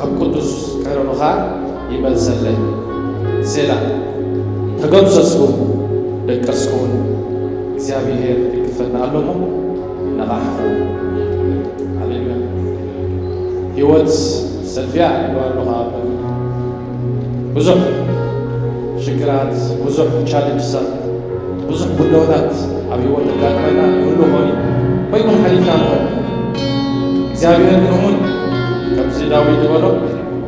ኣብ ቅዱስ ቀረኑኻ ይመልሰለይ። ሴላ። ተገምሰስኩ ደቀስኩውን፣ እግዚኣብሔር ይድግፈና ኣሎሞ፣ ነቓሕኹ። ሃሌሉያ። ህይወት ሰልፍያ ይብሉ ኣለኹ። ኣብ ብዙሕ ሽግራት፣ ብዙሕ ቻለንጅሳት፣ ብዙሕ ብድሆታት ኣብ ህይወት ኣጋጥመና ይህሉ ኾኒ ወይ እውን ሓሊፍና ንኾን። እግዚኣብሔር ግን እሙን እዩ። ከምዚ ዳዊት ዝበሎ፣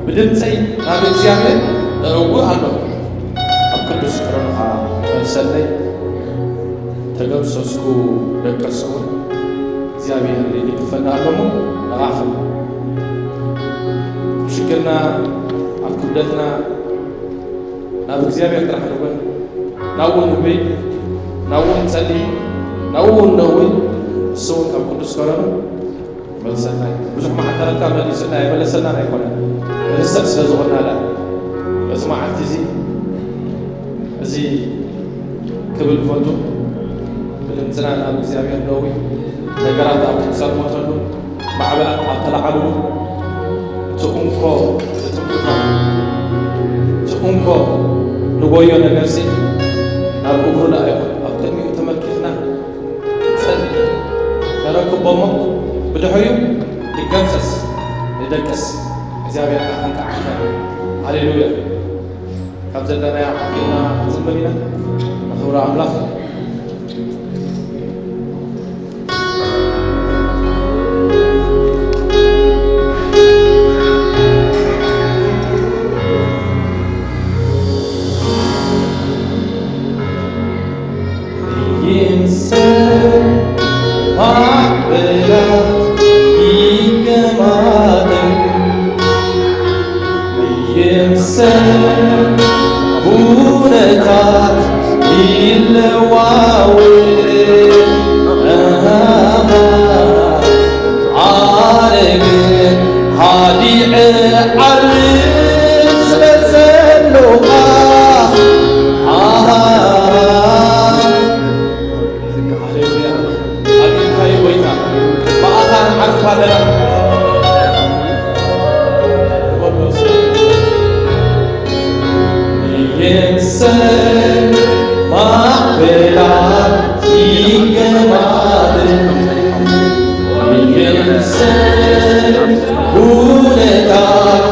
"ብድምፀይ ናብ እግዚኣብሔር እእውእ ኣለኹ፣ ኣብ ቅዱስ ቅረኑ ኸዓ ይመልሰለይ፣ ተገምሰስኩ ደቀስኩ እውን፣ እግዚኣብሔር ይድግፈና ኣሎ እሞ ነቓኹ." ኣብ ሽግርና፣ ኣብ ክብደትና ናብ እግዚኣብሔር ጥራሕ ንጉን፣ ናብኡ ንጉይ፣ ናብኡ ንጸሊ፣ ናብኡ ነዊ፣ እሱ እውን ካብ ቅዱስ ከረኑ ይመልሰና እዩ። ብዙሕ መዓልታትካ መሊሱና ኣይመለሰናን ኣይኮነን። ንርስዕ ስለ ዝኾንና ደኣ፣ በዚ መዓልቲ እዚ፣ እዚ ክብል ፈቱ፣ ብድምፅና ናብ እግዚኣብሔር ነዊ፣ ነገራት ኣብ ትፀልመተሉ፣ ማዕበላት ኣብ ተለዓልሉ፣ እቲ እንኮ ንጥምቶ፣ እቲ እንኮ ንጎዮ ነገርሲ ናብ እግሩ ደኣ ይኹን፣ ኣብ ቅድሚኡ ተመልኪትና ንጸሊ፣ ነረክቦሞ፣ ብድሕሪኡ ንገምሰስ፣ ንደቅስ፣ እግዚኣብሔር ከኣ ክንቃዓና። ሃሌሉያ። ካብ ዘለናዮ ሓፊርና ክንዝምር ኢና። ንኽብሪ ኣምላኽ። ይምሰል ማዕበላት ይገማጠል፣ ይምሰል ኩነታት ይለዋወጥ። ኣነ ግን ሃዲዐ ዓርብ ስለ ዘሎኻ፣ ሃሌሉያ። ኣቤት ጎይታ፣ ብኣኻ ንዓርፍ ኣለና። ይምሰል ማዕበላት ይገማጠል፣ ይምሰል ኩነታት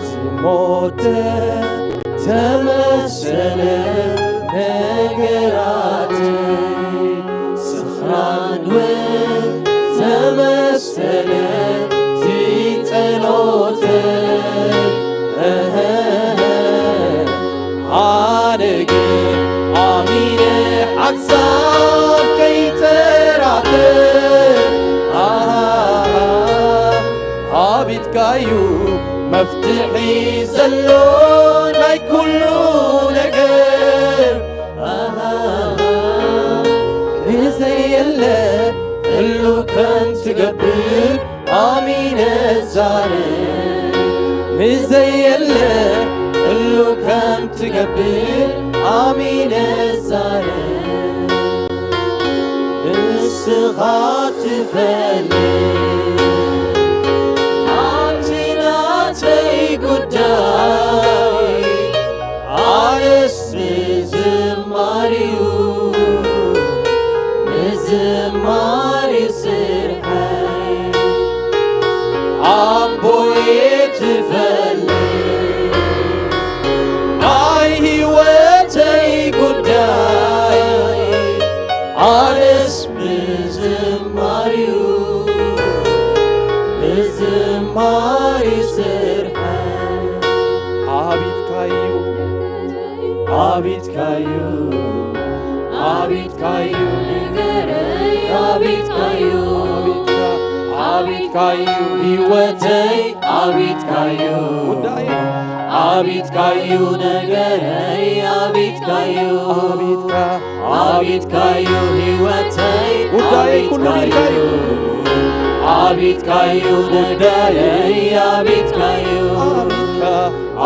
ዝሞተ ተመሰለ ነገራተይ፣ ስኽራን እውን ተመሰለ እቲ ጸሎተይ። እህህ፣ ኣነ ግን ኣሚነ ሓሳብ ከይጠራጠር፣ ኣሃ፣ ኣቤትካዩ መፍትሒ ዘሎ ናይ ኩሉ ነገር። ኣሃ፣ ንዘየለ ህሉ ከም ትገብር ኣሚነ ዛረብ፣ ንዘየለ ህሉ ከም ትገብር ኣሚነ ዛረብ። ንስኻ ትፈልጥ ኣንቲ ናተይ ጉዳይ፣ ኣነስ ንዝማሪኡ ንዝማሪኡ ስርሐይ ኣቦየ ትፈልጥ ናይ ህይወተይ ጉዳይ፣ ኣነስ ብዝማሪኡ ብዝማሪ ስርሐ ኣቤትካዩ፣ ኣቤትካዩ፣ ኣቤትካዩ ነገረይ፣ ኣቤትካዩ፣ ኣቤትካ፣ ኣቤትካዩ ህይወተይ፣ ኣቤትካዩ ጉዳይ፣ ኣቤትካዩ ነገረይ፣ ኣቤትካዩ፣ ኣቤትካ፣ ኣቤትካዩ ህይወተይ፣ ጉዳይ ኩሉ ኣቤትካዩ፣ ኣቤትካዩ ጉዳየይ፣ ኣቤትካዩ፣ ኣቤትካ፣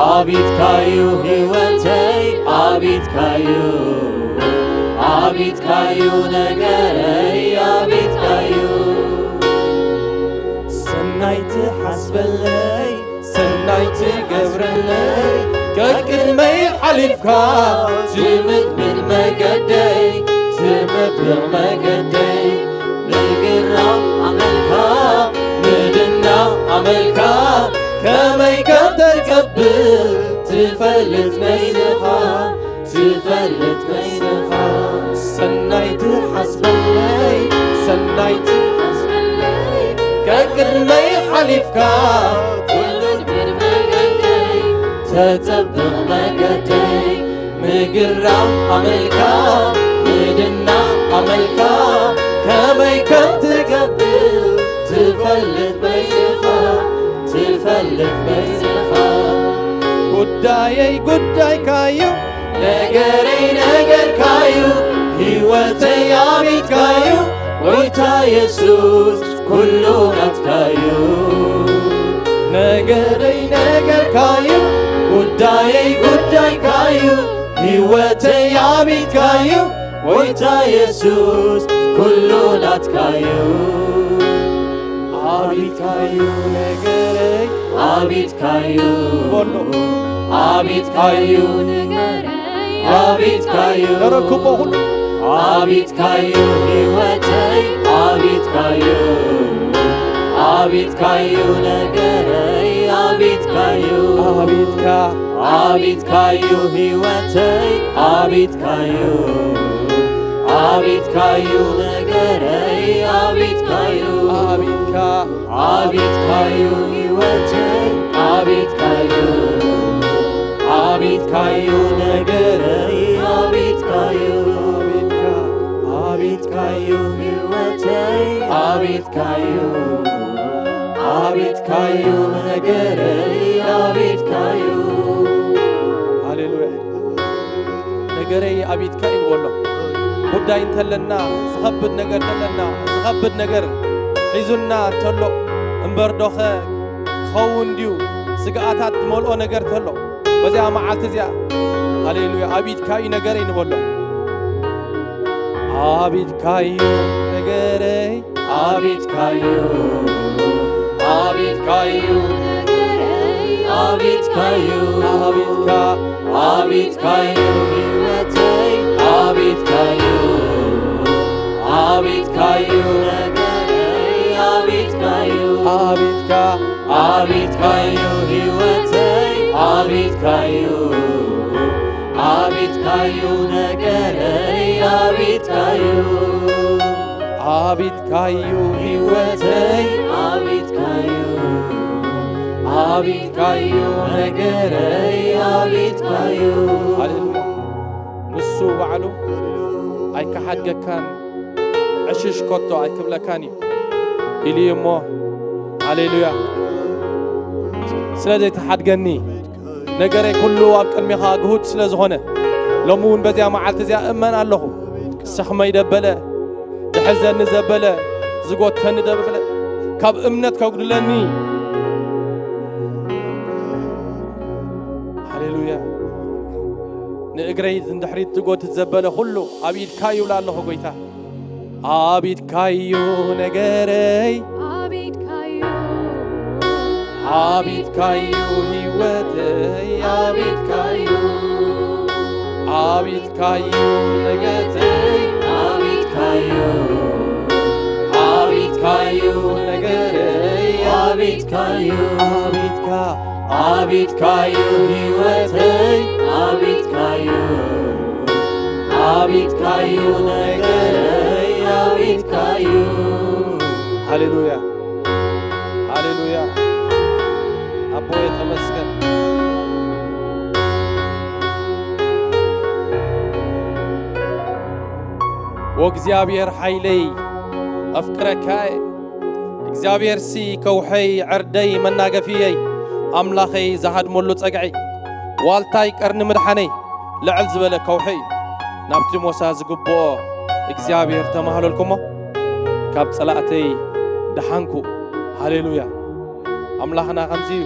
ኣቤትካዩ ህይወተይ፣ ኣቤትካዩ፣ ኣቤትካዩ ነገረይ፣ ኣቤትካዩ። ሰናይ ትሓስበለይ፣ ሰናይ ትገብረለይ፣ ቀቅድመይ ሓሊፍካ ትምድምድ መገደይ፣ ትምብቕ መገደይ፣ ምግራም ኣመልካ፣ ምድናቕ ኣመልካ፣ ከመይ ከም ተጸብእ ትፈልጥ መሲልኻ፣ ትፈልጥ መሲልኻ። ሰናይ ትሓስበለይ፣ ሰናይ ትሓስበለይ፣ ቀቅድመይ ሓሊፍካ፣ ትውልድ መገደይ፣ ተጸብቕ መገደይ፣ ምግራም ኣመልካ፣ ምድናቕ ኣመልካ፣ ከመይ ከም ትገብር ትፈልጥ መሲልኻ፣ ትፈልጥ መሲልኻ። ጉዳየይ ጉዳይካዩ፣ ነገረይ ነገርካዩ፣ ህይወተይ ኣቤትካዩ፣ ጎይታ የሱስ ኩሉ ናትካዩ። ነገረይ ነገርካዩ፣ ጉዳየይ ጉዳይካዩ፣ ህይወተይ ኣቤትካዩ፣ ጎይታ የሱስ ኩሉ ናትካዩ። ኣቤትካዩ ነገረይ፣ ኣቤትካዩ በሎ። ኣቤትካዩ ነገረይ፣ ኣቤትካዩ ተረክቦ ኩሉ። ኣቤትካዩ ህይወተይ፣ ኣቤትካዩ፣ ኣቤትካዩ ነገረይ፣ ኣቤትካዩ፣ ኣቤትካ፣ ኣቤትካዩ ህይወተይ፣ ኣቤትካዩ፣ ኣቤትካዩ ነገረይ፣ ኣቤትካዩ፣ ኣቤትካ፣ ኣቤትካዩ ህይወተይ፣ ኣቤትካዩ፣ ኣቤትካዩ ነገረይ፣ ኣቤትካዩ፣ ኣቤትካ፣ ኣቤትካዩ ህይወተይ፣ ኣቤትካዩ፣ ኣቤትካዩ ነገረይ፣ ኣቤትካዩ። ሃሌሉያ። ነገረይ ኣቤትካ እዩ ንበሎ። ጉዳይ እንተለና፣ ዝኸብድ ነገር እንተለና፣ ዝኸብድ ነገር ሒዙና እንተሎ፣ እምበር ዶኸ ክኸውን ድዩ? ስግኣታት ዝመልኦ ነገር እንተሎ፣ በዚኣ መዓልቲ እዚኣ፣ ሃሌሉያ፣ ኣቤትካ እዩ ነገረይ ንበሎ። ኣቤትካ እዩ ነገረይ፣ ኣቤትካዩ፣ ኣቤትካዩ፣ ኣቤትካዩ፣ ኣቤትካ፣ ኣቤትካዩ ህይወተይ፣ ኣቤትካዩ፣ ኣቤትካዩ ነገረይ፣ ኣቤትካዩ፣ ኣቤትካ፣ ኣቤትካ ኣዩ ህይወተይ ኣቤትካዩ፣ ኣቤትካዩ ነገረይ ኣቤትካዩ፣ ኣቤትካዩ ህይወተይ ኣቤትካዩ፣ ኣቤትካዩ ነገረይ ኣቤትካዩ። ሃሌሉያ። ንሱ ባዕሉ ኣይከሓድገካን፣ ዕሽሽ ከቶ ኣይክብለካን እዩ ኢሉ እዩ እሞ፣ ሃሌሉያ። ስለ ዘይተሓድገኒ፣ ነገረይ ኩሉ ኣብ ቅድሜኻ ግሁድ ስለ ዝኾነ፣ ሎሚ እውን በዚኣ መዓልቲ እዚኣ እመን ኣለኹ። ዝሰኽመይ ደበለ፣ ዝሕዘኒ ዘበለ፣ ዝጎተኒ ደበለ፣ ካብ እምነት ከጉድለኒ፣ ሃሌሉያ። ንእግረይ ንድሕሪት ዝጎትት ዘበለ ኩሉ ኣብ ኢድካ ይብላ ኣለኹ ጎይታ። ኣብ ኢድካዩ ነገረይ፣ ኣብ ኢድካዩ፣ ኣብ ኢድካዩ ህይወተይ፣ ኣብ ኢድካዩ፣ ኣብ ኢድካዩ ነገተይ፣ ኣብ ኢድካዩ፣ ኣብ ኢድካዩ ነገረይ፣ ኣብ ኢድካዩ፣ ኣብ ኢድካ፣ ኣብ ኢድካዩ ህይወተይ፣ ኣብ ኢድካዩ፣ ኣብ ኢድካዩ ነገረይ፣ ኣብ ኢድካዩ። ሃሌሉያ፣ ሃሌሉያ። ኣቦየ ተመስገን። ወእግዚኣብሔር ሓይለይ ኣፍቅረካ እየ። እግዚኣብሔርሲ ከውሐይ፣ ዕርደይ፣ መናገፍየይ፣ ኣምላኸይ ዝሃድመሉ ጸግዐይ፣ ዋልታይ፣ ቀርኒ ምድሓነይ፣ ልዕል ዝበለ ከውሒ እዩ። ናብቲ ሞሳ ዝግብኦ እግዚኣብሔር ተማህለልኩሞ፣ ካብ ጸላእተይ ደሓንኩ። ሃሌሉያ። ኣምላኽና ከምዚ እዩ።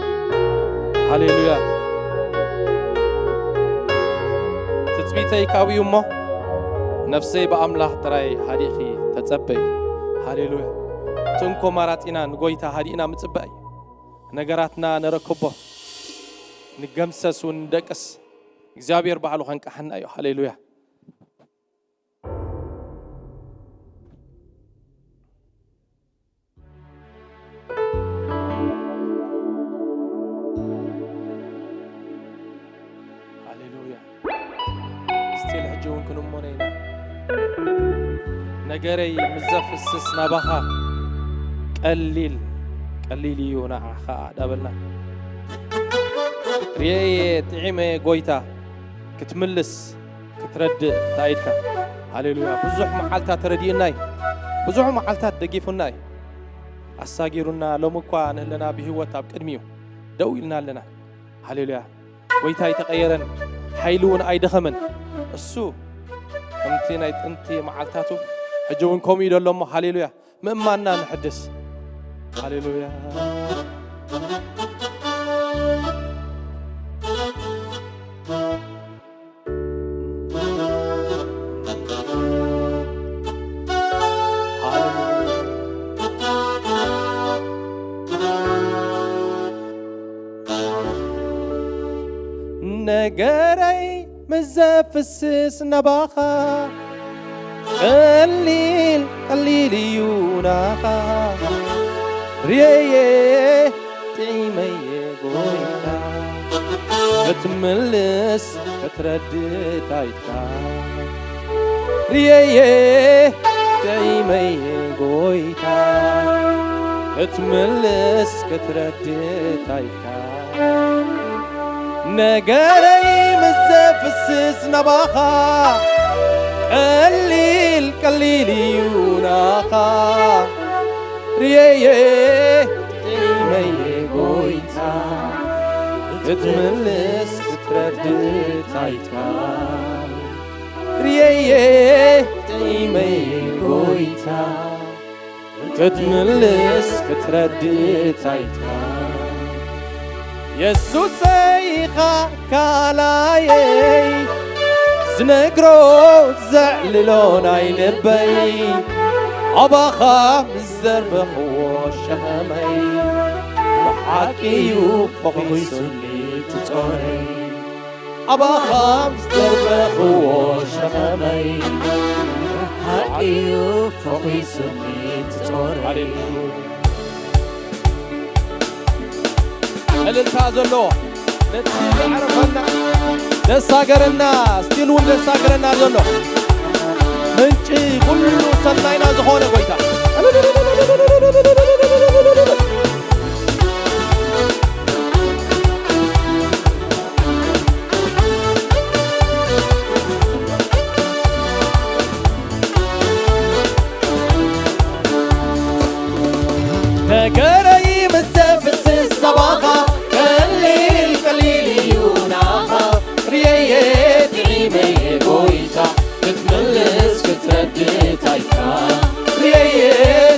ሃሌሉያ። ትጽቢተይ ካብኡ እዩ እሞ፣ ነፍሰይ ብኣምላኽ ጥራይ ሃዲእኺ ተጸበይ። ሃሌሉያ። ትንኮ ማራጺና ንጎይታ ሃዲእና ምጽባይ። ነገራትና ነረክቦ፣ ንገምሰስ እውን ንደቅስ። እግዚኣብሔር ባዕሉ ከንቀሓና እዩ። ሃሌሉያ። ሃሌሉያ። ስቲል ሕጂ እውን ክንሞነ ኢና። ነገረይ ምስ ዘፍስስ ናባኻ ቀሊል፣ ቀሊል እዩ ንዓኻ ዳበልና። ርየየ ጥዒመ ጎይታ ክትምልስ ክትረድእ እንታይ ኢልካ? ሃሌሉያ። ብዙሕ መዓልታት ተረዲእና እዩ። ብዙሕ መዓልታት ደጊፉና እዩ። ኣሳጊሩና ሎም እኳ ንህለና ብህይወት ኣብ ቅድሚኡ ደው ኢልና ኣለና። ሃሌሉያ። ጎይታ ኣይተቐየረን፣ ሓይሉ እውን ኣይደኸመን። እሱ ከምቲ ናይ ጥንቲ መዓልታቱ ሕጂ እውን ከምኡ እዩ ዘሎ እሞ፣ ሃሌሉያ፣ ምእማንና ንሕድስ። ሃሌሉያ። ነገረይ ምስ ዘፍስስ ናባኻ፣ ቀሊል ቀሊል እዩ ናኻ። ርየየ ጥዒመየ ጎይታ፣ ክትምልስ ክትረድእ ታይትካ። ርየየ ጥዒመየ ጎይታ፣ ክትምልስ ክትረድእ ታይትካ። ነገረይ ምስ ዘፍስስ ናባኻ፣ ቀሊል ቀሊል እዩ ናኻ። ርየየ ጥዒመየ ጎይታ፣ ክትምልስ ክትረድእ ታይትካ። ርየየ ጥዒመየ ጎይታ፣ ክትምልስ ክትረድእ ታይትካ። የሱሰይ ኢኻ ካላየይ፣ ዝነግሮ ዘዕልሎ ናይ ልበይ። ኣባኻ ምስ ዘርበኽዎ ሸኸመይ፣ ብሓቂ እዩ ፈኺሱኒ እቲ ጾረይ። ኣባኻ ምስ ዘርበኽዎ ሸኸመይ፣ ብሓቂ እዩ ፈኺሱኒ እቲ ጾረይ። ሃሌሉያ። እልልታ ዘሎ፣ ነቲ ዘዕረፈና፣ ዘሳገረና፣ ስቲል እውን ዘሳገረና ዘሎ፣ ምንጪ ኩሉ ሰናይና ዝኾነ ጎይታ። ነገረይ ምስ ዘፍስስ ሰባኻ፣ ቀሊል ቀሊል እዩ ንዓኻ። ርእየየ ጥዒመየ ጎይታ፣ ክትምልስ ክትረድእ ታይካ። ርእየየ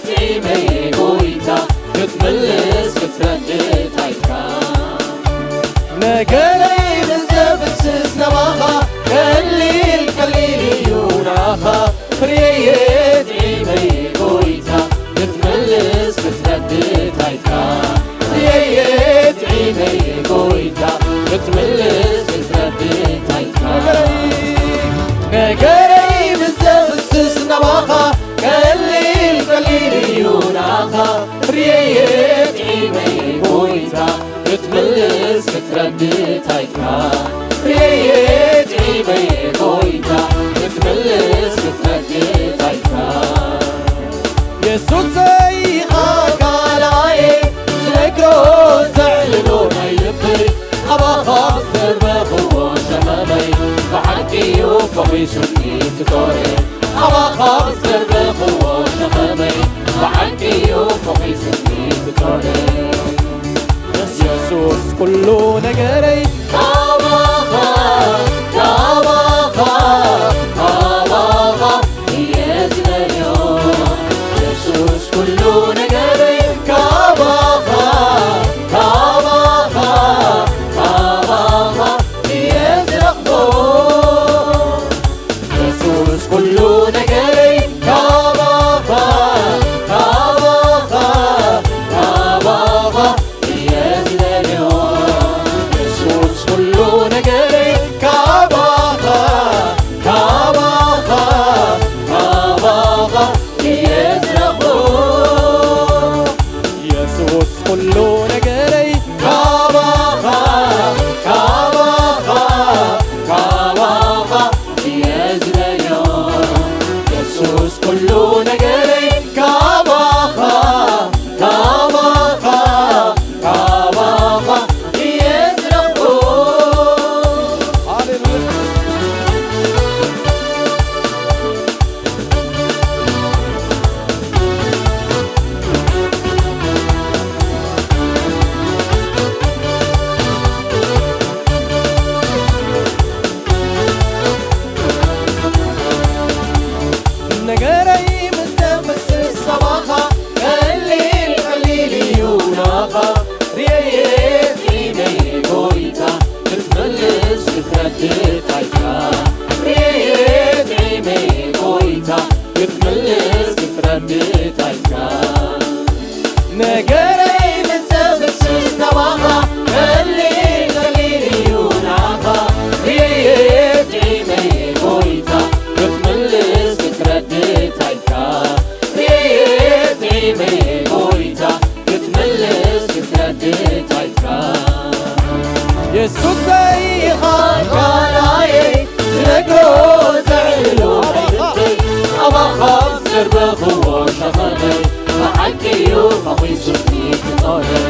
ጥዒመየ ጎይታ፣ ክትምልስ ክትረድእ ታይካ። ነገረይ ምስ ዘፍስስ ነባኻ፣ ቀሊል ቀሊል እዩ ንዓኻ። ርእየየ ጥዒመየ ጎይታ፣ ክትምልስ ክትረድእ ታይካ። ርእየየ ጥዒመየ ጎይታ፣ ክትምልስ ክትረድእ ታይካ። ነገረይ ምስ ዘፍስስ ነባኻ፣ ቀሊል ቀሊል እዩ ንዓኻ። ርእየየ ጥዒመየ ጎይታ፣ ክትምልስ ክትረድእ ታይካ። ርእየየ ጥዒመየ ጎይታ፣ ክትምልስ ክትረድእ ታይካ። የሱሰይ ኢኻ ካልኣየ፣ ዝነግሮ ዘዕልሎ ናይ ልበይ። ኣባኻ ዘርበኽዎ ሸኸመይ፣ ብሓቂ እዩ ፈኺሱኒ ክጾረይ። ኣባኻ ዘርበኽዎ ሸኸመይ፣ ብሓቂ እዩ ፈኺሱኒ ክጾረይ። የሱስ ኩሉ ነገረይ ካባኻ፣ ካባኻ፣ ካባኻ እየ ዝደልዮ። የሱስ ኩሉ ነገረይ ካባኻ፣ ካባኻ፣ ካባኻ እየ ዝረኽቦ። የሱስ ኩሉ ነገረይ ካባኻ፣ ካባኻ፣ ካባኻ እየ ዝደልዮ። የሱስ ኩሉ ነገረይ ካባኻ፣ ካባኻ፣ ካባኻ እየ ዝረኽቦ። የሱስ ኩሉ ነገረይ ካባኻ፣ ካባኻ፣ ካባኻ እየ ዝደልዮ። የሱስ ኩሉ ነገረይ ካባኻ፣ ካባኻ፣ ካባኻ እየ ዝረኽቦ። ሃሌሉያ። ነገረይ ምስ ዘፍስስ ሰባኻ፣ ቀሊል ቀሊል እዩ ናኻ። ርእየ ጥዒመ ጎይታ፣ ክትመልስ ክትረድእ ታይካ። ርእየ ጥዒመ ጎይታ፣ ክትመልስ ክትረድእ ታይካ። ነገረይ ምስ ዘፍስስ ናባኻ፣ ቀሊል ቀሊል እዩ ናኻ። ርእየ ጥዒመ ጎይታ፣ ክትምልስ ክትረድእ ታይካ። ርእየ ጥዒመ ጎይታ፣ ክትምልስ ክትረድእ ታይካ። የሱሰይ ኢኻ ካልኣየይ፣ ዝነግሮ ዘዕልሎ ናይ ልበይ። ኣባኻ ዘርበኽዎ ሸኸመይ፣ ብሓቂ እዩ ፈኺሱኒ ክጾረይ።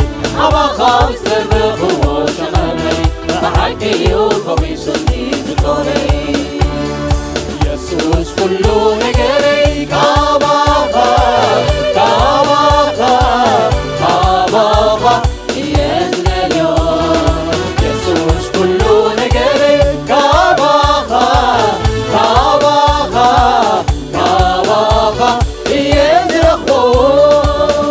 ኣባኻ ዘርበኽዎ ሸኸመይ፣ ብሓቂ እዩ ፈኺሱኒ ክጾረይ። የሱስ ኩሉ ነገረይ ካባኻ፣ ካባኻ፣ ካባኻ እየ ዝደልዮ። የሱስ ኩሉ ነገረይ ካባኻ፣ ካባኻ፣ ካባኻ እየ ዝረኽቦ።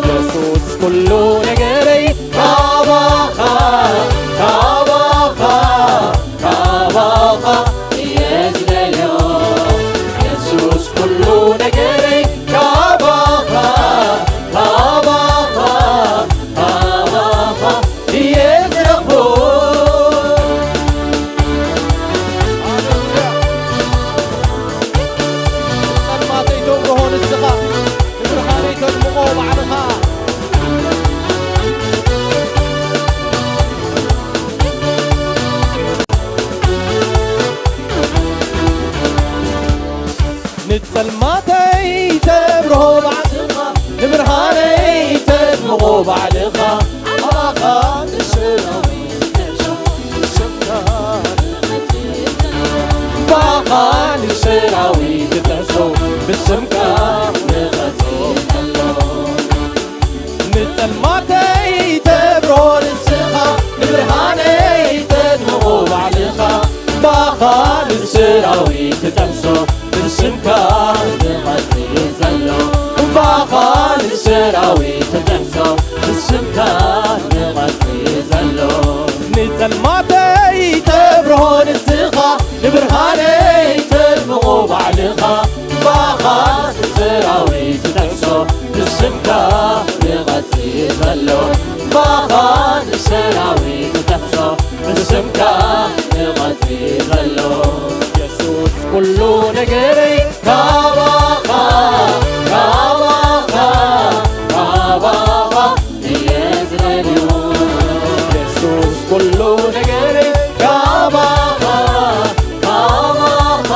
የሱስ ኩሉ ነገረይ ካባኻ፣ ካባኻ፣ ካባኻ እየ ዝደልዮ። የሱስ ኩሉ ሰራዊት ትጠቕሶ ብስምካ ንቐትሪ ዘሎ። እምባኻ ንሰራዊት ትጠቕሶ ብስምካ ንቐትሪ ዘሎ። ንጸልማተይ ተብርሆ ንስኻ፣ ንብርሃነይ ተድምቖ ባዕልኻ። እምባኻ ንሰራዊት ትጠቕሶ ብስምካ ንቐትሪ ዘሎ። እምባኻ ንሰራዊት ትጠቕሶ ብስምካ ንቐትሪ ዘሎ። የሱስ ኩሉ ነገረይ ካባኻ፣ ካባኻ፣ ካባኻ እየ ዝደልዮ። የሱስ ኩሉ ነገረይ ካባኻ፣ ካባኻ፣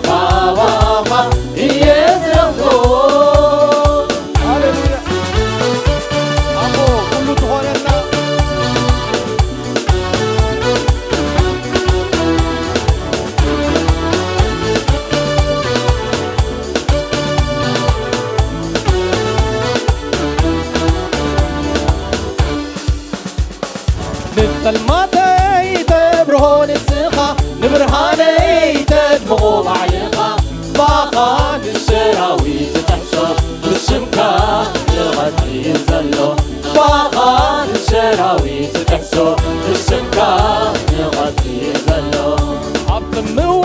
ካባኻ እየ ዝረኽቦ። ሃሌሉያ። ኣቦ ኩሉ ትኾነና። ንጸልማተይ ተብርሆ ንስኻ፣ ንብርሃነይ ተድምቖ ባዕልኻ። ባኻ ንሰራዊት ትሕሶ፣ ብስምካ ንቐትሪ ዘሎ። ባኻ ንሰራዊት ትሕሶ፣ ብስምካ ንቐትሪ ዘሎ። ኣብ ጽምዋ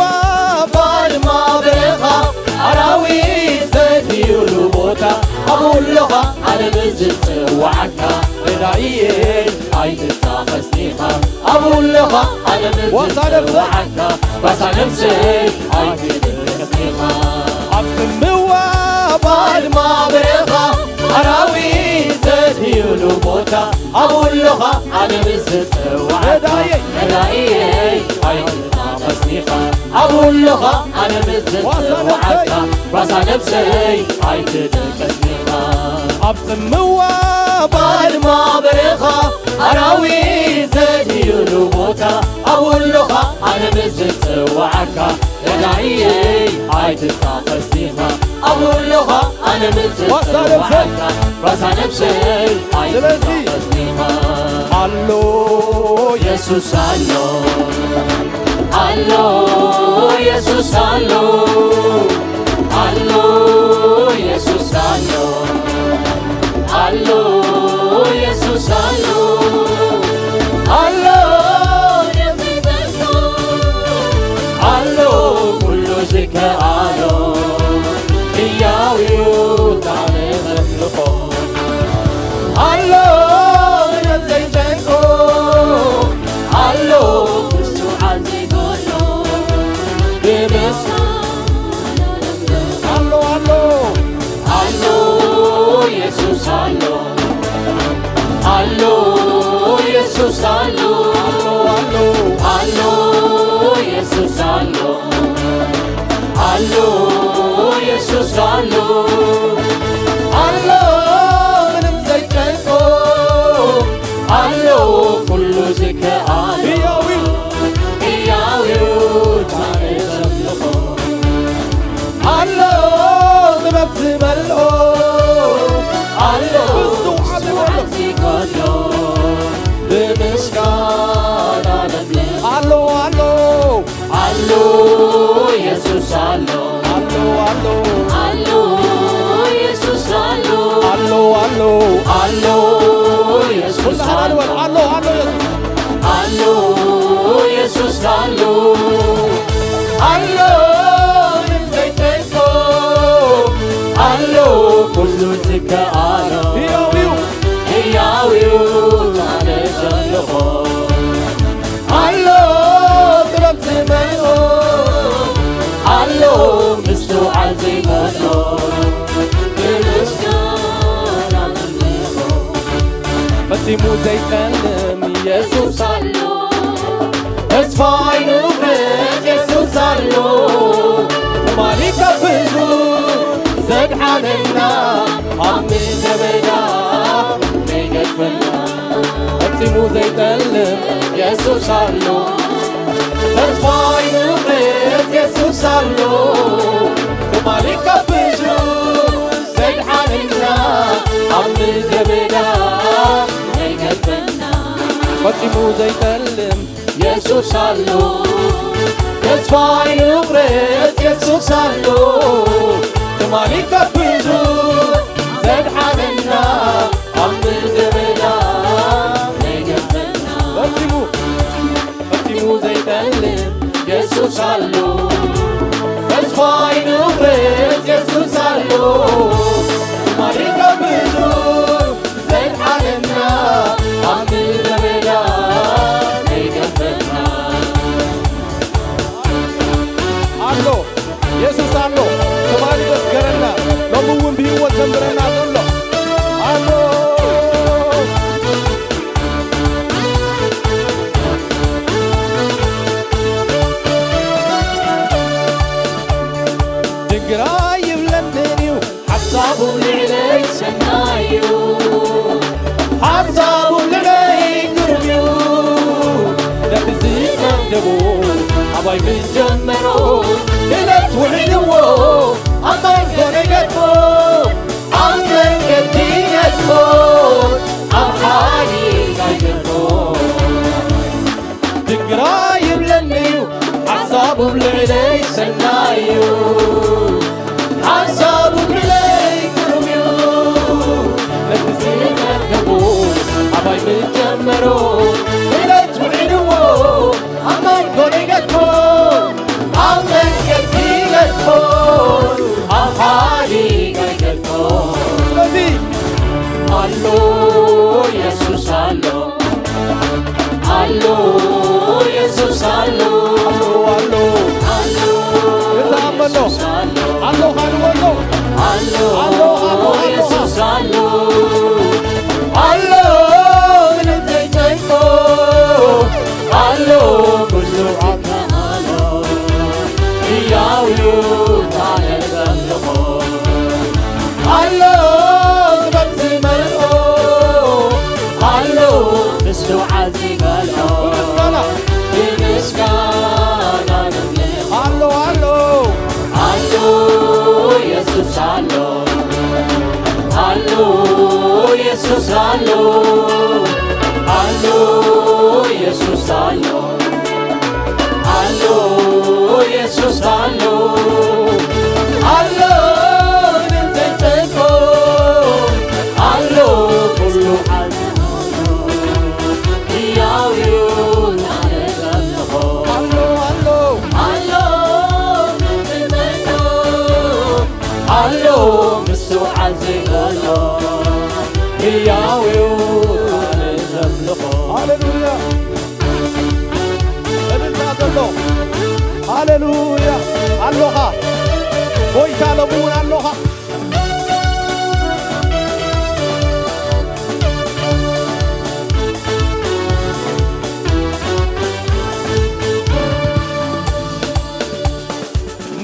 ባድማ በረኻ፣ ኣራዊት ዘድህዩሉ ቦታ፣ ኣብኡ ኣለኻ ኣነ ብዝጽዋዓካ። ረዳኢየ ኣይትታኸስ ዲኻ፣ ኣብኡ ኣለኻ ኣነ ዋሳ ነብሰይ። ብዝጽዋዓካ። ዋሳ ነብሰይ ኣይትድቀስ ዲኻ። ኣብ ጽምዋ ባድማ በረኻ፣ ኣራዊት ዘድህዩሉ ቦታ፣ ኣብኡ ኣለኻ ኣነ ብዝጽዋዓካ። ረዳኢየ። ረዳኢየ ኣይትታኸስ ዲኻ፣ ኣብኡ ኣለኻ ኣነ ዋሳ ነብሰይ። ብዝጽዋዓካ። ዋሳ ነብሰይ ኣይትድቀስ ዲኻ። ኣብ ጽምዋ ባድማ በረኻ፣ ኣራዊት ዘድህዩሉ ቦታ፣ ኣብኡ ኣለኻ ኣነ ብዝጽዋዓካ። ረዳኢየይ ኣይትታኸስ ዲኻ፣ ኣብኡ ኣለኻ ኣነ ዋሳ ነብሰይ። ብዝጽዋዓካ። ዋሳ ነብሰይ ስለዚ ኣይትታኸስ ዲኻ። ኣሎ የሱስ ኣሎ፣ ኣሎ የሱስ ኣሎ፣ ኣሎ የሱስ ኣሎ፣ ኣሎ የሱስ ኣሎ፣ ኣሎ ነፍሲ ዘንቶ፣ ኣሎ ኩሉ ዝከኣሎ፣ ህያው እዩ ጣዕሚ ዘምልኾ። ኣሎ ምንም ዘይጨንቆ፣ ኣሎ ምስትውዓል ዘይጎድሎ፣ ብምስጋና ኣሎ፣ ኣሎ፣ ኣሎ የሱስ ኣሎ፣ ኣሎ የሱስ ኣሎ፣ ኣሎ፣ ኣሎ የሱስ ኣሎ። ኣሎ የሱስ ኣሎ፣ ኣሎ ምንም ዘይጨንቆ፣ ኣሎ ኩሉ ዝከኣሎ፣ ህያው እዩ፣ ህያው እዩ ጣዕሚ ዘምልኾ። ኣሎ ጥበብ ዝመልኦ፣ ኣሎ ምስትውዓል ዝጎድሎ፣ ብምስጋና ነምልኾ። ኣሎ፣ ኣሎ ኣሎ የሱስ ኣሎ፣ ኣሎ፣ ኣሎ፣ ኣሎ የሱስ ኣሎ፣ ኣሎ፣ ኣሎ፣ ኣሎ የሱስ ኩላህና ኣሎ፣ ንበል፣ ኣሎ፣ ኣሎ የሱስ። ኣሎ የሱስ ኣሎ፣ ኣሎ ምንም ዘይጠይቆ፣ ኣሎ ኩሉ ዝከኣሎ፣ ህያው እዩ፣ ህያው እዩ ቃል ዘምልኾ። ኣሎ ጥበብ ዝመልኦ፣ ኣሎ ምስትውዓል ዘይጎድሎ፣ ብምስጋና ነምልኾ። ፈጺሙ ዘይጠልም የሱስ ኣሎ፣ ተስፋ ኣይንቑረጽ የሱስ ኣሎ፣ ትማሊ ካብ ብዙ ዘድሓነና፣ ኣብ ምድረ በዳ ዘይገድፈና። ፈጺሙ ዘይጠልም የሱስ ኣሎ፣ ተስፋ ኣይንቑረጽ የሱስ ኣሎ፣ ትማሊ ካብ ብዙ ዘድሓነና፣ ኣብ ምድረ በዳ ዘይገድፈና። ፈጺሙ ዘይጠልም የሱስ ኣሎ፣ ተስፋ ኣይንቑረጽ፣ የሱስ ኣሎ። ትማሊ ካብ ብዙ ዘድሓነና፣ ኣብ ምድረ በዳ ዘይገፈና። ፈጺሙ፣ ፈጺሙ ዘይጠልም የሱስ ኣሎ። ተስፋ ኣይንቑረጽ፣ የሱስ ኣሎ። ትማሊ ካብ ብዙ ዘድሓነና፣ ኣብ ምድረ በዳ ዘይገፈና። ኣሎ፣ የሱስ ኣሎ። ትማሊ ዘስገረና፣ ሎሚ እውን ብህይወት ዘንብረና ዘሎ ኣሎ። ድንግራ ይብለንን እዩ፣ ሓሳቡ ልዕለይ ሰናይ እዩ። ሓሳቡ ልዕለይ ግሩም እዩ። ነቲ ዝመደቦ ኣባይ ምስ ጀመሮ፣ ዕለት ውዒልዎ ኣብ መንጎ ይገድፎ፣ ኣብ መንገዲ ይገድፎ፣ ኣብ ሓዲጋ ይገድፎ። ድንግራ ይብለኒ እዩ፣ ሓሳቡ ልዕለይ ሰናይ እዩ። ሓሳቡ ልዕለይ ግሩም እዩ። ነቲ ዝመደቦ ኣባይ ምስ ጀመሮ፣ ዕለት ውዒልዎ ኣብ መንጎ ይገድፎ፣ ኣብ መንገዲ ይገድፎ፣ ኣብ ሓዲጋ ይገድፎ። ስለዚ ኣሎ የሱስ ኣሎ። ኣሎ፣ የሱስ ኣሎ። ኣሎ፣ ኣሎ። ኣሎ፣ ንተኣመኖ። የሱስ ኣሎ። ኣሎ፣ ካን ኣሎ። ኣሎ፣ ኣሎ፣ ኣሎ፣ ኣሎ። የሱስ ኣሎ። ኣሎ፣ ምንም ዘይጨንቆ። ኣሎ፣ ኩሉ ይከኣሎ። ህያው እዩ፣ ታደል ዘምልኾ። ኣሎ፣ ጥበብ ዝመልኦ። ኣሎ፣ ምስትውዓል ዝመልኦ። ብምስጋና። ብምስጋና ነምልኾ። ኣሎ፣ ኣሎ። ኣሎ፣ የሱስ ኣሎ። ኣሎ፣ የሱስ ኣሎ። ኣሎ፣ የሱስ ኣሎ። ኣሎ፣ የሱስ ኣሎ። ኣሎ፣ ምንም ዘይጨንቆ። ኣሎ፣ ኩሉ ሓዚ ህያው እዩ፣ ኣነ ዘምልኾ። ኣሎ፣ ኣሎ። ኣሎ፣ ምንም ዘይጨንቆ። ኣሎ፣ ምስትውዓል ዘይጎድሎ። ህያው እዩ፣ ኣነ ዘምልኾ። ሃሌሉያ። እልልታ ዘሎ። ሃሌሉያ። ኣሎኻ። ጎይታ ሎሚ እውን ኣሎኻ።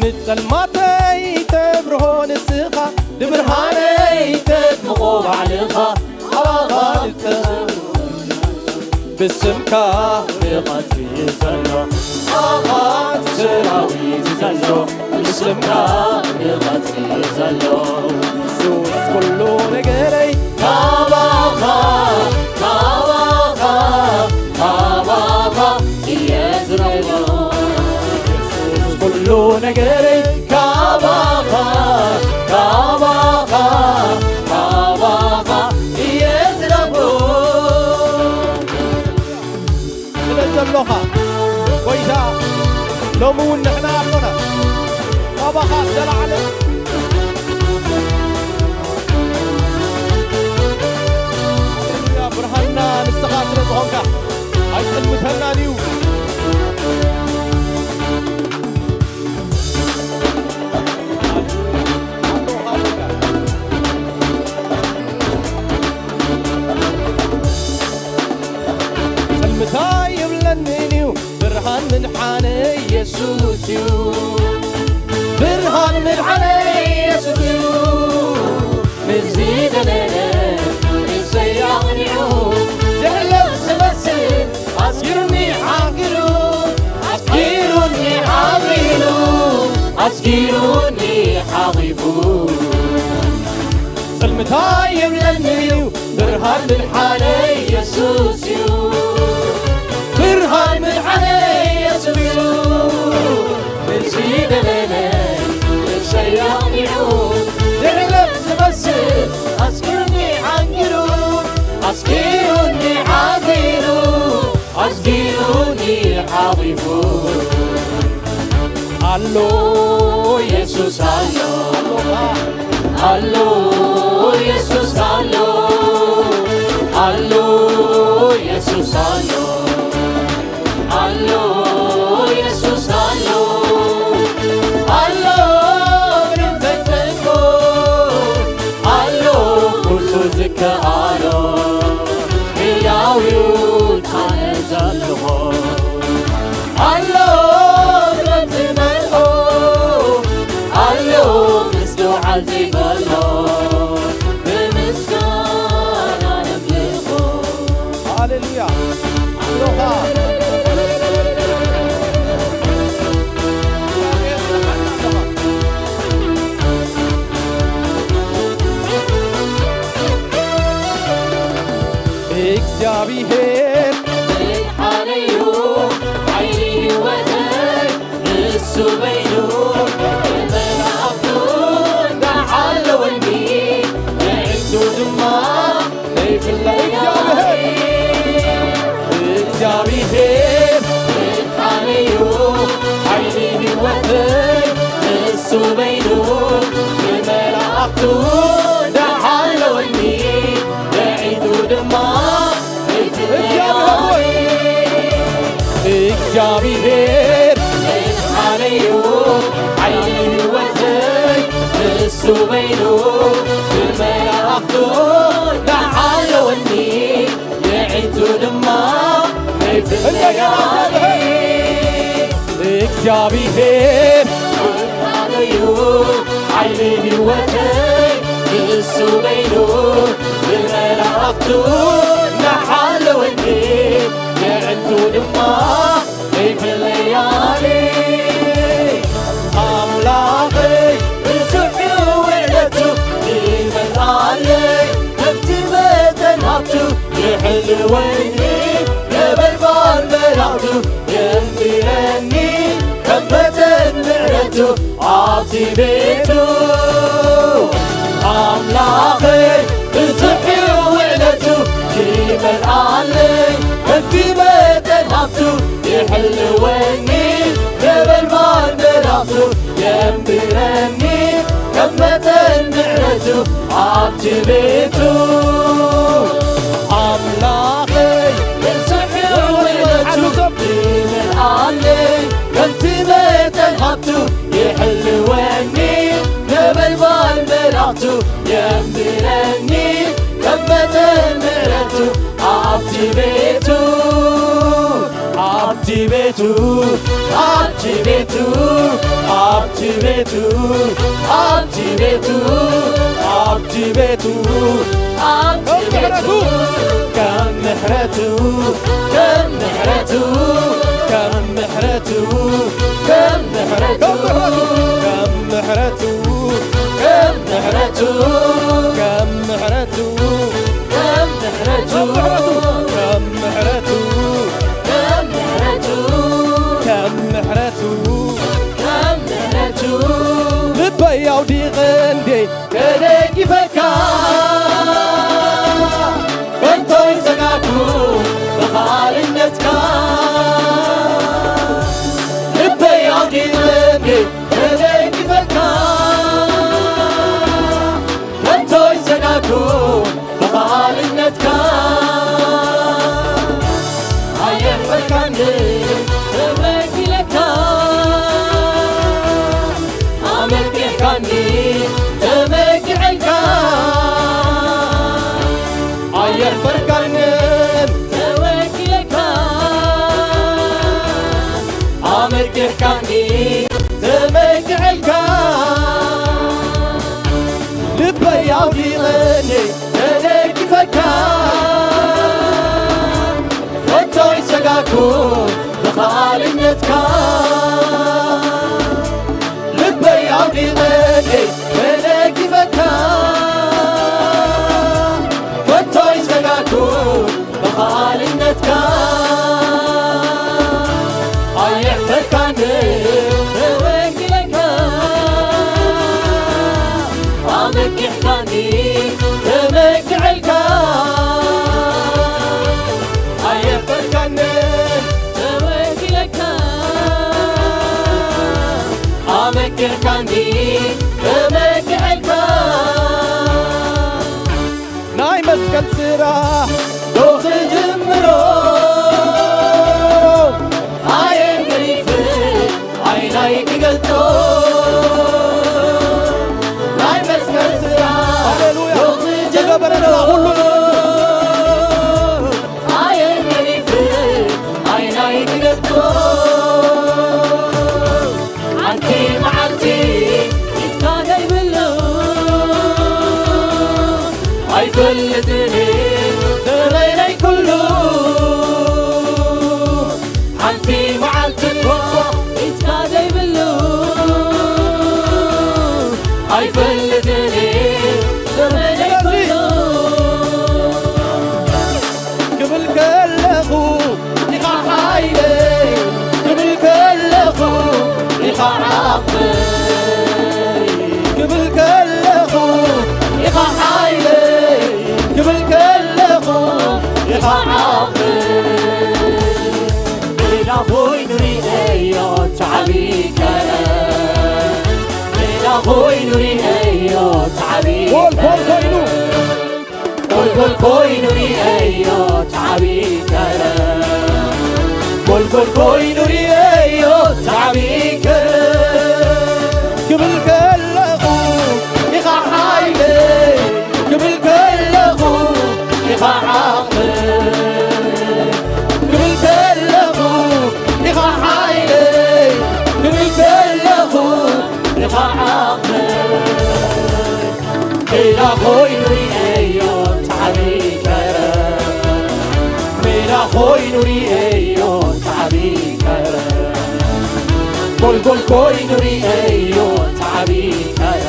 ንጸልማተይ ተብርሆ ንስኻ፣ ንብርሃነይ ተድምቖ ባዕልኻ። ኣባኻ ንጸ-፣ ብስምካ ብቐትሪ ዘሎ፣ ኣኻ ሰራዊት ዘሎ፣ ብስምካ ብቐትሪ ዘሎ። የሱስ ኩሉ ነገረይ ካባኻ፣ ካባኻ፣ ካባኻ እየ ዝረኽቦ። የሱስ ኩሉ ነገረይ ካባኻ፣ ካባኻ፣ ካባኻ እየ ዝረኽቦ። ስለ ዘሎኻ ጎይታ፣ ሎሚ እውን ንሕና ኣሎና። ካባኻ ዝተላዕለ፣ ሃሌሉያ፣ ብርሃንና ንስኻ ስለ ዝኾንካ ኣይጥልምተናን እዩ። ጽልምታ የብለንን እዩ፣ ብርሃን ምድሓነይ የሱስ እዩ። ብርሃን ምድሓነይ የሱስ እዩ። ንዝደለለ ንሰይ ኣቕኒዑ፣ ዘሕለፍ ዝመስል ኣስጊሩኒ ሓጒሉ፣ ኣስጊሩኒ ሓጒሉ፣ ኣስጊሩኒ ሓጒቡ። ጽልምታ የብለኒ እዩ፣ ብርሃን ምድሓነይ የሱስ እዩ። ብርሃን ምድሓነይ የሱስ እዩ። ቢሉኒ ዓዊፉ ኣሎ የሱስ ኣሎ ኣሎ የሱስ ኣሎ ኣሎ የሱስ ኣሎ ኣሎ የሱስ ኣሎ ኣሎ ምንም ዘይትንኮ ኣሎ ኩሉ ዝከኣሎ ሕያው እዩ ኣነ ዘለኹ ኣሎ ክረምቲ መልኦ ኣሎ ምስትውዓል ዘይበሎ ብምስጋና ነምልኾ። ሃሌሉያ። ኣሎኻ። እግዚኣብሔር ብርሃነዩ፣ ሓይሊ ህይወተይ ንሱ በይኑ፣ ብመላእኽቱ እንዳሓለወኒ፣ ንዕቱ ድማ ዘይፍለያ። እግዚኣብሔር ብርሃነዩ፣ ሓይሊ ህይወተይ ንሱ በይኑ፣ ብመላእኽቱ እንዳሓለወኒ፣ ንዕቱ ድማ እግዚኣብሔር ሆይ፣ እግዚኣብሔር ብርሃነዩ፣ ሓይሊ ህይወተይ ንሱ በይኑ፣ ብመላእኽቱ እንዳሓለወኒ፣ ንዕቱ ድማ ዘይፍለያ። እግዚኣብሔር ብርሃነዩ፣ ሓይሊ ህይወተይ ንሱ በይኑ፣ ብመላእኽቱ እናሓለወኒ፣ ንዕቱ ድማ ዘይፍለያኒ። ኣምላኸይ ብዙሕ እዩ ውዕለቱ፣ ይመልኣለይ ከምቲ መጠን ሃብቱ፣ ይሕልወኒ ነበልባል መላእኽቱ፣ የንብረኒ ከም መጠን ምሕረቱ። ኣብቲ ቤቱ ኣምላኸይ ብዙሕ እዩ ውዕለቱ፣ ይመልኣለይ ከምቲ መጠን ሃብቱ፣ ይሕልወኒ ነበልባል መላእኽቱ፣ የንብረኒ ከም መጠን ምሕረቱ። ኣብቲ ቤቱ ኣምላኸይ ብዙሕ እዩ ውዕለቱ፣ ይመልኣለይ ከምቲ መጠን ሃብቱ፣ ይሕልወኒ ነበልባል መላእኽቱ፣ የንብረኒ ከም መጠን ምሕረቱ። ኣብቲ ቤቱ ኣብቲ ቤቱ ኣብቲ ቤቱ ኣብቲ ቤቱ ኣብቲ ቤቱ ኣብቲ ቤቱ ኣብቲ ቤቱ ከም ምሕረቱ ከም ምሕረቱ ከም ምሕረቱ ከም ምሕረቱ ከም ምሕረቱ ከም ምሕረቱ ከም ምሕረቱ ከም ምሕረቱ ከም ምሕረቱ ከም ምሕረቱ ከም ምሕረቱ ከም ምሕረቱ ልበይ ኣውዲቐ እንዴ ተደጊፈካ ከንቶ ይሰጋኩ ብኻልነትካ ልበይ ኣውዲቐ እንዴ ተደጊፈካ ከንቶ ይሰጋኩ ብኻልነትካ ኣየሕፈርካኒ ተበኪለካ ኣመኪሕካኒ ተመኪዐልካ ኣየሕፈርካንን ተወኪለካ ኣመኪሕካኒ ተመኪዐልካ ልበይ ኣውዲቐኒ ተደጊፈካ ከቶ ይሰጋኩ ብኻልነትካ ልበይ ኣውዲቐኒ ተደጊፈካ ከቶ ይሰጋኩ ብኻልነትካ ኣየሕፈርካኒ ተወኪለካ ኣመኪሕካኒ ተመኪዐልካ ኣየሕፈርካኒ ተመኪዐልካ ናይ መስቀል ስራሕ ዶ ክጅምሮ ኣየን ገዲፍ ዓይናይ ክገልጾ ናይ መስቀል ስራሕ ሃሌሉያ ዶ ክጅምሮ ዝገበረና ኩሉ ኣየን ገዲፍ ዓይናይ ክገልጾ ሓንቲ መዓልቲ ኢድካ ዘይብሉ ኣይፈልጥን ዘመነይ ኩሉ ሓንቲ መዓልቲ እኳ ኢድካ ዘይብሉ ኣይፈልጥን ዘመነይ ኩሉ ክብል ከለኹ ኢኻ ሓይለይ ክብል ከለኹ ኢኻ ዓቕመይ ክብል ከለኹ ኢኻ ሓይለይ ክብል ከለኹ ኢኻ ዓቕመይ ሜዳ ኮይኑ ርእዮ ቻዕቢ ከረ ሜዳ ኮይኑ ርእዮ ቻዕቢ ጎል ጎል ኮይኑ ጎልጎል ኮይኑ ርእዮ ቻዕቢ ከረ ጎልጎል ኮይኑ ርእዮ ቻዕቢ ከረ ክብል ከለኹ ኢኻ ሓይለይ ክብል ከለኹ ኢኻ ዓቕመይ ክብል ከለኹ ኢኻ ሓይለይ ክብል ከለኹ ኢኻ ዓቕመይ ሜዳ ኮይኑ ርእዮ ቻዕቢ ከረ ሜዳ ኮይኑ ርእዮ ቻዕቢ ከረ ጎልጎል ኮይኑ ርእዮ ቻዕቢ ከረ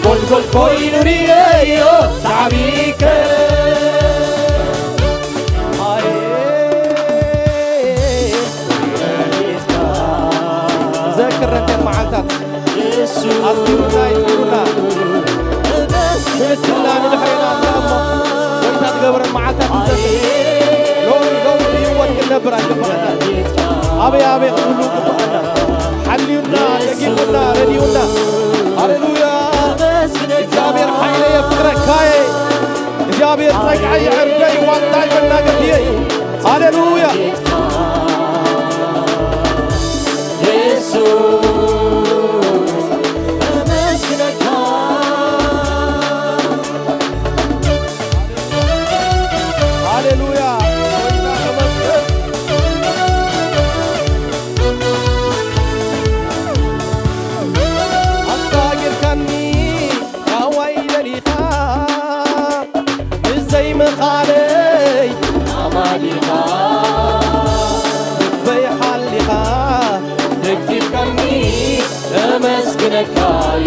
ጎልጎል ኮይኑ ርእዮ ቻዕቢ ከረ ዘክረን መዓልታት ኣስኪሩና ይስኪሩና ንመስግና ንድሕሬና ኣለና እሞ ጎይታ ዝገበረን መዓልታት ንዘክር ሎሚ ሎሚ ብህይወት ክንነብር ኣይግባኣና ኣበይ ኣበይ ክንህሉ ይግባኣና ሓልዩና ደጊፉና ረድዩና ሃሌሉያ እግዚኣብሔር ሓይለ የፍቅረካየ እግዚኣብሔር ጸግዐይ ዕርደይ ዋልታይ መናገፍየይ ሃሌሉያ የሱስ ነመስግነካ ሃሌሉያ ጎይታ ተመስገን ኣሳጊርካኒ ካዋይ ደሊኻ ንዘይምኻለይ ኣማሊኻ ልበይ ሓሊኻ ደጊፍካኒ እመስግነካ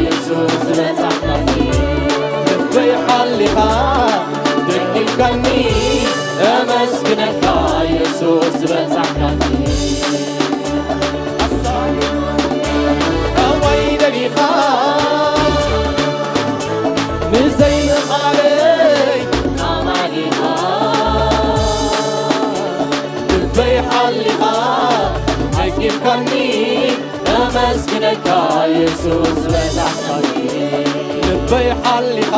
የሱስ ዝበጻሕካኒ ልበይ ሓሊኻ ደጊፍካኒ እመስግነካ የሱስ ዝበጻሕካኒ ኣዋይ ደሊኻ ንዘይምኻለይ ኣማሊኻ ልበይ ሓሊኻ ደጊፍካኒ እመስግነካ የሱስ ዝበጻሕካኒ ልበይ ሓሊኻ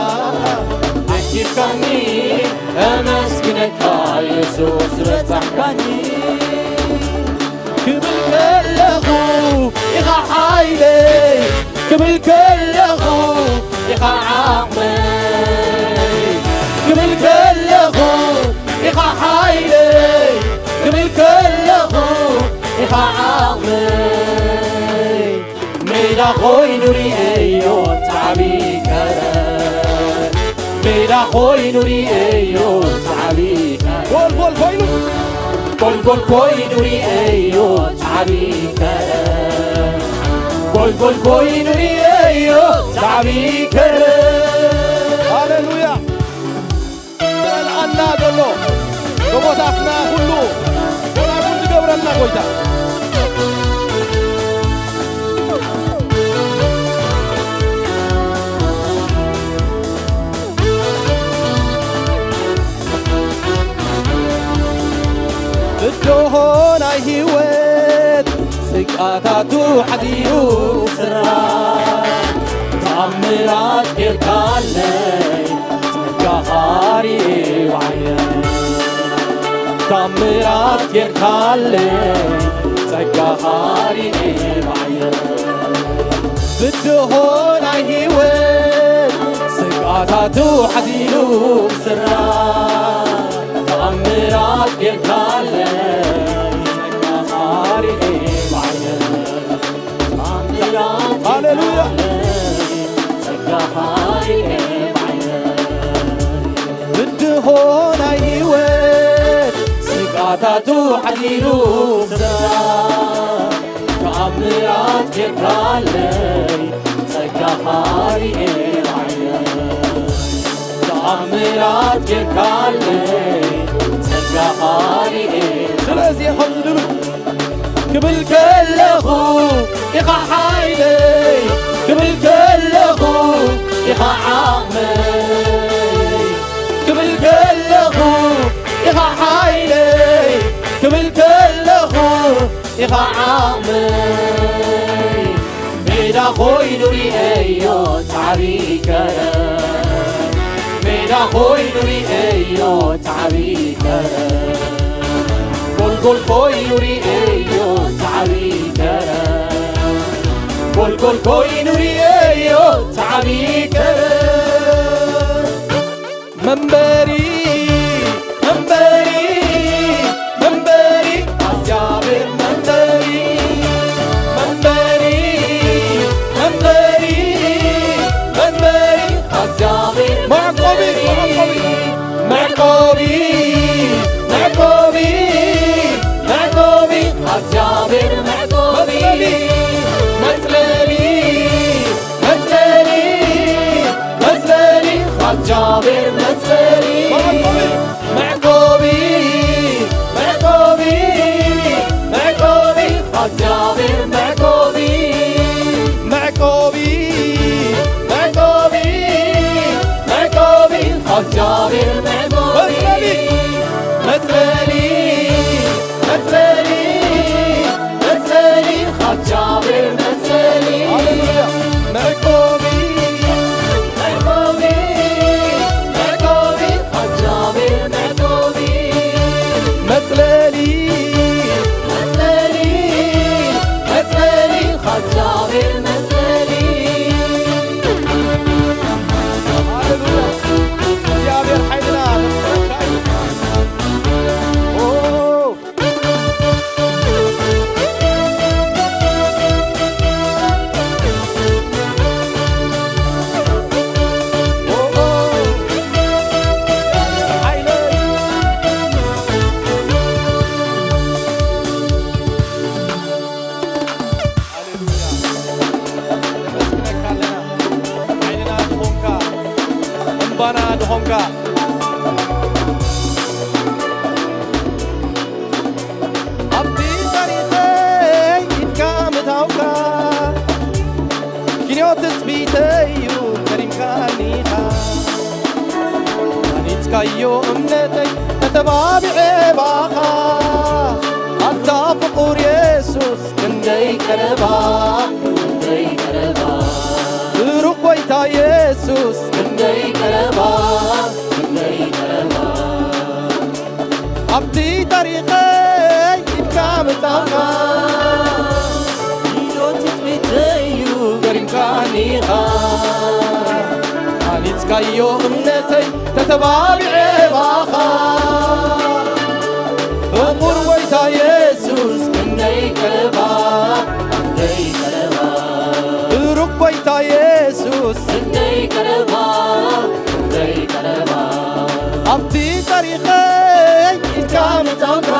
ደጊፍካኒ እመስግነካ የሱስ ዝበጻሕካኒ ክብል ከለኹ ኢኻ ሓይለይ ክብል ከለኹ ኢኻ ዓቕመይ ክብል ከለኹ ኢኻ ሓይለይ ክብል ከለኹ ኢኻ ዓቕመይ ሜዳ ኮይኑ ርእዮ ጻዕቢ ከረ ሜዳ ኮይኑ ርእዮ ጻዕቢ ከረ ጎልጎል ኮይኑ ጎልጎል ኮይኑ ርእዮ ጻዕቢ ከረ ጎልጎል ኮይኑ ርእዮ ጻዕቢ ከረ ሃሌሉያ ይመልኣና ዘሎ ጎቦታትና ኩሉ ሰላም ዝገብረልና ጎይታ ብድሆ ናይ ህይወት ስግኣታቱ ሓዚሉ ክስራ ተኣምራት ጌርካለይ ጸጋኻ ርእየ ብዓይነይ። ተኣምራት ጌርካለይ ጸጋኻ ርእየ ብዓይነይ። ብድሆ ናይ ህይወት ስግኣታቱ ሓዚሉ ክስራ ተኣምራት ጌርካለይ ጸጋኻ ርእየ ብዓይነይ። ተኣምራት ሃሌሉያ። ጌርካለይ ጸጋኻ ርእየ ብዓይነይ። ብድሆ ናይ ህይወት ስግኣታቱ ሓዚሉ ክስራ ተኣምራት ጌርካለይ ጸጋኻ ርእየ ብዓይነይ። ተኣምራት ጌርካለይ ጸጋኻ ርእየ። ስለዚ ከምዚ ንብል ክብል ከለኹ ኢኻ ሓይለይ፣ ክብል ከለኹ ኢኻ ዓቕመይ፣ ክብል ከለኹ ኢኻ ሓይለይ፣ ክብል ከለኹ ኢኻ ዓቕመይ። ሜዳ ኮይኑ ርእየዮ ታሪኸ፣ ሜዳ ኮይኑ ርእየዮ ታሪኸ፣ ጎልጎል ኮይኑ ርእየዮ ታሪኸ፣ ጎልጎል ኮይኑ ርእየዮ ታሪኸ። መንበሪ፣ መንበሪ፣ መንበሪ፣ እግዚኣብሔር መንበሪ፣ መንበሪ፣ መንበሪ፣ መንበሪ፣ እግዚኣብሔር መዕቆቢ፣ መዕቆቢ። መዕቆቢ፣ መዕቆቢ፣ መዕቆቢ፣ እግዚኣብሔር መዕቆቢ። መጽለሊ፣ መጽለሊ፣ መጽለሊ፣ መጽለሊ፣ እግዚኣብሔር መጽለሊ። መዕቆቢ፣ መዕቆቢ፣ መዕቆቢ፣ እግዚኣብሔር መዕቆቢ። መዕቆቢ፣ መዕቆቢ፣ መዕቆቢ፣ እግዚኣብሔር መዕቆቢ። መጽለሊ፣ መጽለሊ፣ መጽለሊ፣ መጽለሊ፣ እግዚኣብሔር መጽለሊ። ሃሌሉያ። መዕቆቢ፣ መዕቆቢ፣ መዕቆቢ፣ እግዚኣብሔር መዕቆቢ። መጽለሊ፣ መጽለሊ፣ መጽለሊ፣ እግዚኣብሔር መጽለሊ። ሃሌሉያ። እግዚኣብሔር ሓይልና ነመስግነካ እዩ። ኦ። ሃሌሉያ። ነመስግነካ ኣለና። ዓይንና ድኾንካ፣ እምባና ድኾንካ። ኣብቲ ታሪኸይ ኢድካ ምእታውካ፣ ኪንዮ ትጽቢተይ እዩ ከሪምካኒኻ። ሃኒጽካዮ እምነተይ ተተባቢዐ ባኻ። ኣታ ፍቑር የሱስ ክንደይ ቀረባ፣ ክንደይ ቀረባ። ብሩኽ ጎይታ የሱስ ክንደይ ቀረባ፣ ክንደይ ቀረባ። ኣብቲ ታሪኸይ ኢድካ ምጻኻ፣ ኪንዮ ትጽቢተይ እዩ ገሪምካኒኻ። ሃኒጽካዮ እምነተይ ተተባቢዐ ባኻ። ፍቑር ጎይታ የሱስ ክንደይ ቀረባ፣ ክንደይ ቀረባ። ብሩኽ ጎይታ የሱስ ክንደይ ቀረባ፣ ክንደይ ቀረባ። ኣብቲ ታሪኸይ ኢድካ ምጻኻ፣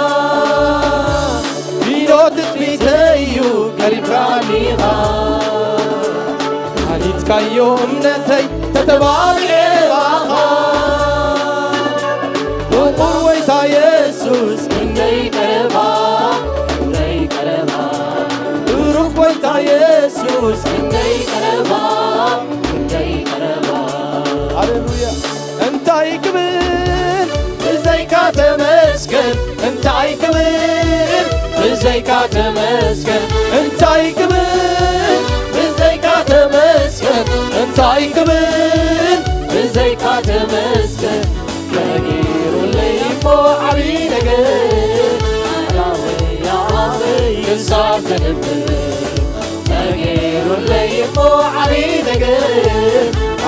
ኪንዮ ትጽቢተይ እዩ ገሪምካኒኻ። ሃኒጽካዮ እምነተይ ተተባቢዐ ባኻ። ፍቑር ጎይታ የሱስ ክንደይ ቀረባ፣ ክንደይ ቀረባ። ብሩኽ ጎይታ የሱስ ክንደይ ቀረባ፣ ክንደይ ቀረባ። ሃሌሉያ። እንታይ ክብል ብዘይካ ተመስገን፣ እንታይ ክብል ብዘ ብዘይካ ተመስገን እንታይ ክብል? ብዘይካ ተመስገን እንታይ ክብል? ብዘይካ ተመስገን ተገይሩለይ እሞ ዓብዪ ነገር ኣላወይ ኣባበይ ክሳብ ዘንብር ተገይሩለይ እሞ ዓብዪ ነገር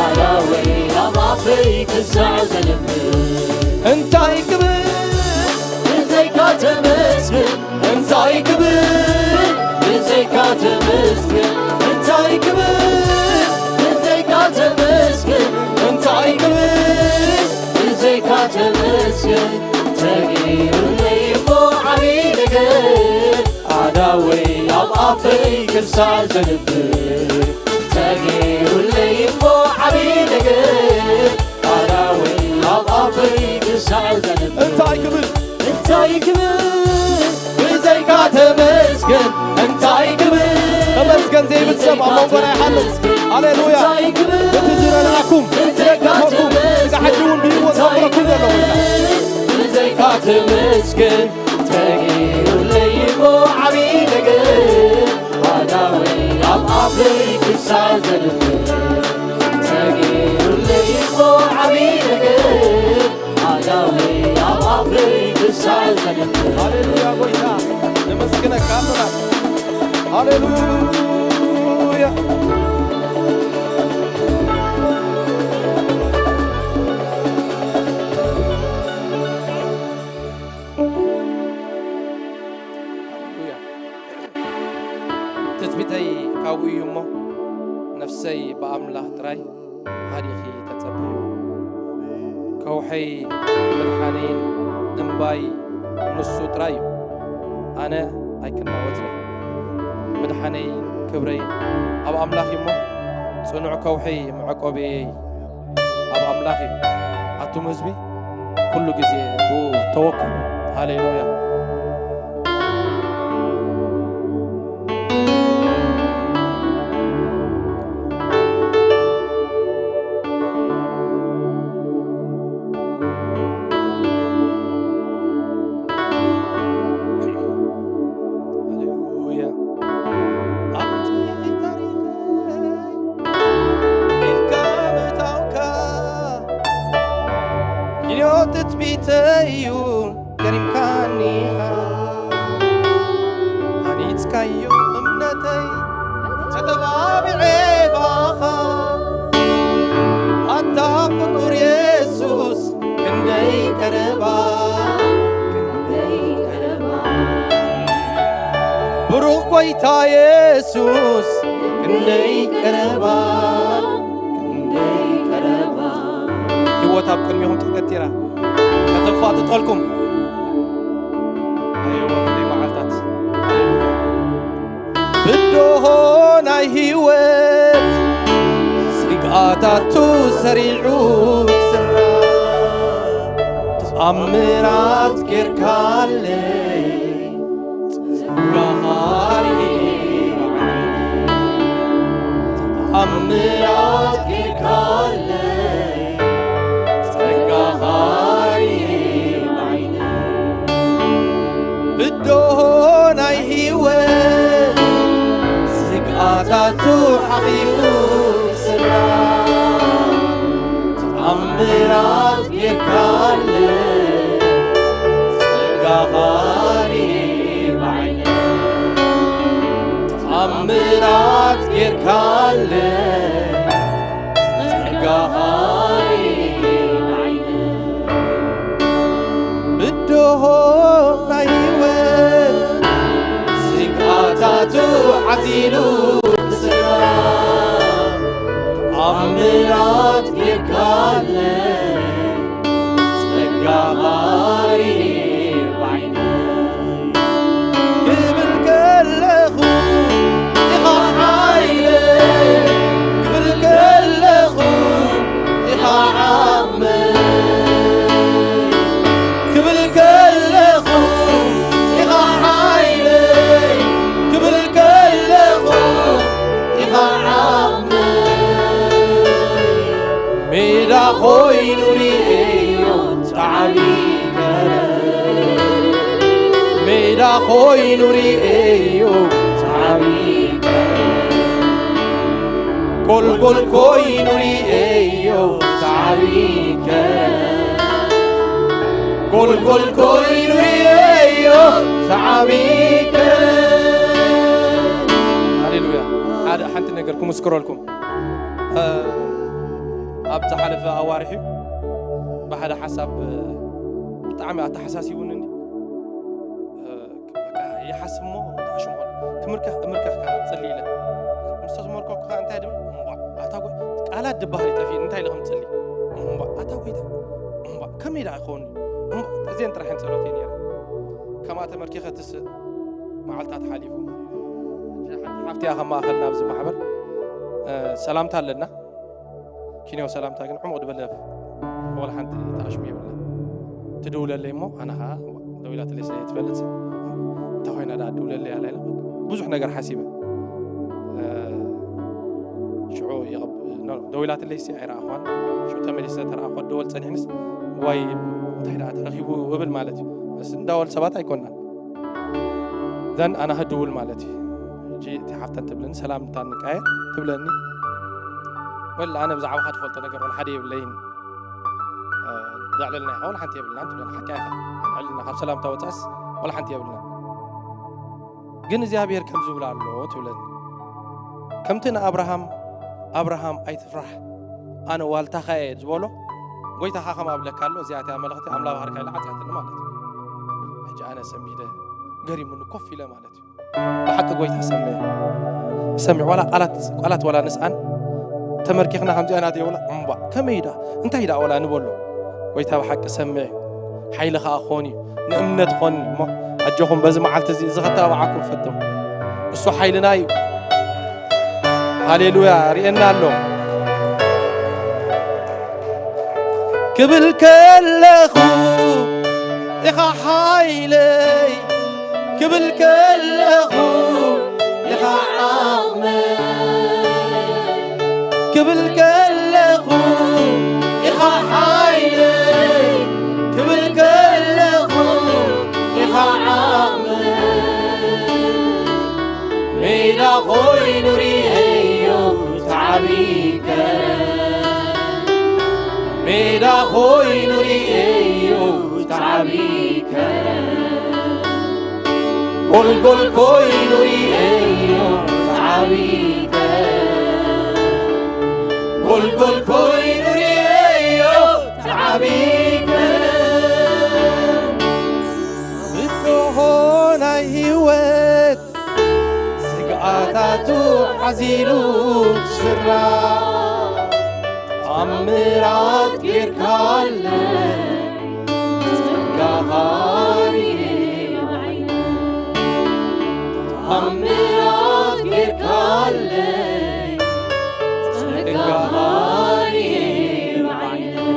ኣላወይ ኣባበይ ክሳብ ዘንብር እንታይ ክብል? ብዘይካ ተመስገን እንታይ ክብል? ብዘይካ ተመስገን እንታይ ክብል? ብዘይካ ተመስገን እንታይ ክብል? ብዘይካ ተመስገን ተገይሩለይ እሞ ዓብዪ ነገር ኣዳወይ ኣብ ኣፈይ ክሳብ ዘንብር ተገይሩለይ እሞ ዓብዪ ነገር ኣዳወይ ኣብ ኣፈይ ክሳብ ዘንብር እንታይ ክብል እንታይ ክብል ብዘይካ ተመስገን እንታይ ክብል ተመስገን ዘይብል ሰብ ኣብ መንጎና ይሓልፍ። ሃሌሉያ። እንታይ ክብል እቲ ዝረዳእኩም ዝደገፈኩም ስጋ ሕጂ እውን ብህይወት ዘንብረኩም ዘሎ ጎይታ ብዘይካ ተመስገን ተገይሩለይ እሞ ዓብዪ ነገር ኣዳወይ ኣብ ኣፈይ ክሳብ ዘንብር ተገይሩለይ እሞ ዓብዪ ነገር ኣዳወይ ኣብ ኣፈይ ክሳብ ዘንብር ሃሌሉያ ጎይታ ነመስግነካ ኣለና። ሃሌሉያ። ሃሌሉያ። ትጽቢተይ ካብኡ እዩ እሞ፣ ነፍሰይ ብኣምላኽ ጥራይ ሃዲኺ ተጸበዩ። ከውሐይ ምድሓነይን እምባይ ንሱ ጥራይ እዩ። ኣነ ኣይክናወጽን እየ። ምድሓነይን ክብረይን ኣብ ኣምላኽ እዩ እሞ፣ ጽኑዕ ከውሐይ መዕቆብየይ ኣብ ኣምላኽ እዩ። ኣቱም ህዝቢ፣ ኩሉ ግዜ ብኡ ተወከሉ። ሃሌሉያ። ሃሌሉያ። ኣብቲ ታሪኸይ ኢልካ ምእታውካ ኪንዮ ትጽቢተይ እዩ ገሪምካኒ ኢኻ። ሃኒጽካዮ እምነተይ ተተባቢዐ ባኻ ኣታ ፍቁር የሱስ ክንደይ ቀረባ ክንደይ ቀረባ ብሩኽ ጎይታ የሱስ ክንደይ ቀረባ ክንደይ ቀረባ ህይወት ኣብ ቅድሚኹም ተገቲራ ከተፋጥጠልኩም ኣየዋ ክንደይ መዓልታት ሃሌሉያ ብድሆ ናይ ህይወት ስግኣታቱ ሰሪዑ ክስራ ተኣምራት ጌርካለይ ጸጋኻ ርኤ ብዓይነይ ተኣምራት ጌርካለይ ጸጋኻ ርኤ ብዓይነይ ብድሆ ናይ ህይወት ስግኣታቱ ሓኺሙ ክስራ ተኣምራት ጌርካለይ ጸጋኻ ርኤ ብዓይነይ ተኣምራት ጌርካለይ ጸጋኻ ርኤ ብዓይነይ ብድሆ ናይ ህይወት ስግኣታቱ ዓዚሉ ክስራ ተኣምራት ጌርካለይ ጸጋኻ ርኤ ብዓይነይ ክብል ከለኹ ኢኻ ሓይለይ ክብል ከለኹ ኢኻ ዓቕመይ ክብል ከለኹ ኢኻ ሓይለይ ክብል ከለኹ ሜዳ ኮይኑ ርእዮ ሳዕቢከ፣ ጎልጎል ኮይኑ ርእዮ ሳዕቢከ፣ ጎልጎል ኮይኑ ርእዮ ሳዕቢከ። ሃሌሉያ። ሓደ ሓንቲ ነገር ክምስክረልኩም። እ፣ ኣብ ዝሓለፈ ኣዋርሕ እዩ ብሓደ ሓሳብ፣ እ፣ ብጣዕሚ ኣተሓሳሲቡኒ እንዲ። እ፣ በቃ ይሓስብ እሞ ተኣሽሞን ክምርከኽ፣ እምርከኽ ከኣ ጽሊ ኢለ። ምስ ተዝመርኮ ከኣ እንታይ ድብል? እምቧ፣ ኣታ ጎይ፣ ቃላት ድበሃል ይጠፍእ፣ እንታይ ኢለ ከም ጽሊ? እምቧ፣ ኣታ ጎይታ፣ እምቧ፣ ከመይ ደኣ ይኸውን? እምቧ፣ እዚአን ጥራሕ እየን ጸሎተይ ነይረን። ከምኣ ተመርኪኸ ትስእ መዓልታት ሓሊፉ። ሓንቲ ሓፍቲ እያ ካብ ማእኸልና ኣብዚ ማሕበር፣ እ፣ ሰላምታ ኣለና። ኪንዮ ሰላምታ ግን ዕሙቕ ዝበለ ወላ ሓንቲ ተኣሽሙ የብልና። ትድውለለይ እሞ ኣነ ኸዓ ደዊላትለይ ስለ ዘይትፈልጥ፣ እንታይ ኮይና ደኣ ትድውለለይ ኣላ ኢለ ብዙሕ ነገር ሓሲበ። እ፣ ሽዑ ይቐብ-፣ ኖ፣ ደዊላትለይ ሲ ኣይረኣኽዋን። ሽዑ ተመሊሰ ተረኣኽዋ፣ ደወል ጸኒሕንስ፣ ዋይ፣ እንታይ ደኣ ተረኺቡ እብል ማለት እዩ። በስ እንዳወል ሰባት ኣይኮናን። ዘን ኣነ ክድውል ማለት እዩ። ሕጂ እቲ ሓፍተን ትብለኒ፣ ሰላምታ ንቃየር ትብለኒ። ወላ ኣነ ብዛዕባኻ ትፈልጦ ነገር ወላ ሓደ የብለይን። እ፣ ዘዕለልና ኢኻ ወላ ሓንቲ የብልናን ትብለኒ። ሓቂ ኢኻ። ኣዕልና ካብ ሰላምታ ወጻእስ ወላ ሓንቲ የብልናን። ግን እግዚኣብሔር ከምዚ ይብል ኣሎ ትብለኒ። ከምቲ ንኣብርሃም፣ "ኣብርሃም ኣይትፍራሕ፣ ኣነ ዋልታኻ እየ" ዝበሎ፣ ጎይታኻ ከምኣ እብለካ ኣሎ። እዚኣ እቲኣ መልእኽቲ ኣምላኽ ባርካ ኢላ ዓጽያትኒ ማለት እዩ። ሕጂ ኣነ ሰንቢደ፣ ገሪሙኒ ኮፍ ኢለ ማለት እዩ። ብሓቂ ጎይታ ሰምዕ፣ ሰምዕ። ዋላ ቃላት፣ ቃላት ዋላ ንስኣን ተመርኪኽና ከምዚኣ ናት የብላ እምባ። ከመይ ዳ? እንታይ ዳ ወላ ንበሎ? ጎይታ ብሓቂ ሰምዕ። ሓይሊ ኸኣ ክኾን እዩ። ንእምነት ኾን እሞ ኣጆኹም በዚ መዓልቲ እዚ፣ እዚ ኸተባብዓኩም ፈትም። እሱ ሓይልና እዩ። ሃሌሉያ፣ ርእየና ኣሎ። ክብል ከለኹ ኢኻ ሓይለይ፣ ክብል ከለኹ ኢኻ ዓቕመይ፣ ክብል ከለኹ ኢኻ ሓይለይ፣ ክብል ከለኹ ኢኻ ዓቕመይ። ሜዳ ኮይኑ ርእየዮ ተዓቢከ፣ ሜዳ ኮይኑ ርእየዮ ተዓቢከ፣ ጎልጎል ኮይኑ ርእየዮ ተዓቢከ፣ ጎልጎል ኮይኑ ርእየዮ ተዓቢከ። ብድሆ ናይ ህይወት ስግኣታቱ ሓዚሉ ዝስራዕ ተኣምራት ጌርካለይ፣ ጸጋኻ ርኤ ብዓይነይ። ተኣምራት ጌርካለይ፣ ጸጋኻ ርኤ ብዓይነይ።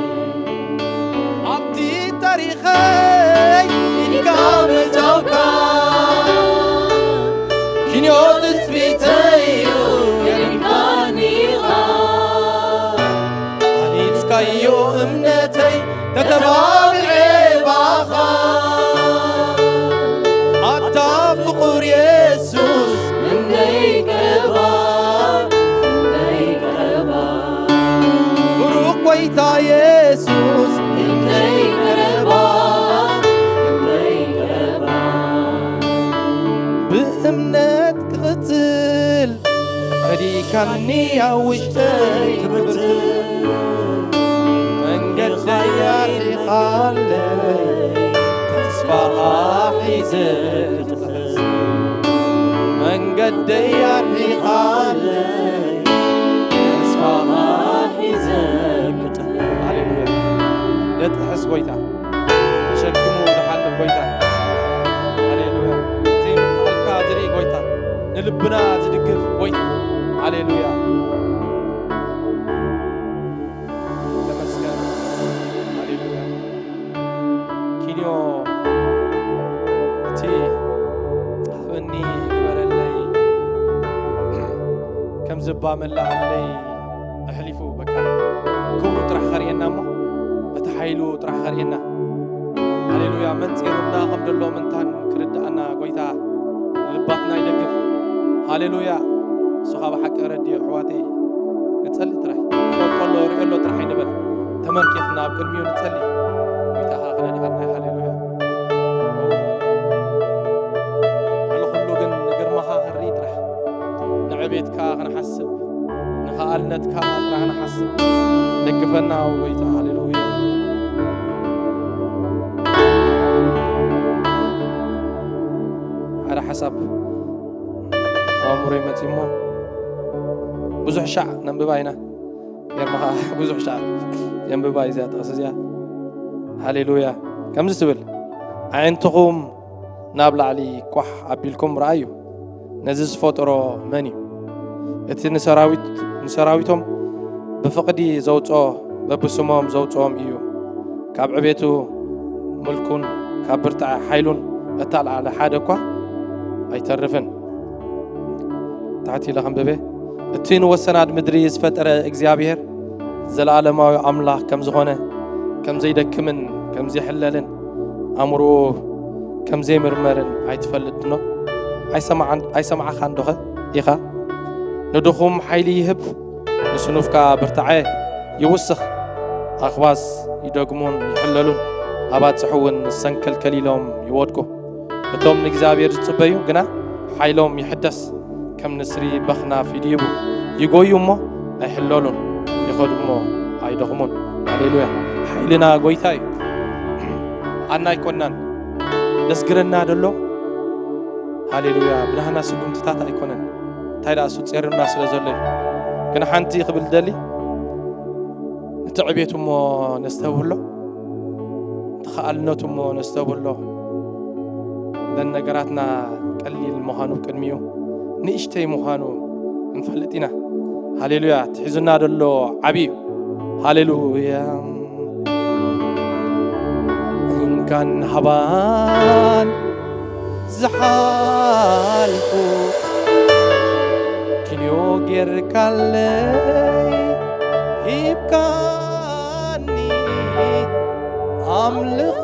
ኣብቲ ታሪኸይ ኢድካ ምእታውካ፣ ኪንዮ ትጽቢተይ እዩ ገሪምካኒ ኢኻ። ሃኒጽካዮ እምነተይ ተተባብዐ ባኻ። ኣታ ፍቑር የሱስ ክንደይ ቀረባ፣ ክንደይ ቀረባ። ብሩኽ ጐይታ የሱስ ክንደይ ቀረባ፣ ክንደይ ቀረባ። ብእምነት ክቕጽል ረዲእካኒ ኣብ ውሽጠይ ክብርትዕ፣ መንገደይ ኣርሒኻለይ ተስፋኻ ሒዘ ክጥሕስ፣ መንገደይ ኣርሒኻለይ ተስፋኻ ሒዘ ክጥሕስ። ሃሌሉያ። ደጥሕስ ጐይታ፣ ተሸኪሙ ዝሓልፍ ጐይታ። ሃሌሉያ። ዘይምኽኣልካ ዝርኢ ጐይታ፣ ንልብና ዝድግፍ ጐይታ። ሃሌሉያ። ተመስገን። ሃሌሉያ። ኪንዮ እቲ ሃበኒ ግበረለይ ከም ዝባ መላኣለይ ኣሕሊፉ በቃ ክብሩ ጥራሕ ከርእየና እሞ እቲ ሓይሉ ጥራሕ ከርእየና። ሃሌሉያ። መንጺሩና ከም ዘሎ ምንታን ክርድኣ ሃሌሉያ። እሱ ካብ ሓቂ ረድዮ ኣሕዋተይ፣ ንጸሊ ጥራይ። ፈልጦ ኣሎ፣ ርእዮ ኣሎ ጥራሕ ኣይንበል። ተመርኪኽና ኣብ ቅድሚኡ ንጸሊ። ጎይታ ኸኣ ክረድኣና እዩ። ሃሌሉያ። ልዕሊ ኩሉ ግን ንግርማኻ ክንርኢ ጥራሕ። ንዕቤትካ ክንሓስብ፣ ንኸኣልነትካ ጥራሕ ንሓስብ። ደግፈና ጎይታ። ሃሌሉያ። ሓደ ሓሳብ ኣእምሮይ መጺ እሞ፣ ብዙሕ ሻዕ ነንብባ ኢና። የርማ ኸዓ ብዙሕ ሻዕ የንብባ እዩ እዚኣ ጥቕሲ እዚኣ። ሃሌሉያ። ከምዚ ትብል፣ ኣዒንትኹም ናብ ላዕሊ ቋሕ ኣቢልኩም ረኣዩ። ነዚ ዝፈጠሮ መን እዩ? እቲ ንሰራዊት-፣ ንሰራዊቶም ብፍቕዲ ዘውጽኦ፣ በብስሞም ዘውጽኦም እዩ። ካብ ዕቤቱ ምልኩን ካብ ብርታዐ ሓይሉን እተላዕለ ሓደ እኳ ኣይተርፍን። ታሕቲ ኢለ ከንብበ። እቲ ንወሰናት ምድሪ ዝፈጠረ እግዚኣብሔር ዘለዓለማዊ ኣምላኽ ከም ዝኾነ፣ ከም ዘይደክምን ከም ዘይሕለልን፣ ኣእምሮኡ ከም ዘይምርመርን ኣይትፈልጥን ዶ? ኣይሰማዓን-፣ ኣይሰማዕኻን ዶኸ ኢኻ? ንድኹም ሓይሊ ይህብ፣ ንስኑፍ ከኣ ብርታዐ ይውስኽ። ኣኽባስ ይደግሙን ይሕለሉን፣ ኣባጽሕ እውን ሰንከልከል ኢሎም ይወድቁ። እቶም ንእግዚኣብሔር ዝጽበዩ ግና ሓይሎም ይሕደስ፣ ከም ንስሪ በኽናፍ ይድይቡ። ይጎዩ እሞ ኣይሕለሉን፣ ይኸዱ እሞ ኣይደኽሙን። ሃሌሉያ። ሓይልና ጎይታ እዩ። ኣና ኣይኮናን ደስግረና ደሎ። ሃሌሉያ። ብናህና ስጉምትታት ኣይኮነን። እንታይ ደኣ እሱ ጼርና ስለ ዘሎ እዩ። ግን ሓንቲ ክብል ደሊ፣ እቲ ዕቤቱ እሞ ነስተብህሎ፣ እቲ ኸኣልነቱ እሞ ነስተብህሎ። እዘን ነገራትና ቀሊል ምዃኑ ቅድሚኡ ንእሽተይ ምዃኑ እንፈልጥ ኢና። ሃሌሉያ። ትሒዙና ደሎ ዓብዪ እዩ። ሃሌሉያ። እንካን ሃባን ዝሓልኩ፣ ክልዮ ጌርካለይ ሂብካኒ ኣምልኾ።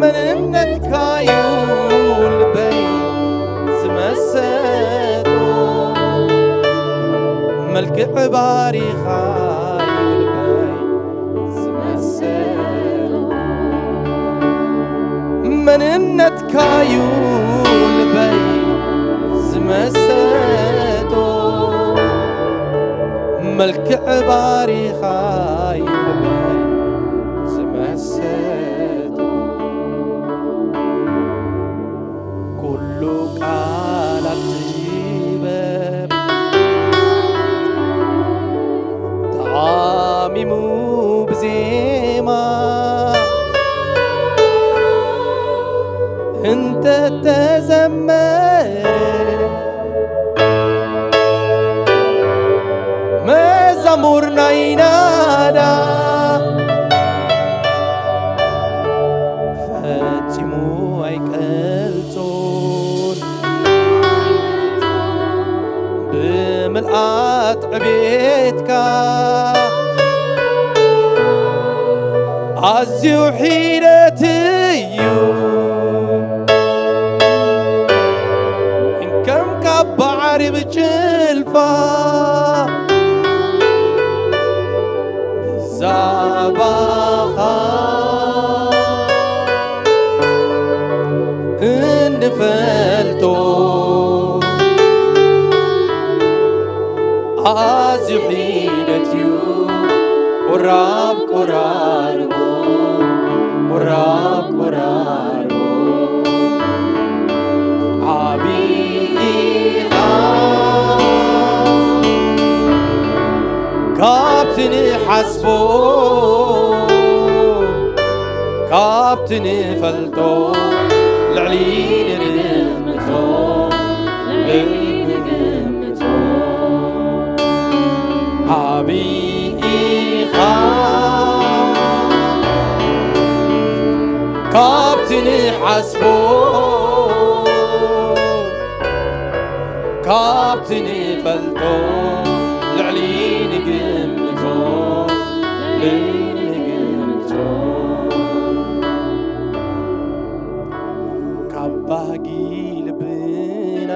መንነትካዩ ልበይ ዝመሰጦ፣ መልክዕ ባሪኻዩ ልበይ ዝመሰጦ፣ መንነትካዩ ልበይ ዝመሰጦ፣ መልክዕ ባሪኻዩ ልበይ ዝመሰጦ። ኩሉ ቃላት ጥበብ ተዓሚሙ ብዜማ እንተ ተዘመረ፣ መዛሙር ናይ ናዳ ፈጺሙ ኣይቀልጾን። ብምልኣት ዕቤትካ ኣዝዩ ሒደት እዩ። ከም ካብ ባዕሪ ብጭልፋ ብዛዕባኻ እንፈልጦ ኣዝዩ ሒደት እዩ። ቁራብ ቁራርቦ፣ ቁራብ ቁራርቦ፣ ዓቢ ኢኻ ካብቲ ንሓስቦ፣ ካብቲ ንፈልጦ ልዕሊ ንግምቶ፣ ልዕሊ ንግምቶ። ዓቢ ኢኻ ካብቲ ንሓስቦ፣ ካብቲ ንፈልጦ ልዕሊ ንግምቶ፣ ልዕሊ ንግምቶ። ካብ ባህጊ ልብና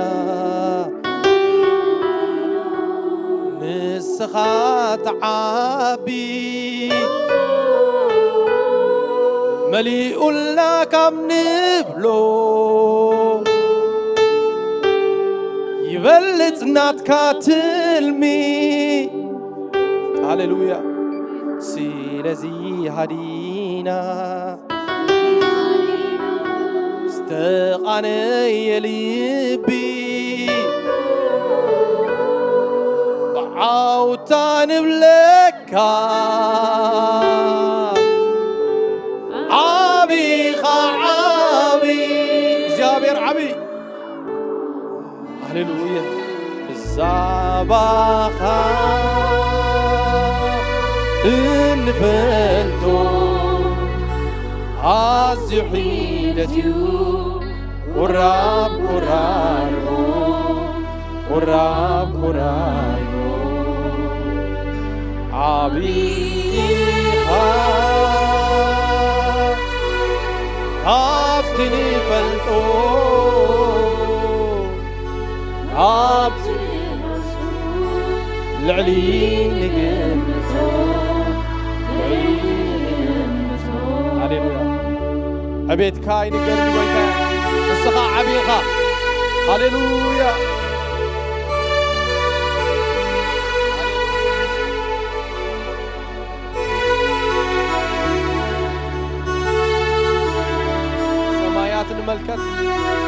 ንስኻ ትዓቢ፣ መሊኡልና ካብ ንብሎ ይበልጽ ናትካ ትልሚ። ሃሌሉያ። ስለዚ ሃዲና ዝተቓነየ ልቢ ብዓውታ ንብለካ፣ ዓቢኻ ዓቢ፣ እግዚኣብሔር ዓቢ። ሃሌሉያ። ብዛዕባኻ እንፈልጦ ኣዝዩ ሒደት እዩ። ቁራብ ቁራርቦ፣ ቁራብ ቁራርቦ፣ ዓቢኻ ካብቲ ንፈልጦ፣ ካብቲ ልዕሊ ንግምቶ፣ ልዕሊ ንግምቶ። ሃሌሉያ። ዕቤትካ ይንገር ጎይታ፣ ንስኻ ዓቢኻ። ሃሌሉያ። ሰማያት ንመልከት፣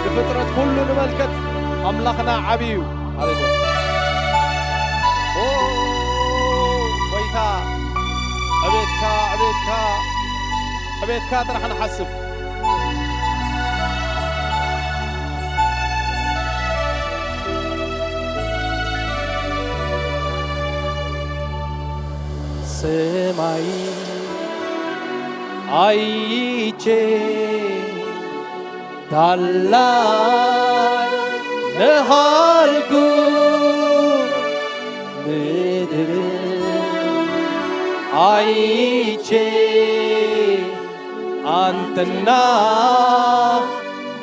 ንፍጥረት ኩሉ ንመልከት። ኣምላኽና ዓቢ እዩ። ሃሌሉያ። ኦ፣ ጎይታ፣ ዕቤትካ፣ ዕቤትካ፣ ዕቤትካ ጥራሕ ንሓስብ። ሰማይ ኣይቼ ታላቅ ነሃልኩ፣ ምድር ኣይቼ ኣንተና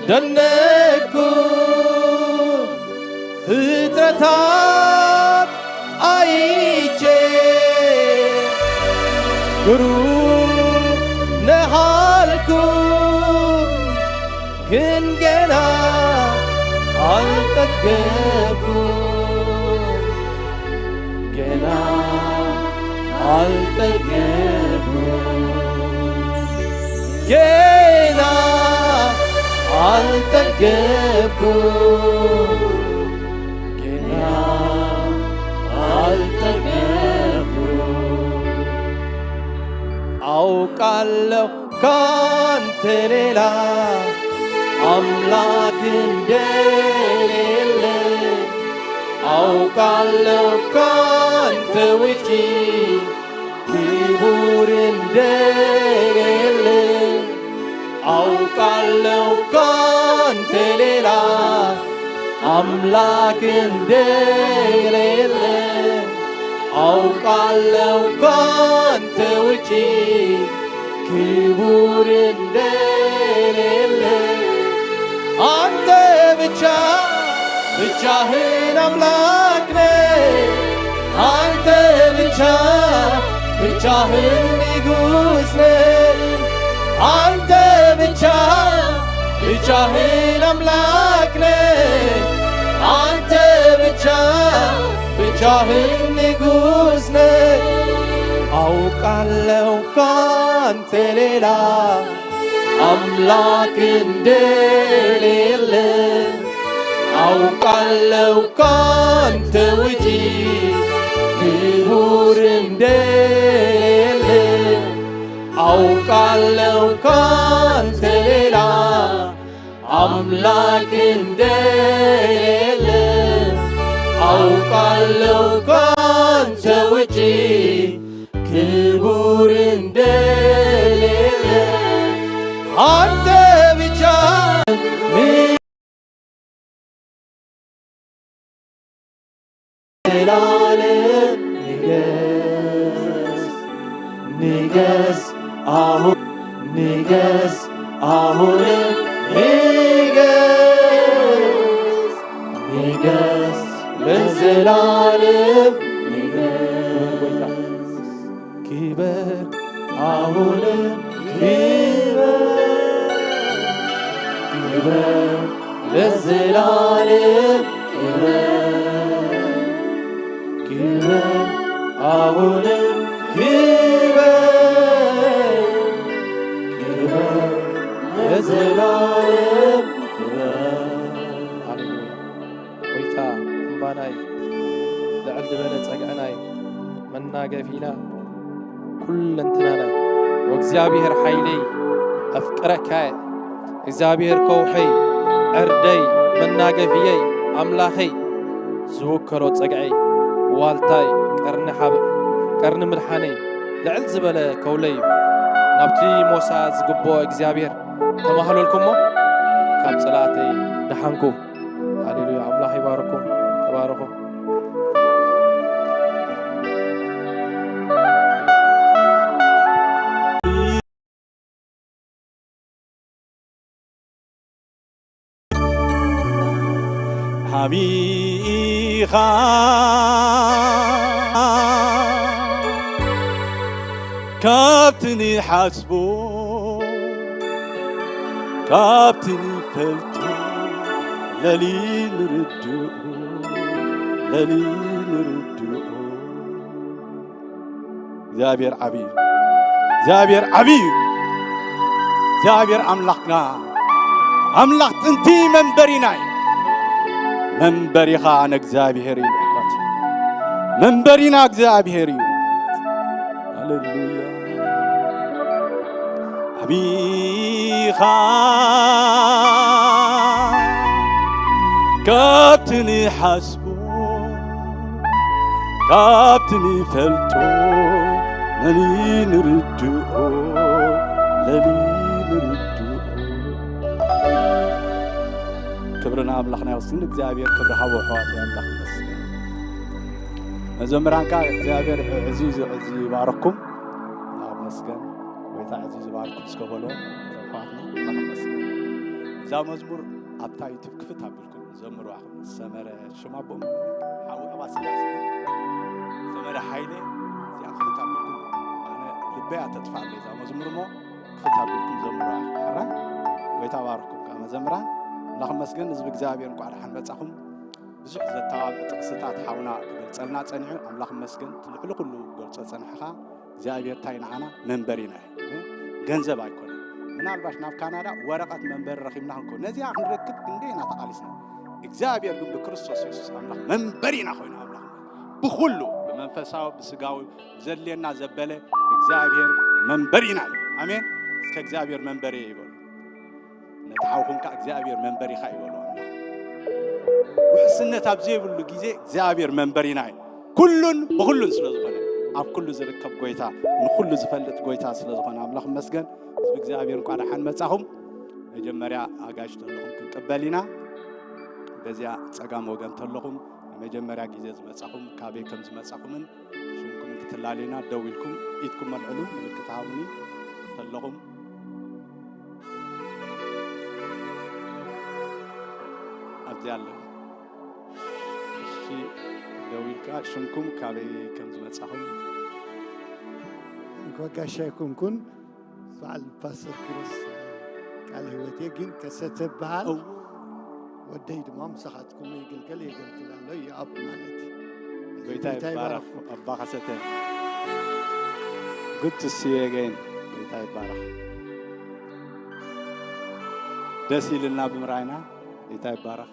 ደነኩ፣ ፍጥረታት ኣይቼ ግሩም ነሃልኩ፣ ግን ገና ኣልጠገብኩ፣ ገና ኣልጠገብኩ፣ ገና ኣልጠገብኩ፣ ገና ኣልጠገብኩ። አውቃለሁ ካንተ ሌላ አምላክ እንደሌለ፣ አውቃለሁ ካንተ ውጪ ክቡር እንደሌለ፣ አውቃለሁ ካንተ ሌላ አምላክ እንደሌለ፣ አውቃለሁ ካንተ ውጪ ክቡር እንደሌለ። አንተ ብቻ ብቻህን አምላክ ነህ። አንተ ብቻ ብቻህን ንጉስ ነህ። አንተ ብቻ ብቻህን አምላክ ነህ። አንተ ብቻ ብቻህን ንጉስ ነህ። አውቃለሁ ካንተ ሌላ አምላክ እንደሌለ፣ አውቃለሁ ካንተ ውጪ ክቡር እንደሌለ፣ አውቃለሁ ካንተ ሌላ አምላክ እንደሌለ፣ አውቃለሁ ካንተ ውጪ ክቡር እንደሌለ። አንተ ብቻ ዘላለም ንገስ፣ ንገስ፣ አሁን ንገስ፣ አሁን ንገስ። ንገስ ለዘላለም ንገስ። ክበር ኣሁንም ክበር፣ ክበር ለዘላለም ክበር። ክበር ኣሁንም ክበር፣ ክበር ለዘላለም ክበር። ሃሌሉያ። ጎይታ እምባናይ፣ ልዕል ዝበለ ጸግዕናይ፣ መናገፊና፣ ኩለንትናናይ። ወእግዚኣብሔር ሓይለይ ኣፍቅረካየ፣ እግዚኣብሔር ከውሐይ፣ ዕርደይ፣ መናገፍየይ፣ ኣምላኸይ፣ ዝውከሎ ጸግዐይ፣ ዋልታይ፣ ቀርኒ ሓብእ፣ ቀርኒ ምድሓነይ፣ ልዕል ዝበለ ከውለይ እዩ። ናብቲ ሞሳ ዝግብኦ እግዚኣብሔር ተማህለልኩሞ፣ ካብ ጸላእተይ ደሓንኩ። ሃሌሉያ። ኣምላኽ ይባርኩም። ተባረኹ። ዓቢኻ ካብቲ ንሓስቦ፣ ካብቲ ንፈልጦ ለሊ ንርድኦ፣ ለሊ ንርድኦ። እግዚኣብሔር ዓብዪ እዩ። እግዚኣብሔር ዓብዪ እዩ። እግዚኣብሔር ኣምላኽና ኣምላኽ ጥንቲ መንበሪና እዩ። መንበሪኻ ኣነ እግዚኣብሔር እዩ። ኣሕዋት፣ መንበሪና እግዚኣብሔር እዩ። ሃሌሉያ። ዓቢኻ ካብቲ ንሓስቦ፣ ካብቲ ንፈልጦ ለሊ ንርድኦ፣ ለሊ ንርድኦ። ክብሪ ንኣምላኽና ይኹን። እግዚኣብሔር ክብሪ ሃቦ፣ ኣሕዋት፣ ኣምላኽ ይመስገን። መዘምራን ከኣ እግዚኣብሔር ዕዚዙ፣ ዕዚዙ ይባርኩም። ኣምላኽ ይመስገን። ጎይታ ዕዚዙ ይባርኩም እስከ በሎ፣ ኣሕዋትና፣ ኣምላኽ ይመስገን። እዛ መዝሙር ኣብታ ዩቱብ ክፍት ኣቢልኩም ዘምሩዋ። ሰመረ ሽም ኣቦኦም ሓው ዕባ ስላሴ፣ ሰመረ ሓይለ፣ እዚኣ ክፍት ኣቢልኩም፣ ኣነ ልበይ ኣተጥፋለይ እዛ መዝሙር እሞ ክፍት ኣቢልኩም ዘምሩዋ። ሕራይ፣ ጎይታ ባርኩም። ከኣ መዘምራን፣ ኣምላኽ ይመስገን። ህዝቢ እግዚኣብሔር፣ እንቋዕ ደሓን መጻኹም። ብዙሕ ዘተባብዕ ጥቕስታት ሓውና ክገልጸልና ጸኒሑ፣ ኣምላኽ ይመስገን። ልዕሊ ኩሉ ክገልጾ ዝጸንሐኻ እግዚኣብሔር እንታይ ንዓና መንበሪና እዩ። ገንዘብ ኣይኮነን። ምናልባሽ ናብ ካናዳ ወረቐት መንበሪ ረኺብና ክንኮን፣ ነዚኣ ክንረክብ ክንደይ ኢና ተቓሊስና። እግዚኣብሔር ግን ብክርስቶስ የሱስ ኣምላኽ መንበሪና ኮይኑ፣ ኣምላኽ ብኹሉ ብመንፈሳዊ፣ ብስጋዊ፣ ዘድልየና ዘበለ እግዚኣብሔር መንበሪና እዩ። ኣሜን። እስከ እግዚኣብሔር መንበሪ ይበሉ። ነቲ ሓውኹም ከኣ እግዚኣብሔር መንበሪኻ ይበሉ። ኣምላኽ ውሕስነት ኣብ ዘይብሉ ግዜ እግዚኣብሔር መንበሪና እዩ። ኩሉን ብኹሉን ስለ ዝኾነ፣ ኣብ ኩሉ ዝርከብ ጎይታ፣ ንኹሉ ዝፈልጥ ጎይታ ስለ ዝኾነ ኣምላኽ ይመስገን። ህዝቢ እግዚኣብሔር እንቋዕ ደሓን መጻኹም። መጀመርያ ኣጋይሽ ዘለኹም ክንቅበል ኢና። በዚኣ ጸጋም ወገን ተለኹም፣ ንመጀመርያ ግዜ ዝመጻኹም፣ ካበይ ከም ዝመጻኹምን ሽምኩም ክትላለዩና ደው ኢልኩም ኢድኩም መልዕሉ፣ ምልክት ሃቡኒ። ተለኹም ኣብዚ ኣለኹ። እሺ፣ ደው ኢልካ ሽምኩም ካበይ ከም ዝመጻኹም። እንኳ ጋሻ ኣይኮንኩን፣ በዓል ፓስተር ኪሮስ ቃለ ህይወት እየ፣ ግን ከሰተ በዓል እው። ወደይ ድማ ምሳኻትኩም ይግልገል፣ የገልግል ኣሎ፣ ይኣብ ማለት እዩ። ጎይታ ጎይታ ይባረኽ። ይባርኽ። ኣባ ከሰተ። Good to see you again። ጎይታ ይባረኽ። ደስ ኢልና ብምርኣይና። ጎይታ ይባረኽ።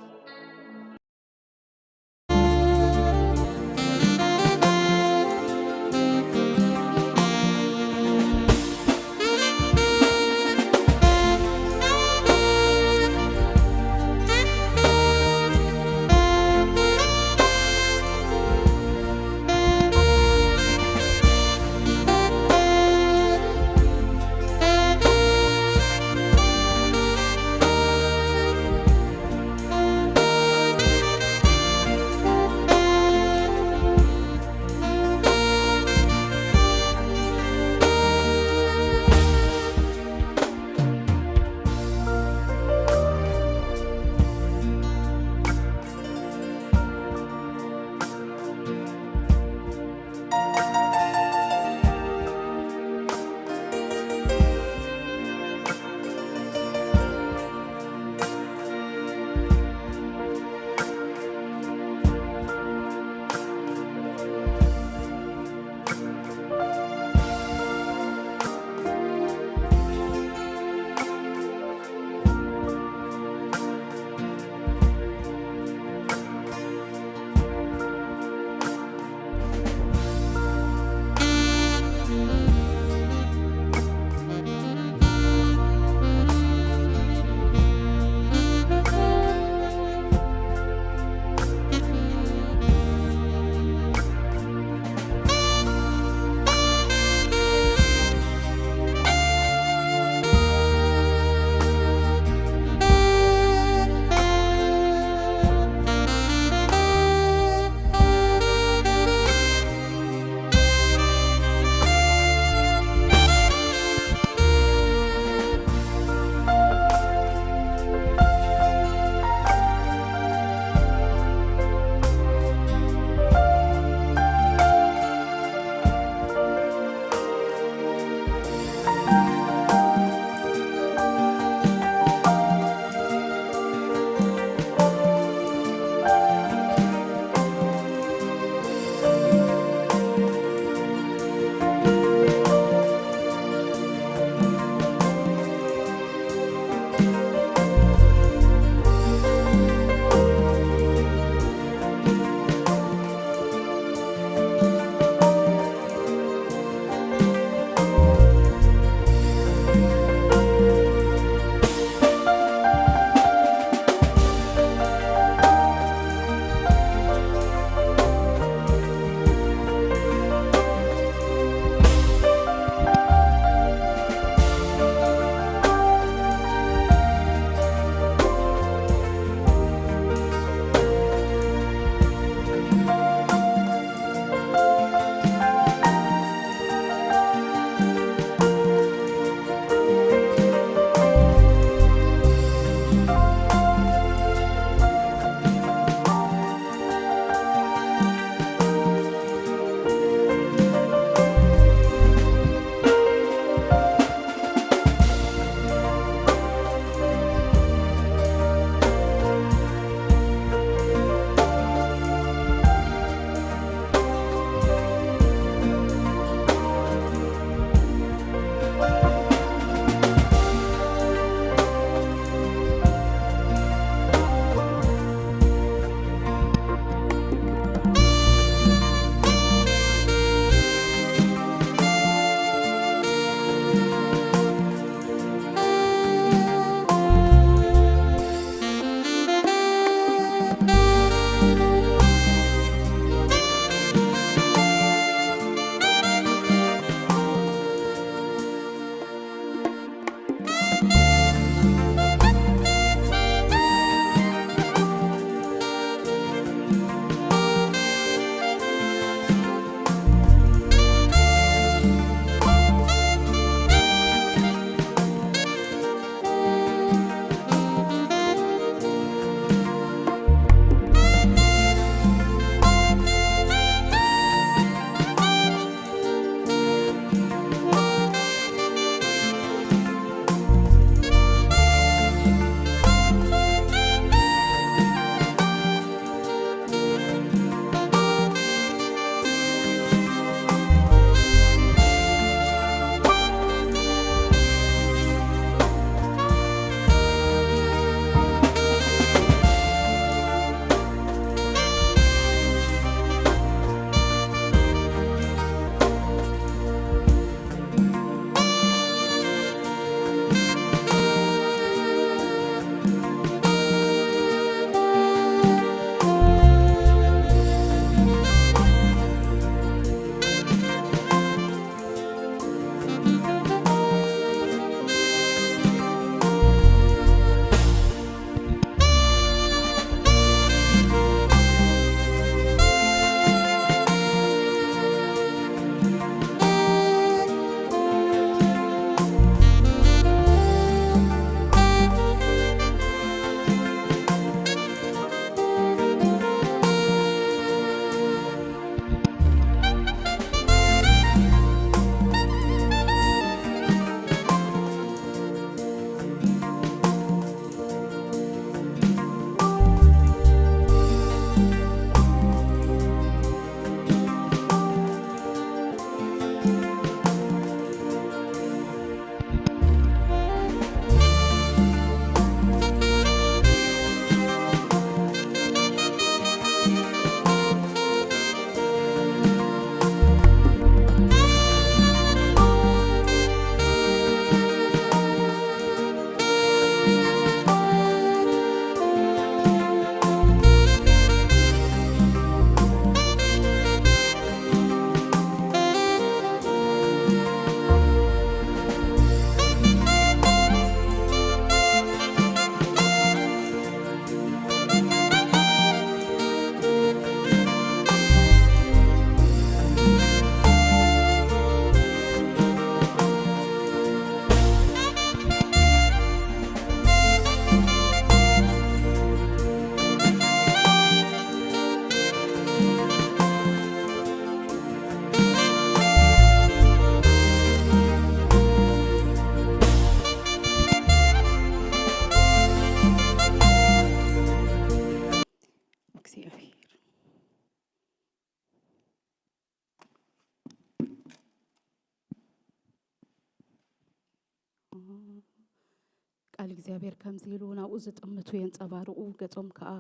ቃል እግዚኣብሔር ከምዚ ኢሉ ናብኡ ዝጥምቱ የንጸባርቑ፣ ገጾም ከኣ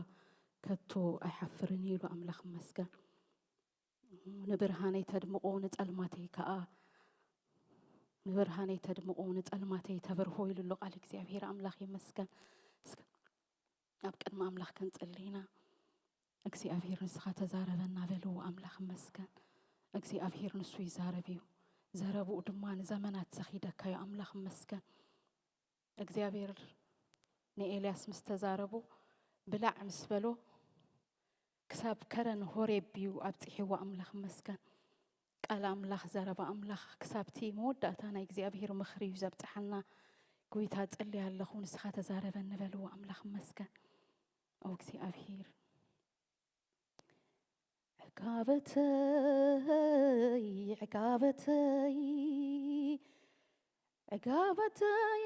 ከቶ ኣይሓፍርን ኢሉ። ኣምላኽ ይመስገን። ንብርሃነይ ተድምቖ ንጸልማተይ ከኣ ንብርሃነይ ተድምቖ ንጸልማተይ ተብርሆ ኢሉ ኣሎ ቃል እግዚኣብሔር። ኣምላኽ ይመስገን። እስከ ኣብ ቅድሚ ኣምላኽ ክንጽሊ ኢና። እግዚኣብሔር ንስኻ ተዛረበና በልዎ። ኣምላኽ ይመስገን። እግዚኣብሔር ንሱ ይዛረብ እዩ። ዘረብኡ ድማ ንዘመናት ዘኺደካዮ ኣምላኽ ይመስገን። እግዚኣብሔር ንኤልያስ ምስ ተዛረቦ ብላዕ ምስ በሎ ክሳብ ከረን ሆሬብ እዩ ኣብጺሕዎ። ኣምላኽ ይመስገን። ቃል ኣምላኽ ዘረባ ኣምላኽ ክሳብቲ መወዳእታ ናይ እግዚኣብሔር ምኽሪ እዩ ዘብጽሓና። ጎይታ ጽሊ ኣለኹ ንስኻ ተዛረበኒ በልዎ። ኣምላኽ ይመስገን። ኦ እግዚኣብሔር ዕጋበተይ ዕጋበተይ ዕጋበተይ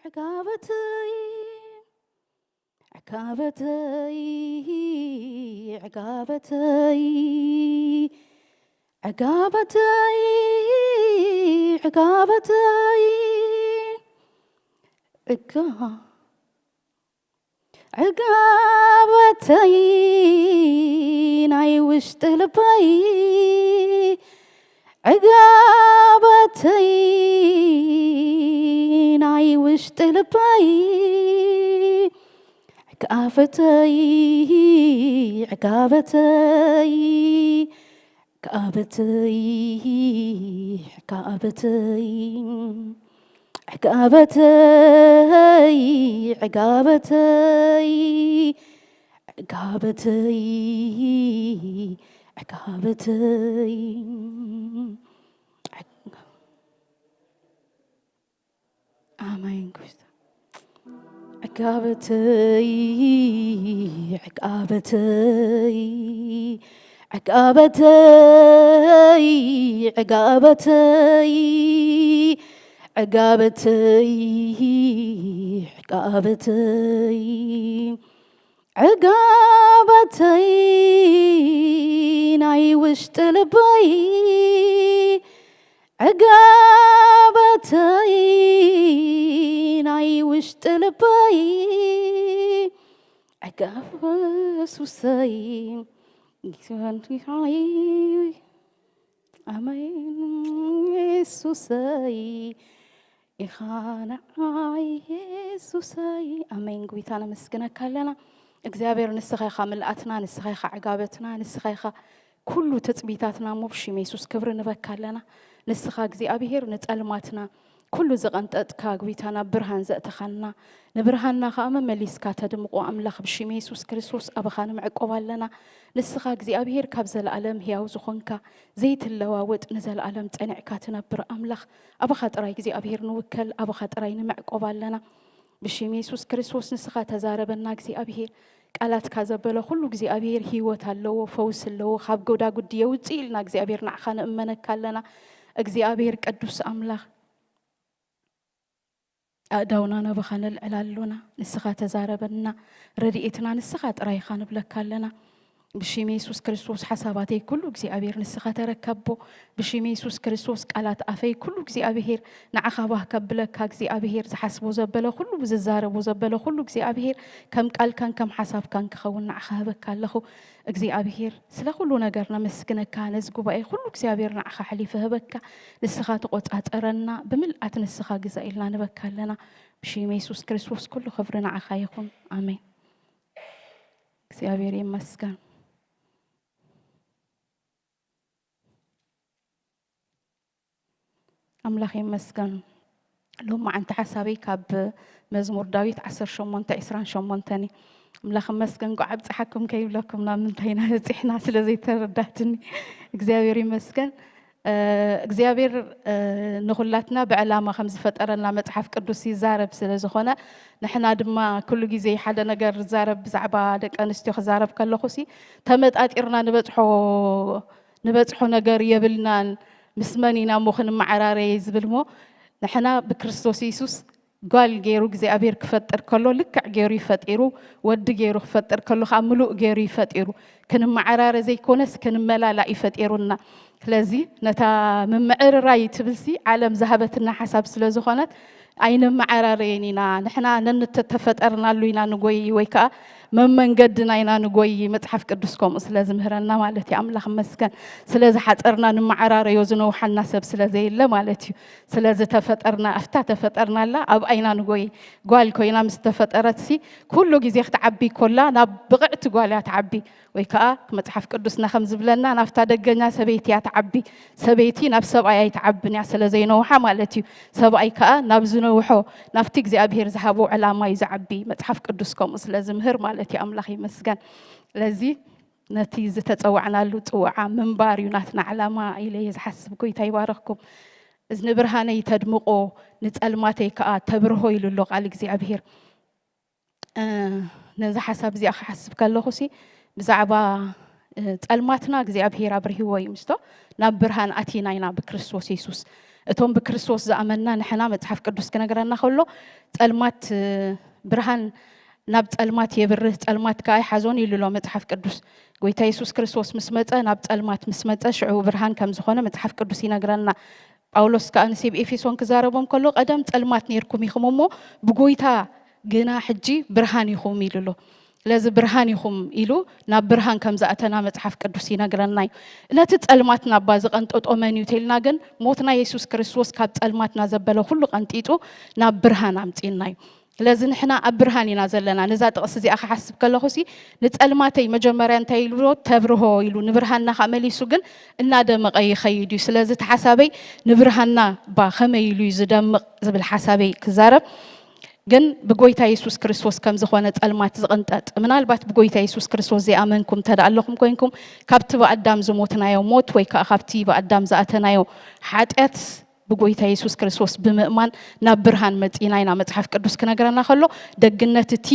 ዕጋበተይ ዕጋበተይ ዕጋበተይ ዕጋበተይ ዕጋበተይ ዕጋ ዕጋበተይ ናይ ውሽጢ ልበይ ዕጋበተይ ናይ ውሽጢ ልበይ ዕጋበተይ ዕጋበተይ ዕጋበተይ ዕጋበተይ ዕጋበተይ ዕጋበተይ ዕጋበተይ ዕጋበተይ ኣሜን። ጎይታ ዕጋበተይ ዕጋበተይ ዕጋበተይ ዕጋበተይ ዕጋበተይ ዕጋበተይ ዕጋበተይ ናይ ውሽጢ ልበይ ዕጋበተይ ናይ ውሽጢ ልበይ ዕጋበ ሱሰይ ኣሜን የሱሰይ ኢኻ ንዓይ የሱሰይ ኣሜን። ጎይታ ነመስግነካ ኣለና እግዚኣብሔር ንስኻ ኢኻ ምልኣትና ንስኻ ኢኻ ዕጋበትና ንስኻ ኢኻ ኩሉ ትጽቢታትና እሞ ብሽም የሱስ ክብሪ ንበካ ኣለና። ንስኻ እግዚኣብሔር ንጸልማትና ኩሉ ዝቐንጠጥካ ጎይታ ናብ ብርሃን ዘእተኻና ንብርሃንና ከኣ መመሊስካ ተድምቆ ኣምላኽ ብሽም የሱስ ክርስቶስ ኣባኻ ንምዕቆብ ኣለና። ንስኻ እግዚኣብሔር ካብ ዘለኣለም ህያው ዝኾንካ ዘይትለዋወጥ ንዘለኣለም ጸኒዕካ ትነብር ኣምላኽ ኣባኻ ጥራይ እግዚኣብሔር ንውከል ኣባኻ ጥራይ ንምዕቆብ ኣለና። ብሽም የሱስ ክርስቶስ ንስኻ ተዛረበና እግዚኣብሔር ቃላትካ ዘበለ ኩሉ እግዚኣብሔር ህይወት ኣለዎ ፈውስ ኣለዎ ካብ ጎዳጉዲ የውፅእ ኢልና እግዚኣብሔር ንዓኻ ንእመነካ ኣለና እግዚኣብሔር ቅዱስ ኣምላኽ ኣእዳውና ናባኻ ነልዕል ኣሎና ንስኻ ተዛረበና ረድኤትና ንስኻ ጥራይኻ ንብለካ ኣለና ብሽም የሱስ ክርስቶስ ሓሳባተይ ኩሉ እግዚኣብሔር ንስኻ ተረከቦ ብሽም የሱስ ክርስቶስ ቃላት ኣፈይ ኩሉ እግዚኣብሔር ንዓኻ ባህ ከብለካ እግዚኣብሔር ዝሓስቦ ዘበለ ኩሉ ዝዛረቦ ዘበለ ኩሉ እግዚኣብሔር ከም ቃልካን ከም ሓሳብካን ክኸውን ንዓኻ ህበካ ኣለኹ እግዚኣብሔር ስለ ኩሉ ነገር ነመስግነካ ነዚ ጉባኤ ኩሉ እግዚኣብሔር ንዓኻ ሓሊፈ ህበካ ንስኻ ተቆጻጸረና ብምልኣት ንስኻ ግዛ ኢልና ንበካ ኣለና ብሽም የሱስ ክርስቶስ ኩሉ ክብሪ ንዓኻ ይኹን ኣሜን እግዚኣብሔር ይመስገን ኣምላኽ ይመስገን ሎም መዓንቲ ሓሳበይ ካብ መዝሙር ዳዊት ዓሰርተ ሸሞንተ ዕስራን ሸሞንተን እዩ ኣምላኽ ይመስገን እንኳዕ ኣብፀሓኩም ከይብለኩም ናብ ምንታይ ኢና በፂሕና ስለ ዘይተረዳትኒ እግዚኣብሔር ይመስገን እግዚኣብሔር ንኹላትና ብዕላማ ከም ዝፈጠረና መፅሓፍ ቅዱስ ይዛረብ ስለ ዝኾነ ንሕና ድማ ኩሉ ግዜ ሓደ ነገር ዝዛረብ ብዛዕባ ደቂ ኣንስትዮ ክዛረብ ከለኹ ሲ ተመጣጢርና ንበፅሖ ንበፅሖ ነገር የብልናን ምስ መን ኢና እሞ ክንመዓራረየ ዝብል እሞ ንሕና ብክርስቶስ የሱስ ጓል ገይሩ እግዚኣብሔር ክፈጥር ከሎ ልክዕ ገይሩ እዩ ፈጢሩ ወዲ ገይሩ ክፈጥር ከሎ ከዓ ምሉእ ገይሩ እዩ ፈጢሩ ክንመዓራረ ዘይኮነስ ክንመላላእ እዩ ፈጢሩና ስለዚ ነታ ምምዕርራይ ትብልሲ ዓለም ዝሃበትና ሓሳብ ስለ ዝኾነት ኣይንመዓራረየን ኢና። ንሕና ነንተተፈጠርናሉ ኢና ንጎይ፣ ወይ ከዓ መመንገድና ኢና ንጎይ። መጽሓፍ ቅዱስ ከምኡ ስለ ዝምህረና ማለት እዩ። ኣምላኽ ይመስገን። ስለ ዝሓጸርና ንመዓራረዮ ዝነውሓና ሰብ ስለ ዘየለ ማለት እዩ። ስለ ዝተፈጠርና፣ ኣብታ ተፈጠርናላ ኣብኣ ኢና ንጎይ። ጓል ኮይና ምስ ተፈጠረትሲ ኩሉ ግዜ ክትዓቢ ኮላ ናብ ብቕዕቲ ጓል እያ ትዓቢ። ወይ ከዓ መጽሓፍ ቅዱስና ከም ዝብለና ናብታ ደገኛ ሰበይቲ እያ ትዓቢ። ሰበይቲ ናብ ሰብኣይ ኣይትዓብን እያ ስለ ዘይነውሓ ማለት እዩ። ሰብኣይ ከዓ ናብ ዝነውሖ ናብቲ እግዚኣብሔር ዝሃቦ ዕላማ እዩ ዝዓቢ። መጽሓፍ ቅዱስ ከምኡ ስለ ዝምህር ማለት እዩ። ኣምላኽ ይመስገን። ስለዚ ነቲ ዝተጸዋዕናሉ ጽውዓ ምንባር እዩ ናትና ዕላማ ኢለ እየ ዝሓስብ። ጎይታ ይባረኽኩም። እዚ ንብርሃነይ ተድምቆ ንጸልማተይ ከዓ ተብርሆ ኢሉ ኣሎ ቃል እግዚኣብሔር። ነዚ ሓሳብ እዚኣ ክሓስብ ከለኹ ሲ ብዛዕባ ጸልማትና እግዚኣብሔር ኣብርሂዎ እዩ ምስቶ ናብ ብርሃን ኣቲና ኢና ብክርስቶስ የሱስ። እቶም ብክርስቶስ ዝኣመንና ንሕና መጽሓፍ ቅዱስ ክነግረና ከሎ ጸልማት ብርሃን ናብ ጸልማት የብርህ፣ ጸልማት ከዓ ይሓዞን ኢሉ ኣሎ መጽሓፍ ቅዱስ። ጎይታ የሱስ ክርስቶስ ምስ መጸ ናብ ጸልማት ምስ መጸ ሽዑ ብርሃን ከም ዝኾነ መጽሓፍ ቅዱስ ይነግረና። ጳውሎስ ከዓ ንሴብ ኤፌሶን ክዛረቦም ከሎ ቀደም ጸልማት ነርኩም ኢኹም እሞ ብጎይታ ግና ሕጂ ብርሃን ኢኹም ኢሉ ኣሎ። ስለዚ ብርሃን ኢኹም ኢሉ ናብ ብርሃን ከም ዝኣተና መጽሓፍ ቅዱስ ይነግረና እዩ። ነቲ ጸልማትና እባ ዝቐንጠጦ መን እዩ ተልና ግን ሞትና የሱስ ክርስቶስ ካብ ጸልማትና ዘበለ ኩሉ ቀንጢጡ ናብ ብርሃን ኣምጺእና እዩ። ስለዚ ንሕና ኣብ ብርሃን ኢና ዘለና። ነዛ ጥቕሲ እዚኣ ክሓስብ ከለኹ ሲ ንጸልማተይ መጀመርያ እንታይ ኢሉ ተብርሆ ኢሉ ንብርሃንና ከዓ መሊሱ ግን እናደመቐ ይኸይድ እዩ። ስለዚ እቲ ሓሳበይ ንብርሃንና እባ ከመይ ኢሉ እዩ ዝደምቕ ዝብል ሓሳበይ ክዛረብ ግን ብጎይታ የሱስ ክርስቶስ ከም ዝኾነ ጸልማት ዝቕንጠጥ ምናልባት ብጎይታ የሱስ ክርስቶስ ዘይኣመንኩም እንተ ደኣ ኣለኹም ኮይንኩም ካብቲ ብኣዳም ዝሞትናዮ ሞት ወይ ከዓ ካብቲ ብኣዳም ዝኣተናዮ ሓጢኣት ብጎይታ የሱስ ክርስቶስ ብምእማን ናብ ብርሃን መጺና ኢና። መጽሓፍ ቅዱስ ክነግረና ከሎ ደግነት እቲ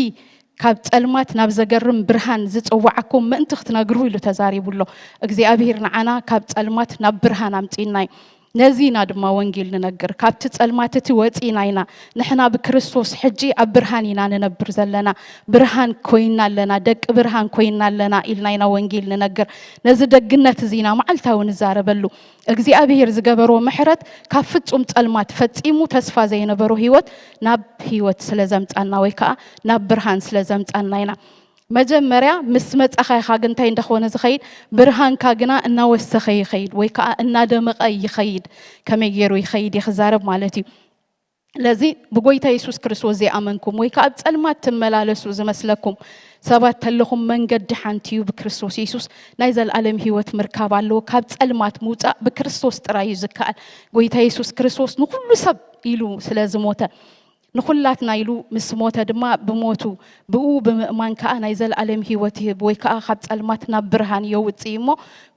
ካብ ጸልማት ናብ ዘገርም ብርሃን ዝጸዋዓኩም ምእንቲ ክትነግሩ ኢሉ ተዛሪቡ ኣሎ። እግዚኣብሔር ንዓና ካብ ጸልማት ናብ ብርሃን ኣምጺእና እዩ። ነዚ ኢና ድማ ወንጌል ንነግር። ካብቲ ጸልማት እቲ ወጺና ኢና። ንሕና ብክርስቶስ ሕጂ ኣብ ብርሃን ኢና ንነብር ዘለና። ብርሃን ኮይና ኣለና፣ ደቂ ብርሃን ኮይና ኣለና ኢልና ኢና ወንጌል ንነግር። ነዚ ደግነት እዚ ኢና መዓልታዊ ንዛረበሉ። እግዚኣብሔር ዝገበሮ ምሕረት ካብ ፍጹም ጸልማት ፈጺሙ ተስፋ ዘይነበሮ ህይወት ናብ ህይወት ስለ ዘምጻና ወይ ከኣ ናብ ብርሃን ስለ ዘምጻና ኢና። መጀመርያ ምስ መጻኻ ኢኻ ግን እንታይ እንዳኾነ ዝኸይድ? ብርሃንካ ግና እናወሰኸ ይኸይድ ወይ ከኣ እናደመቐ ይኸይድ። ከመይ ገይሩ ይኸይድ እየ ክዛረብ ማለት እዩ። ስለዚ ብጎይታ የሱስ ክርስቶስ ዘይኣመንኩም ወይ ከኣ ኣብ ጸልማት ትመላለሱ ዝመስለኩም ሰባት ተለኹም መንገዲ ሓንቲ እዩ ብክርስቶስ የሱስ ናይ ዘለኣለም ህይወት ምርካብ ኣለዎ። ካብ ጸልማት ምውጻእ ብክርስቶስ ጥራይ እዩ ዝከኣል። ጎይታ የሱስ ክርስቶስ ንኹሉ ሰብ ኢሉ ስለ ዝሞተ ንኹላትና ኢሉ ምስ ሞተ ድማ ብሞቱ ብኡ ብምእማን ከኣ ናይ ዘለኣለም ህይወት ይህብ ወይ ከኣ ካብ ጸልማት ናብ ብርሃን የውጽእ እሞ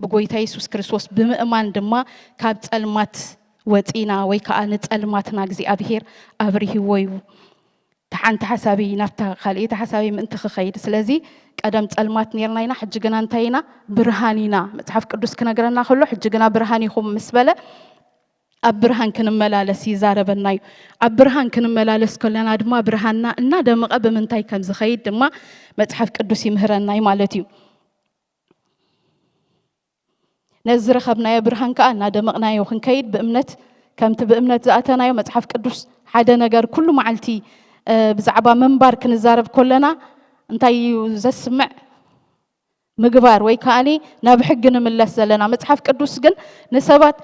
ብጎይታ የሱስ ክርስቶስ ብምእማን ድማ ካብ ጸልማት ወጺና ወይ ከኣ ንጸልማትና እግዚኣብሄር ኣብሪህዎ እዩ። ሓንቲ ሓሳቢ ናብታ ካልኣይቲ ሓሳቢ ምእንቲ ክኸይድ ስለዚ ቀደም ጸልማት ነርና ኢና ሕጂ ግና እንታይ ኢና ብርሃን ኢና መጽሓፍ ቅዱስ ክነግረና ከሎ ሕጂ ግና ብርሃን ኢኹም ምስ በለ ኣብ ብርሃን ክንመላለስ ይዛረበና እዩ። ኣብ ብርሃን ክንመላለስ ከለና ድማ ብርሃንና እናደመቐ ብምንታይ ከም ዝኸይድ ድማ መጽሓፍ ቅዱስ ይምህረና እዩ ማለት እዩ። ነዚ ዝረኸብናዮ ብርሃን ከዓ እናደመቕናዮ ክንከይድ ብእምነት ከምቲ ብእምነት ዝኣተናዮ መጽሓፍ ቅዱስ ሓደ ነገር ኩሉ መዓልቲ ብዛዕባ ምንባር ክንዛረብ ከለና እንታይ እዩ ዘስምዕ ምግባር ወይ ከኣኒ ናብ ሕጊ ንምለስ ዘለና መጽሓፍ ቅዱስ ግን ንሰባት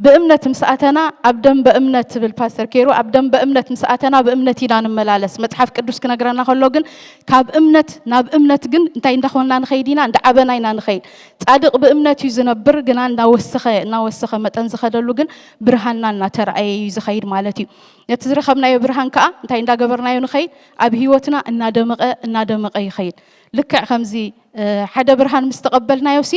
ብእምነት ምስ ኣተና ኣብ ደንበ እምነት ትብል ፓስተር ኬሩ ኣብ ደንበ እምነት ምስ ኣተና ብእምነት ኢና ንመላለስ መጽሓፍ ቅዱስ ክነግረና ከሎ ግን ካብ እምነት ናብ እምነት ግን እንታይ እንዳኾንና ንኸይድ ኢና እንዳዓበና ኢና ንኸይድ ጻድቕ ብእምነት እዩ ዝነብር ግና እናወሰኸ እናወሰኸ መጠን ዝኸደሉ ግን ብርሃንና እናተረኣየ እዩ ዝኸይድ ማለት እዩ ነቲ ዝረኸብናዮ ብርሃን ከዓ እንታይ እንዳገበርናዮ ንኸይድ ኣብ ህይወትና እናደመቐ እናደመቐ ይኸይድ ልክዕ ከምዚ ሓደ ብርሃን ምስ ተቐበልናዮ ሲ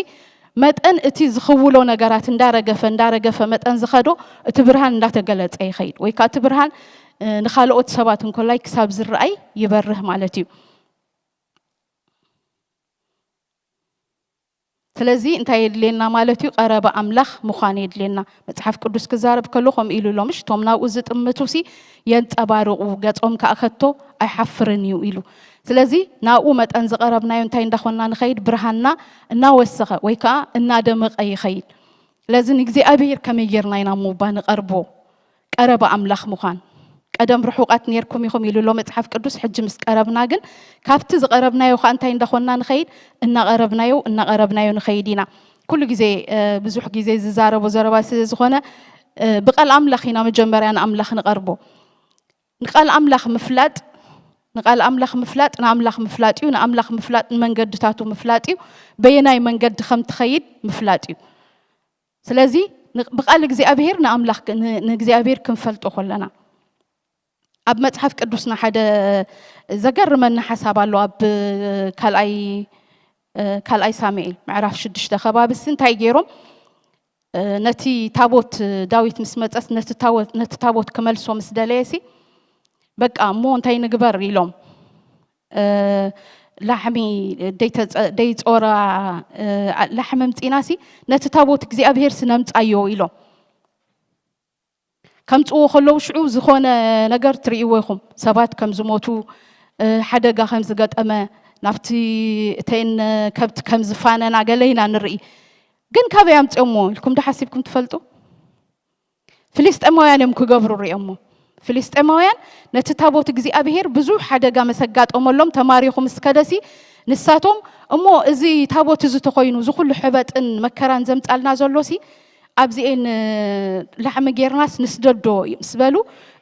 መጠን እቲ ዝኽውሎ ነገራት እንዳረገፈ እንዳረገፈ መጠን ዝኸዶ እቲ ብርሃን እንዳተገለጸ ይኸይድ ወይ ከዓ እቲ ብርሃን ንኻልኦት ሰባት እንኮላይ ክሳብ ዝረኣይ ይበርህ ማለት እዩ። ስለዚ እንታይ የድልየና ማለት እዩ? ቀረባ ኣምላኽ ምዃን የድልየና። መጽሓፍ ቅዱስ ክዛረብ ከሎ ከምኡ ኢሉ ኣሎ፣ ምሽ? እቶም ናብኡ ዝጥምቱ ሲ የንጸባርቑ፣ ገጾም ከኣ ከቶ ኣይሓፍርን እዩ ኢሉ። ስለዚ ናብኡ መጠን ዝቐረብናዮ እንታይ እንዳኾንና ንኸይድ? ብርሃንና እናወሰኸ ወይ ከኣ እናደመቐ ይኸይድ። ስለዚ ንእግዚኣብሔር ከመይ ጌርና ኢና እሞ እባ ንቐርቦ? ቀረባ ኣምላኽ ምዃን። ቀደም ርሑቓት ኔርኩም ኢኹም ኢሉ ኣሎ መጽሓፍ ቅዱስ። ሕጂ ምስ ቀረብና ግን ካብቲ ዝቐረብናዮ ከኣ እንታይ እንዳኾንና ንኸይድ? እናቐረብናዮ እናቐረብናዮ ንኸይድ ኢና። ኩሉ ግዜ ብዙሕ ግዜ ዝዛረቦ ዘረባ ስለ ዝኾነ ብቓል ኣምላኽ ኢና መጀመርያ ንኣምላኽ ንቐርቦ። ንቓል ኣምላኽ ምፍላጥ ንቓል ኣምላኽ ምፍላጥ ንኣምላኽ ምፍላጥ እዩ። ንኣምላኽ ምፍላጥ ንመንገድታቱ ምፍላጥ እዩ። በየናይ መንገዲ ከም ትኸይድ ምፍላጥ እዩ። ስለዚ ብቓል እግዚኣብሄር ንኣምላኽ ንእግዚኣብሄር ክንፈልጦ ከለና ኣብ መጽሓፍ ቅዱስና ሓደ ዘገርመኒ ሓሳብ ኣሎ። ኣብ ካልኣይ ካልኣይ ሳሙኤል ምዕራፍ ሽዱሽተ ከባቢ ሲ እንታይ ገይሮም ነቲ ታቦት ዳዊት ምስ መጸስ ነቲ ታቦት ክመልሶ ምስ ደለየ ሲ በቃ እሞ እንታይ ንግበር ኢሎም ላሕሚ ደይጾራ ላሕሚ ምጺና ሲ ነቲ ታቦት እግዚኣብሄር ሲ ነምጻዮ ኢሎም ከምጽዎ ከለዉ ሽዑ ዝኾነ ነገር ትርእይዎ ኢኹም። ሰባት ከም ዝሞቱ፣ ሓደጋ ከም ዝገጠመ፣ ናብቲ እተን ከብቲ ከም ዝፋነና ገለ ኢና ንርኢ። ግን ካበይ ኣምጽኦሞ ኢልኩም ዶ ሓሲብኩም ትፈልጡ? ፍልስጤማውያን እዮም ክገብሩ ርእዮሞ። ፍልስጤማውያን ነቲ ታቦት እግዚኣብሄር ብዙሕ ሓደጋ መሰጋጠመሎም ተማሪኹ ምስ ከደሲ ንሳቶም እሞ እዚ ታቦት እዚ ተኾይኑ እዚ ኩሉ ሕበጥን መከራን ዘምጻልና ዘሎሲ ኣብዚኤን ላሕሚ ጌርናስ ንስደዶ ምስ በሉ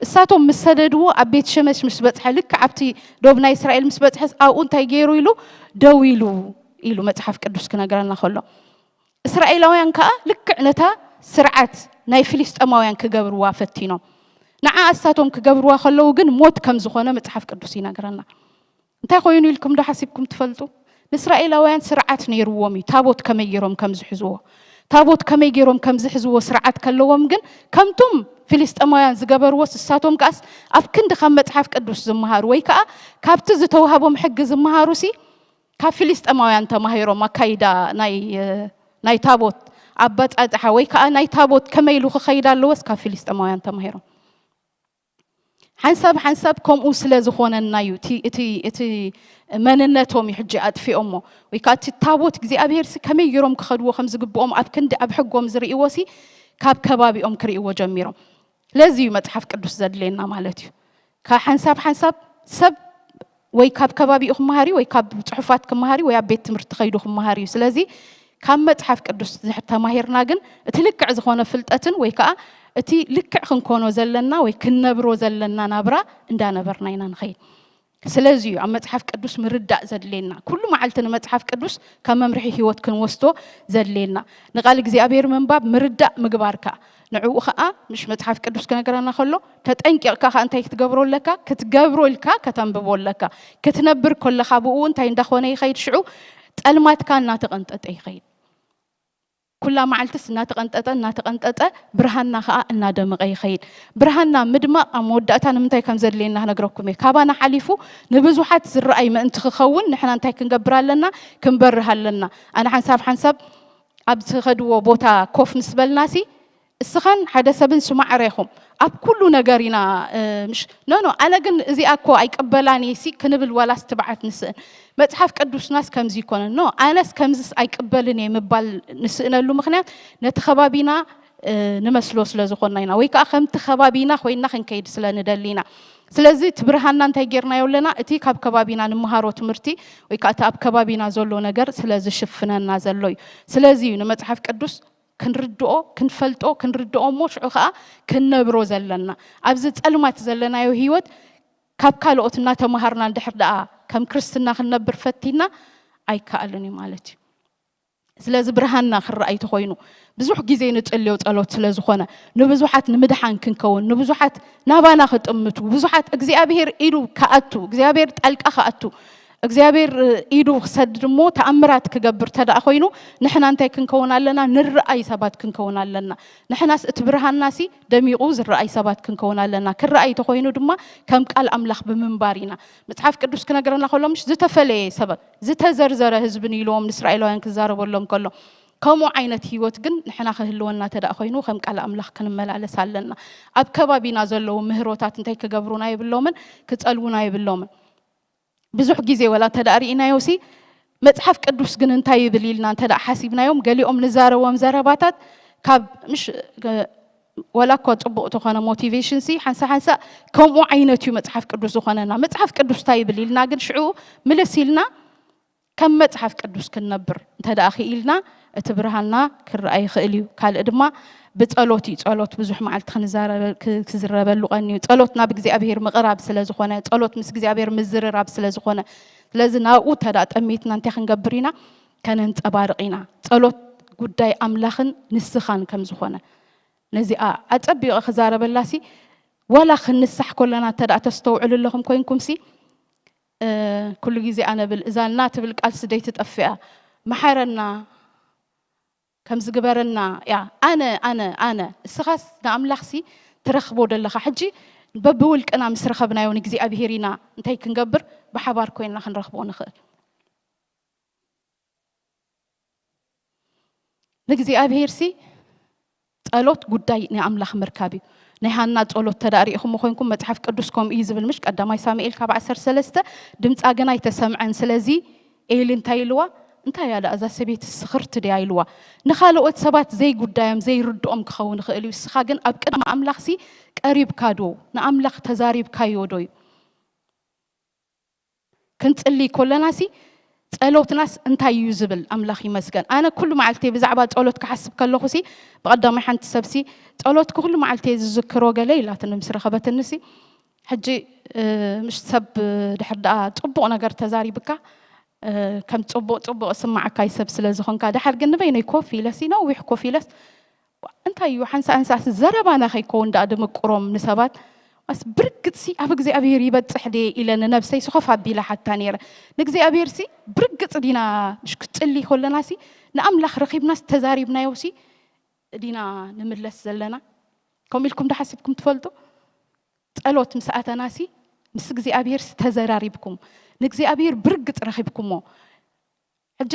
እሳቶም ምስ ሰደድዎ ኣብ ቤት ሸመሽ ምስ በጽሐ ልክዕ ኣብቲ ዶብ ናይ እስራኤል ምስ በጽሐስ ኣብኡ እንታይ ገይሩ ኢሉ ደው ኢሉ ኢሉ መጽሓፍ ቅዱስ ክነግረና ከሎ እስራኤላውያን ከኣ ልክዕ ነታ ስርዓት ናይ ፍልስጤማውያን ክገብርዋ ፈቲኖም። ንዓ እሳቶም ክገብርዋ ከለዉ ግን ሞት ከም ዝኾነ መጽሓፍ ቅዱስ ይነግረና። እንታይ ኮይኑ ኢልኩም ዶ ሓሲብኩም ትፈልጡ? ንእስራኤላውያን ስርዓት ነይርዎም እዩ፣ ታቦት ከመይ ገይሮም ከም ዝሕዝዎ። ታቦት ከመይ ገይሮም ከም ዝሕዝዎ ስርዓት ከለዎም ግን ከምቶም ፍልስጤማውያን ዝገበርዎስ እሳቶም ከኣስ ኣብ ክንዲ ካብ መጽሓፍ ቅዱስ ዝመሃሩ ወይ ከኣ ካብቲ ዝተዋህቦም ሕጊ ዝመሃሩ ሲ ካብ ፍልስጤማውያን ተማሂሮም ኣካይዳ ናይ ናይ ታቦት ኣበጻጽሓ ወይ ከዓ ናይ ታቦት ከመይ ኢሉ ክኸይድ ኣለዎስ ካብ ፍልስጤማውያን ተማሂሮም ሓንሳብ ሓንሳብ ከምኡ ስለ ዝኾነና እዩ እቲ እቲ እቲ መንነቶም እዩ ሕጂ ኣጥፊኦሞ ወይ ከዓ እቲ ታቦት እግዚኣብሔር ሲ ከመይ ገይሮም ክኸድዎ ከም ዝግብኦም ኣብ ክንዲ ኣብ ሕጎም ዝርእይዎ ሲ ካብ ከባቢኦም ክርእይዎ ጀሚሮም ስለዚ እዩ መጽሓፍ ቅዱስ ዘድልየና ማለት እዩ ካብ ሓንሳብ ሓንሳብ ሰብ ወይ ካብ ከባቢኡ ክመሃር እዩ ወይ ካብ ፅሑፋት ክመሃር እዩ ወይ ኣብ ቤት ትምህርቲ ከይዱ ክመሃር እዩ ስለዚ ካብ መፅሓፍ ቅዱስ ተማሂርና ግን እቲ ልክዕ ዝኾነ ፍልጠትን ወይ ከዓ እቲ ልክዕ ክንኮኖ ዘለና ወይ ክንነብሮ ዘለና ናብራ እንዳነበርና ኢና ንኸይድ ስለዚ እዩ ኣብ መፅሓፍ ቅዱስ ምርዳእ ዘድልየና ኩሉ መዓልቲ ንመፅሓፍ ቅዱስ ካብ መምርሒ ህይወት ክንወስዶ ዘድልየና ንቃል እግዚኣብሔር ምንባብ ምርዳእ ምግባር ከዓ ንዕኡ ከዓ ምሽ መፅሓፍ ቅዱስ ክነግረና ከሎ ተጠንቂቕካ ከዓ እንታይ ክትገብሮ ኣለካ ክትገብሮ ኢልካ ከተንብቦ ኣለካ ክትነብር ከለካ ብኡ እንታይ እንዳኾነ ይኸይድ ሽዑ ጠልማትካ እናተቐንጠጠ ይኸይድ ኩላ መዓልትስ እናተቐንጠጠ እናተቐንጠጠ ብርሃንና ከዓ እናደመቐ ይኸይድ ብርሃንና ምድማቕ ኣብ መወዳእታ ንምንታይ ከም ዘድልየና ክነግረኩም እየ ካባና ሓሊፉ ንብዙሓት ዝረኣይ ምእንቲ ክኸውን ንሕና እንታይ ክንገብር ኣለና ክንበርህ ኣለና ኣነ ሓንሳብ ሓንሳብ ኣብ ዝኸድዎ ቦታ ኮፍ ምስ በልናሲ እስኻን ሓደ ሰብን ስማዕረ ኢኹም ኣብ ኩሉ ነገር ኢና ምሽ ኖ ኖ ኣነ ግን እዚኣ እኮ ኣይቅበላን እየ ሲ ክንብል ዋላስ ትብዓት ንስእን መፅሓፍ ቅዱስናስ ከምዚ ይኮነ ኖ ኣነስ ከምዝስ ኣይቅበልን እየ ምባል ንስእነሉ ምክንያት ነቲ ከባቢና ንመስሎ ስለ ዝኾንና ኢና ወይ ከዓ ከምቲ ከባቢና ኮይንና ክንከይድ ስለ ንደሊ ኢና ስለዚ እቲ ብርሃንና እንታይ ጌርናዮ ኣለና እቲ ካብ ከባቢና ንምሃሮ ትምህርቲ ወይ ከዓ እቲ ኣብ ከባቢና ዘሎ ነገር ስለ ዝሽፍነና ዘሎ እዩ ስለዚ እዩ ንመፅሓፍ ቅዱስ ክንርድኦ ክንፈልጦ ክንርድኦ እሞ ሽዑ ከዓ ክንነብሮ ዘለና ኣብዚ ፀልማት ዘለናዮ ህይወት ካብ ካልኦት እናተምሃርና እንድሕር ደኣ ከም ክርስትና ክንነብር ፈቲና ኣይከኣልን እዩ ማለት እዩ ስለዚ ብርሃንና ክረኣይ ተኾይኑ ብዙሕ ግዜ ንፅልዮ ፀሎት ስለ ዝኾነ ንብዙሓት ንምድሓን ክንከውን ንብዙሓት ናባና ክጥምቱ ብዙሓት እግዚኣብሄር ኢዱ ክኣቱ እግዚኣብሄር ጣልቃ ክኣቱ እግዚኣብሔር ኢዱ ክሰድድ እሞ ተኣምራት ክገብር ተደኣ ኮይኑ ንሕና እንታይ ክንከውን ኣለና ንረኣይ ሰባት ክንከውን ኣለና ንሕናስ እቲ ብርሃንናሲ ደሚቑ ዝረኣይ ሰባት ክንከውን ኣለና ክረኣይ ተኮይኑ ድማ ከም ቃል ኣምላኽ ብምንባር ኢና መፅሓፍ ቅዱስ ክነግረና ከሎ ምሽ ዝተፈለየ ሰብ ዝተዘርዘረ ህዝቢ ንኢልዎም ንእስራኤላውያን ክዛረበሎም ከሎ ከምኡ ዓይነት ህይወት ግን ንሕና ክህልወና ተደኣ ኮይኑ ከም ቃል ኣምላኽ ክንመላለስ ኣለና ኣብ ከባቢና ዘለዉ ምህሮታት እንታይ ክገብሩና የብሎምን ክጸልዉና የብሎምን ብዙሕ ግዜ ወላ እንተ ደኣ ርኢናዮ ሲ መጽሓፍ ቅዱስ ግን እንታይ ይብል ኢልና እንተ ደኣ ሓሲብናዮም ገሊኦም ንዛረቦም ዘረባታት ካብ ምሽ ወላ እኳ ጽቡቕ ተኾነ ሞቲቬሽን ሲ ሓንሳ ሓንሳ ከምኡ ዓይነት እዩ መጽሓፍ ቅዱስ ዝኾነና። መጽሓፍ ቅዱስ እንታይ ይብል ኢልና ግን ሽዑ ምልስ ኢልና ከም መጽሓፍ ቅዱስ ክንነብር እንተ ደኣ ክኢልና እቲ ብርሃንና ክረኣ ይኽእል እዩ። ካልእ ድማ ብጸሎት እዩ። ጸሎት ብዙሕ መዓልቲ ክንዛረበ- ክ- ክዝረበሉ ቀንዩ። ጸሎት ናብ እግዚኣብሔር ምቕራብ ስለ ዝኾነ፣ ጸሎት ምስ እግዚኣብሔር ምዝርራብ ስለ ዝኾነ፣ ስለዚ ናብኡ እንተ ደኣ ጠሚትና እንታይ ክንገብር ኢና? ከነንጸባርቕ ኢና። ጸሎት ጉዳይ ኣምላኽን ንስኻን ከም ዝኾነ ነዚኣ ኣጸቢቐ ክዛረበላሲ ዋላ ክንንሳሕ ከለና እንተ ደኣ ተስተውዕሉ ኣለኹም ኮይንኩምሲ ኩሉ ግዜ ኣነ ብል እዛ እና ትብል ቃል ስደይ ትጠፍያ መሓረና ከም ዝግበረና እያ። ኣነ ኣነ ኣነ እስኻስ ንኣምላኽሲ ትረኽቦ ደለኻ። ሕጂ በብውልቅና ምስ ረኸብናዮ ንእግዚኣብሄር ኢና እንታይ ክንገብር ብሓባር ኮይንና ክንረኽቦ ንኽእል። ንእግዚኣብሄርሲ ጸሎት ጉዳይ ንኣምላኽ ምርካብ እዩ። ናይ ሃና ጸሎት ተዳእ ርኢኹሞ ኮይንኩም መጽሓፍ ቅዱስ ከምኡ እዩ ዝብል ምሽ ቀዳማይ ሳሙኤል ካብ ዓሰርተ ሰለስተ ድምጻ ግን ኣይተሰምዐን። ስለዚ ኤሊ እንታይ ኢልዋ? እንታይ እያ ደኣ እዛ ሰበይቲ ስኽርቲ ድያ ኢልዋ። ንኻልኦት ሰባት ዘይጉዳዮም ዘይርድኦም ክኸውን ይኽእል እዩ። እስኻ ግን ኣብ ቅድሚ ኣምላኽሲ ቀሪብካ ዶ ንኣምላኽ ተዛሪብካዮ ዶ እዩ? ክንጽሊ ኮለናሲ ጸሎትናስ እንታይ እዩ ዝብል ኣምላኽ ይመስገን። ኣነ ኩሉ መዓልቲ ብዛዕባ ጸሎት ክሓስብ ከለኹሲ ብቐዳማይ ሓንቲ ሰብሲ ጸሎትኪ ኩሉ መዓልቲ እየ ዝዝክሮ ገለ ኢላትኒ ምስ ረኸበትንሲ ሕጂ ምሽ ሰብ ድሕር ደኣ ጽቡቕ ነገር ተዛሪብካ ከም ጽቡቕ ጽቡቕ ስማዓካይ ሰብ ስለ ዝኾንካ ድሓር ግን ንበይነይ ኮፍ ኢለሲ ነዊሕ ኮፍ ኢለስ እንታይ እዩ ሓንሳ እንሳስ ዘረባና ከይከውን ደኣ ድምቅሮም ንሰባት ኣስ ብርግጽሲ ኣብ እግዚኣብሔር ይበጽሕ ድየ ኢለ ንነብሰይ ስኸፍ ኣቢለ ሓታ ነይረ። ንእግዚኣብሔርሲ ብርግጽ ዲና ምሽ ክትጽሊ ከለናሲ ንኣምላኽ ረኺብናስ ተዛሪብናዮሲ ዲና ንምለስ ዘለና? ከምኡ ኢልኩም ዶ ሓሲብኩም ትፈልጡ? ጸሎት ምስ ኣተናሲ ምስ እግዚኣብሔር ተዘራሪብኩም ንእግዚኣብሔር ብርግጽ ረኺብኩሞ። ሕጂ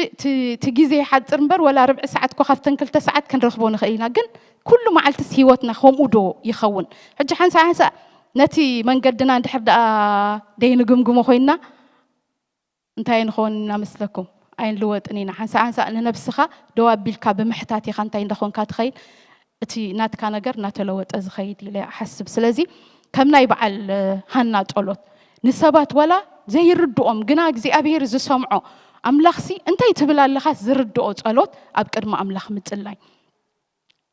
እቲ ግዜ ይሓጽር እምበር ወላ ርብዒ ሰዓት እኮ ካብተን ክልተ ሰዓት ክንረኽቦ ንኽእል ኢና። ግን ኩሉ መዓልትስ ህይወትና ከምኡ ዶ ይኸውን? ሕጂ ሓንሳ ሓንሳ ነቲ መንገድና እንድሕር ደኣ ደይንግምግሞ ኮይንና እንታይ ንኸውን ኢና መስለኩም? ኣይንልወጥን ኢና። ሓንሳ ሓንሳ ንነብስኻ ደው ኣቢልካ ብምሕታት ኢኻ እንታይ እንዳኾንካ ትኸይድ። እቲ ናትካ ነገር እናተለወጠ ዝኸይድ ኢለ እሓስብ። ስለዚ ከም ናይ በዓል ሃና ጸሎት ንሰባት ዋላ ዘይርድኦም ግና እግዚኣብሔር ዝሰምዖ ኣምላኽሲ እንታይ ትብል ኣለኻ ዝርድኦ ጸሎት ኣብ ቅድሚ ኣምላኽ ምጽላይ።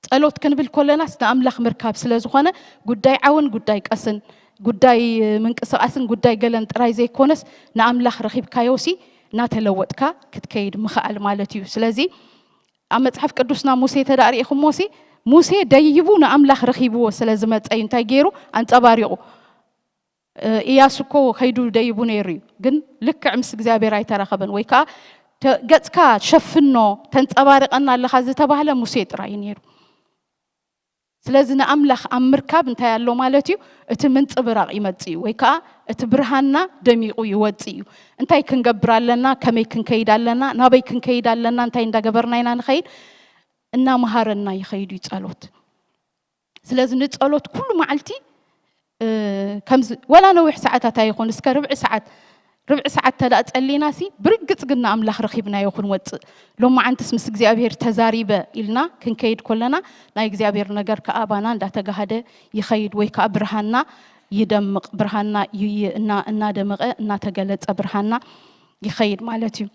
ጸሎት ክንብል ኮለናስ ንኣምላኽ ምርካብ ስለ ዝኾነ ጉዳይ ዓውን ጉዳይ ቀስን ጉዳይ ምንቅስቃስን ጉዳይ ገለን ጥራይ ዘይኮነስ ንኣምላኽ ረኺብካዮሲ እናተለወጥካ ክትከይድ ምኽኣል ማለት እዩ። ስለዚ ኣብ መጽሓፍ ቅዱስና ሙሴ ተዳእ ርኢኹሞሲ ሙሴ ደይቡ ንኣምላኽ ረኺብዎ ስለ ዝመጸ እዩ እንታይ ገይሩ ኣንጸባሪቑ። እያሱ እኮ ከይዱ ደይቡ ነይሩ እዩ፣ ግን ልክዕ ምስ እግዚኣብሔር ኣይተራኸበን። ወይ ከዓ ገጽካ ሸፍኖ ተንጸባርቀና ኣለኻ ዝተባህለ ሙሴ ጥራይ እዩ ነይሩ። ስለዚ ንኣምላኽ ኣብ ምርካብ እንታይ ኣሎ ማለት እዩ? እቲ ምንጽብራቕ ይመጽእ እዩ፣ ወይ ከዓ እቲ ብርሃንና ደሚቑ ይወጽእ እዩ። እንታይ ክንገብር ኣለና? ከመይ ክንከይድ ኣለና? ናበይ ክንከይድ ኣለና? እንታይ እንዳገበርና ኢና ንኸይድ? እናመሃረና ይኸይድ እዩ ጸሎት። ስለዚ ንጸሎት ኩሉ መዓልቲ ከምዚ ወላ ነዊሕ ሰዓታት ኣይኹን እስከ ርብዒ ሰዓት ርብዒ ሰዓት ተዳእ ጸሊናሲ ብርግጽ ግን ንኣምላኽ ረኺብናዮ ክንወጽእ ሎማዓንትስ ምስ እግዚኣብሔር ተዛሪበ ኢልና ክንከይድ ኮለና ናይ እግዚኣብሔር ነገር ከኣ ኣባና እንዳተጋሃደ ይኸይድ ወይ ከኣ ብርሃንና ይደምቕ ብርሃንና ይይ እና እናደመቐ እናተገለጸ ብርሃንና ይኸይድ ማለት እዩ።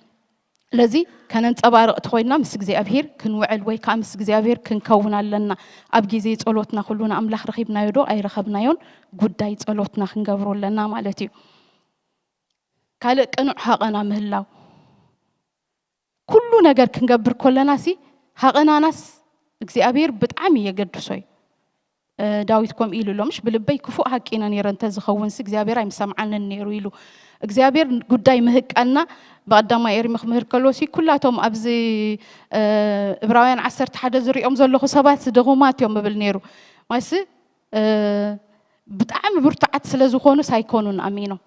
ስለዚ ከነንጸባርቕ ተኾይንና ምስ እግዚኣብሔር ክንውዕል ወይ ከዓ ምስ እግዚኣብሔር ክንከውን ኣለና። ኣብ ግዜ ጸሎትና ኩሉ ንኣምላኽ ረኺብናዮ ዶ ኣይረኸብናዮን ጉዳይ ጸሎትና ክንገብሮ ኣለና ማለት እዩ። ካልእ ቅኑዕ ሃቐና ምህላው። ኩሉ ነገር ክንገብር ኮለናሲ ሃቐናናስ እግዚኣብሔር ብጣዕሚ የገድሶ እዩ። ዳዊት ከምኡ ኢሉ ኣሎ ምሽ ብልበይ ክፉእ ሃቂነ ነይረ እንተዝኸውንሲ እግዚኣብሔር ኣይምሰምዓንን ነይሩ ኢሉ እግዚኣብሔር ጉዳይ ምህቃና ብቐዳማይ ኤርሚ ክምህር ከሎሲ ኩላቶም ኣብዚ እብራውያን ዓሰርተ ሓደ ዝሪኦም ዘለኹ ሰባት ድኹማት እዮም እብል ነይሩ ማሲ ብጣዕሚ ብርቱዓት ስለ ዝኾኑስ ኣይኮኑን ኣሚኖም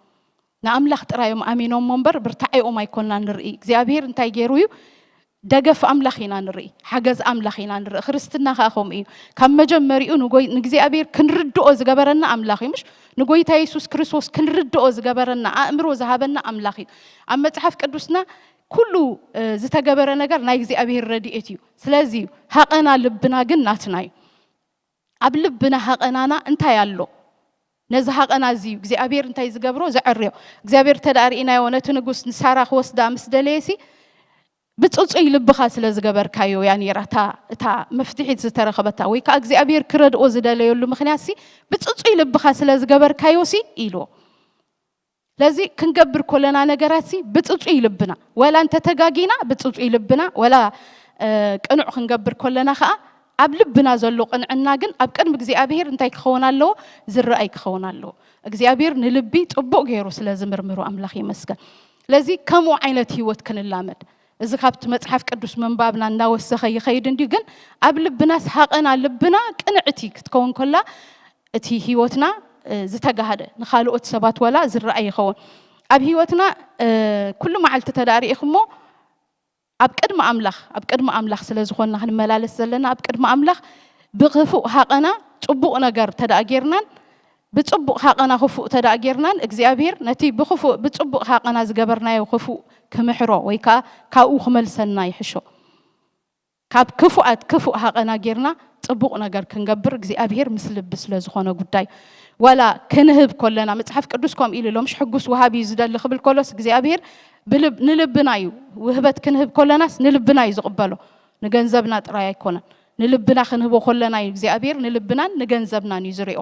ንኣምላኽ ጥራይ እዮም ኣሚኖሞ እምበር ብርታዐኦም ኣይኮንና ንርኢ እግዚኣብሔር እንታይ ገይሩ እዩ ደገፍ ኣምላኽ ኢና ንርኢ፣ ሓገዝ ኣምላኽ ኢና ንርኢ። ክርስትና ከኣ ከምኡ እዩ። ካብ መጀመሪኡ ንጎይ- ንእግዚኣብሔር ክንርድኦ ዝገበረና ኣምላኽ እዩ። ምሽ ንጎይታ የሱስ ክርስቶስ ክንርድኦ ዝገበረና ኣእምሮ ዝሃበና ኣምላኽ እዩ። ኣብ መጽሓፍ ቅዱስና ኩሉ እ፣ ዝተገበረ ነገር ናይ እግዚኣብሔር ረድኤት እዩ። ስለዚ እዩ ሃቐና ልብና ግን ናትና እዩ። ኣብ ልብና ሃቐናና እንታይ ኣሎ? ነዚ ሃቐና እዚ እግዚኣብሔር እንታይ ዝገብሮ ዘዕርዮ? እግዚኣብሔር እንተ ደኣ ርኢናዮ፣ ነቲ ንጉስ ንሳራ ክወስዳ ምስ ደለየሲ፣ ብጽጹይ ልብኻ ስለ ዝገበርካዮ እያ ነይራ እታ፣ እታ መፍትሒት ዝተረኸበታ፣ ወይ ከኣ እግዚኣብሔር ክረድኦ ዝደለየሉ ምኽንያትሲ፣ ብጽጹይ ልብኻ ስለ ዝገበርካዮሲ ኢልዎ። ስለዚ ክንገብር ከለና ነገራትሲ ብጽጹይ ልብና፣ ወላ እንተተጋጊና ብጽጹይ ልብና፣ ወላ፣ እ፣ ቅኑዕ ክንገብር ከለና ከኣ ኣብ ልብና ዘሎ ቅንዕና ግን ኣብ ቅድሚ እግዚኣብሔር እንታይ ክኸውን ኣለዎ? ዝረኣይ ክኸውን ኣለዎ። እግዚኣብሔር ንልቢ ጽቡቕ ገይሩ ስለ ዝምርምሮ ኣምላኽ ይመስገን። ስለዚ ከምኡ ዓይነት ህይወት ክንላመድ፣ እዚ ካብቲ መጽሓፍ ቅዱስ ምንባብና እናወሰኸ ይኸይድ እንድዩ፣ ግን ኣብ ልብናስ ሃቐና ልብና ቅንዕቲ ክትከውን ከላ እቲ ህይወትና፣ እ፣ ዝተጋህደ ንኻልኦት ሰባት ወላ ዝረኣይ ይኸውን። ኣብ ህይወትና፣ እ፣ ኩሉ መዓልቲ ተዳእ ርኢኹሞ ኣብ ቅድሚ ኣምላኽ፣ ኣብ ቅድሚ ኣምላኽ ስለ ዝኾንና ክንመላለስ ዘለና፣ ኣብ ቅድሚ ኣምላኽ ብኽፉእ ሃቐና ጽቡቕ ነገር ተዳእ ጌርናን፣ ብጽቡቕ ሃቐና ክፉእ ተዳእ ጌርናን፣ እግዚኣብሔር ነቲ ብኽፉእ፣ ብጽቡቕ ሃቐና ዝገበርናዮ ክፉእ ክምሕሮ ወይ ከኣ ካብኡ ክመልሰና ይሕሾ። ካብ ክፉኣት ክፉእ ሃቐና ጌርና ጽቡቕ ነገር ክንገብር እግዚኣብሔር ምስ ልቢ ስለ ዝኾነ ጉዳይ። ዋላ ክንህብ ከለና፣ መጽሓፍ ቅዱስ ከምኡ ኢሉ ኣሎ፣ ምሽ ሕጉስ ወሃቢ እዩ ዝደሊ ክብል ከሎስ እግዚኣብሔር ብልብ-፣ ንልብና እዩ። ውህበት ክንህብ ከለናስ ንልብና እዩ ዝቕበሎ። ንገንዘብና ጥራይ ኣይኮነን። ንልብና ክንህቦ ከለና እዩ እግዚኣብሔር ንልብናን ንገንዘብናን እዩ ዝሪኦ።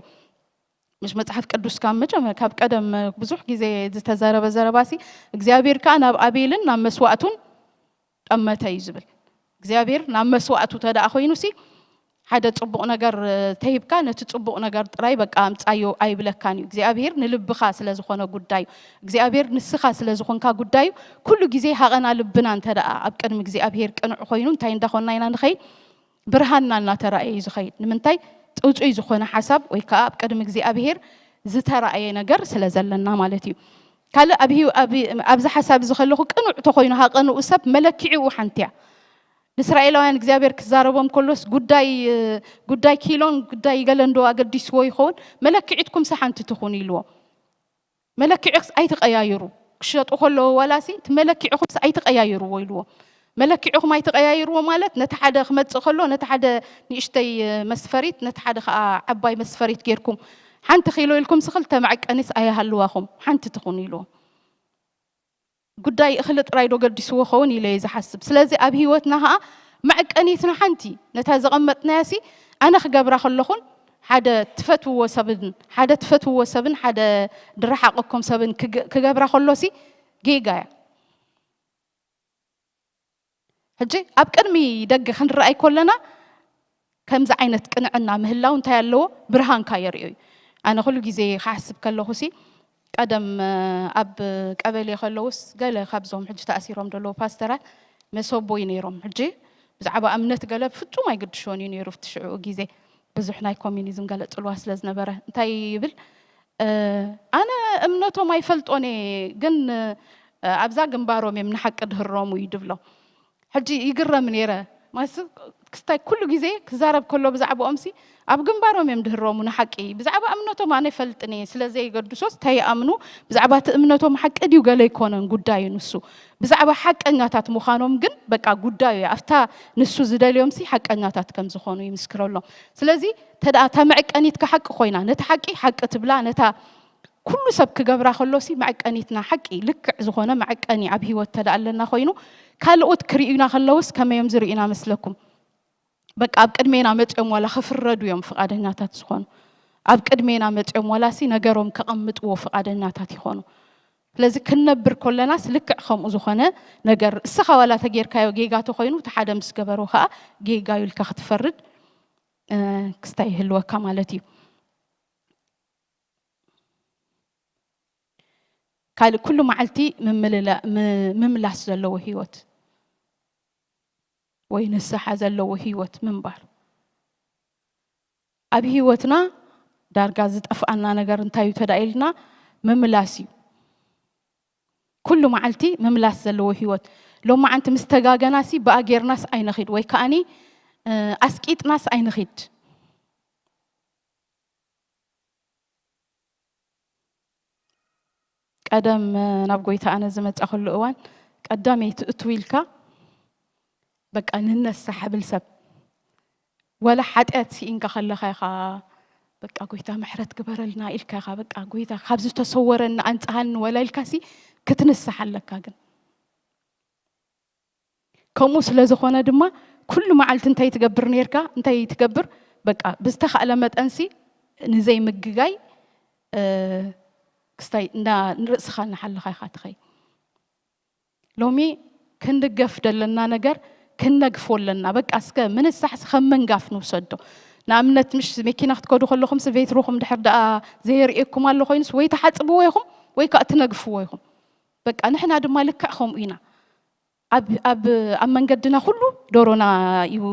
ምሽ መጽሓፍ ቅዱስ ካብ መጀመ-፣ ካብ ቀደም ብዙሕ ግዜ ዝተዘረበ ዘረባሲ፣ እግዚኣብሔር ከኣ ናብ ኣቤልን ናብ መስዋእቱን ጠመተ እዩ ዝብል። እግዚኣብሔር ናብ መስዋእቱ ተደኣ ኮይኑሲ፣ ሓደ ጽቡቕ ነገር፣ እ፣ ተሂብካ፣ ነቲ ጽቡቕ ነገር ጥራይ በቃ ኣምጻዮ ኣይብለካን እዩ። እግዚኣብሔር ንልብኻ ስለ ዝኾነ ጉዳዩ፣ እግዚኣብሔር ንስኻ ስለ ዝኾንካ ጉዳዩ፣ ኩሉ ግዜ ሃቐና ልብና እንተ ደኣ ኣብ ቅድሚ እግዚኣብሔር ቅኑዕ ኮይኑ፣ እንታይ እንዳኾንና ኢና ንኸይድ? ብርሃንና እናተራእየ እዩ ዝኸይድ። ንምንታይ? ጽጹይ ዝኾነ ሓሳብ ወይ ከኣ ኣብ ቅድሚ እግዚኣብሔር ዝተራእየ ነገር ስለ ዘለና ማለት እዩ። ካልእ ኣብ ህይወ-፣ ኣብ፣ ኣብዚ ሓሳብ እዚ ከለኹ ቅኑዕ ተኾይኑ ሃቐንኡ ሰብ መለክዒኡ ሓንቲ እያ። ንእስራኤላውያን እግዚኣብሔር ክዛረቦም ከሎስ ጉዳይ፣ ጉዳይ ኪሎን ጉዳይ ገለን ዶ ኣገዲስዎ ይኸውን? መለክዒትኩምሲ ሓንቲ ትኹን ኢልዎም። መለክዒኽስ ኣይትቐያይሩ። ክሸጡ ከለዉ ዋላሲ እቲ መለክዒኹምስ ኣይትቐያይርዎ ኢልዎም። መለክዒኹም ኣይትቐያይርዎ ማለት ነቲ ሓደ ክመጽእ ከሎ ነቲ ሓደ ንእሽተይ መስፈሪት ነቲ ሓደ ከኣ ዓባይ መስፈሪት ጌርኩም ሓንቲ ኪሎ ኢልኩምሲ ክልተ መዐቀኒስ ኣይሃልዋኹም፣ ሓንቲ ትኹን ኢልዎም። ጉዳይ እኽሊ ጥራይ ዶ ገዲስዎ ኸውን ኢለ እየ ዝሓስብ። ስለዚ ኣብ ህይወትና ኸኣ መዐቀኒትና ሓንቲ፣ ነታ ዘቐመጥናያሲ ኣነ ክገብራ ከለኹን ሓደ ትፈትውዎ ሰብን፣ ሓደ ትፈትውዎ ሰብን ሓደ ድረሓቐኩም ሰብን ክገ-፣ ክገብራ ከሎሲ ጌጋ እያ። ሕጂ ኣብ ቅድሚ ደገ ክንረኣይ ከለና ከምዚ ዓይነት ቅንዕና ምህላው እንታይ ኣለዎ? ብርሃንካ የርእዮ እዩ። ኣነ ኩሉ ግዜ ክሓስብ ከለኹሲ፣ ቀደም፣ እ፣ ኣብ ቀበሌ ከለውስ ገለ ካብዞም ሕጂ ተኣሲሮም ዘለዉ ፓስተራት መሰቦይ ነይሮም። ሕጂ ብዛዕባ እምነት ገለ ፍጹም ኣይግድሾን እዩ ነይሩ፣ ኣብቲ ሽዑ ግዜ ብዙሕ ናይ ኮሚኒዝም ገለ ጽልዋ ስለ ዝነበረ። እንታይ ይብል? እ፣ ኣነ እምነቶም ኣይፈልጦን እየ፣ ግን፣ እ፣ ኣብዛ ግንባሮም እዮም ንሓቂ ድህረሙ እዩ ድብሎም። ሕጂ ይግረም ነይረ። ማስ ክስታይ ኩሉ ግዜ ክዛረብ ከሎ ብዛዕባኦምሲ ኣብ ግንባሮም እዮም ድህረሙ ንሓቂ። ብዛዕባ እምነቶም ኣነ ይፈልጥን እየ፣ ስለ ዘይገድሶስ እንታይ ይኣምኑ፣ ብዛዕባ እቲ እምነቶም ሓቂ ድዩ ገለ ኣይኮነን ጉዳዩ ንሱ። ብዛዕባ ሓቀኛታት ምዃኖም ግን በቃ ጉዳዩ እያ። ኣብታ ንሱ ዝደልዮምሲ ሓቀኛታት ከም ዝኾኑ ይምስክረሎም። ስለዚ ተዳ-፣ እታ መዕቀኒትካ ሓቂ ኮይና፣ ነቲ ሓቂ ሓቂ ትብላ፣ ነታ ኩሉ ሰብ ክገብራ ከሎሲ መዐቀኒትና ሓቂ ልክዕ ዝኾነ መዐቀኒ ኣብ ህይወት ተደኣ ኣለና ኮይኑ፣ ካልኦት ክርእዩና ከለውስ ከመይ እዮም ዝርእዩና መስለኩም? በቃ ኣብ ቅድሜና መጺኦም ዋላ ክፍረዱ እዮም ፍቓደኛታት ዝኾኑ። ኣብ ቅድሜና መጺኦም ዋላሲ ነገሮም ከቐምጥዎ ፍቓደኛታት ይኾኑ። ስለዚ ክንነብር ከለናስ ልክዕ ከምኡ ዝኾነ ነገር እስኻ ዋላ ተጌርካዮ ጌጋ ተኾይኑ፣ እቲ ሓደ ምስ ገበሮ ከኣ ጌጋ እዩ ኢልካ ክትፈርድ፣ እ፣ ክስታይ ይህልወካ ማለት እዩ። ካልእ ኩሉ መዓልቲ ምምልላ-፣ ም-፣ ምምላስ ዘለዎ ህይወት ወይ ንስሓ ዘለዎ ህይወት ምንባር። ኣብ ህይወትና ዳርጋ ዝጠፍኣና ነገር እንታይ እዩ ተዳ ኢልና ምምላስ እዩ። ኩሉ መዓልቲ ምምላስ ዘለዎ ህይወት። ሎማዓንቲ ምስ ተጋገናሲ ብኣ ጌርናስ ኣይንኺድ ወይ ከኣኒ፣ እ፣ ኣስቂጥናስ ኣይንኺድ። ቀደም፣ እ፣ ናብ ጎይታ ኣነ ዝመጻኹሉ እዋን ቀዳመይቲ እትው ኢልካ በቃ ንነሳሕ ብል ሰብ ወላ ሓጢኣት ስኢንካ ከለኻ ኢኻ በቃ ጎይታ ምሕረት ግበረልና ኢልካ ኢኻ በቃ ጎይታ ካብ ዝተሰወረና ኣንጽሃኒ ወላ ኢልካ ሲ ክትንስሕ ኣለካ። ግን ከምኡ ስለ ዝኾነ ድማ ኩሉ መዓልቲ እንታይ ትገብር ነርካ እንታይ ትገብር በቃ ብዝተኻእለ መጠንሲ ንዘይምግጋይ ክስታይ እንዳ ንርእስኻ እናሓለኻ ኢኻ ትኸይ። ሎሚ ክንገፍ ደለና ነገር ክነግፎ ኣለና። በቃ እስከ ምንሳሕስ ከም ምንጋፍ ንውሰዶ። ንኣብነት ምሽ መኪና ክትከዱ ከለኹም ስቤትሩኹም ድሕር ደኣ ዘየርእየኩም ኣሎ ኮይኑስ ወይ ተሓጽብዎ ኢኹም ወይ ከዓ ትነግፍዎ ኢኹም። በቃ ንሕና ድማ ልክዕ ከምኡ ኢና። ኣብ ኣብ ኣብ መንገድና ኩሉ ዶሮና እዩ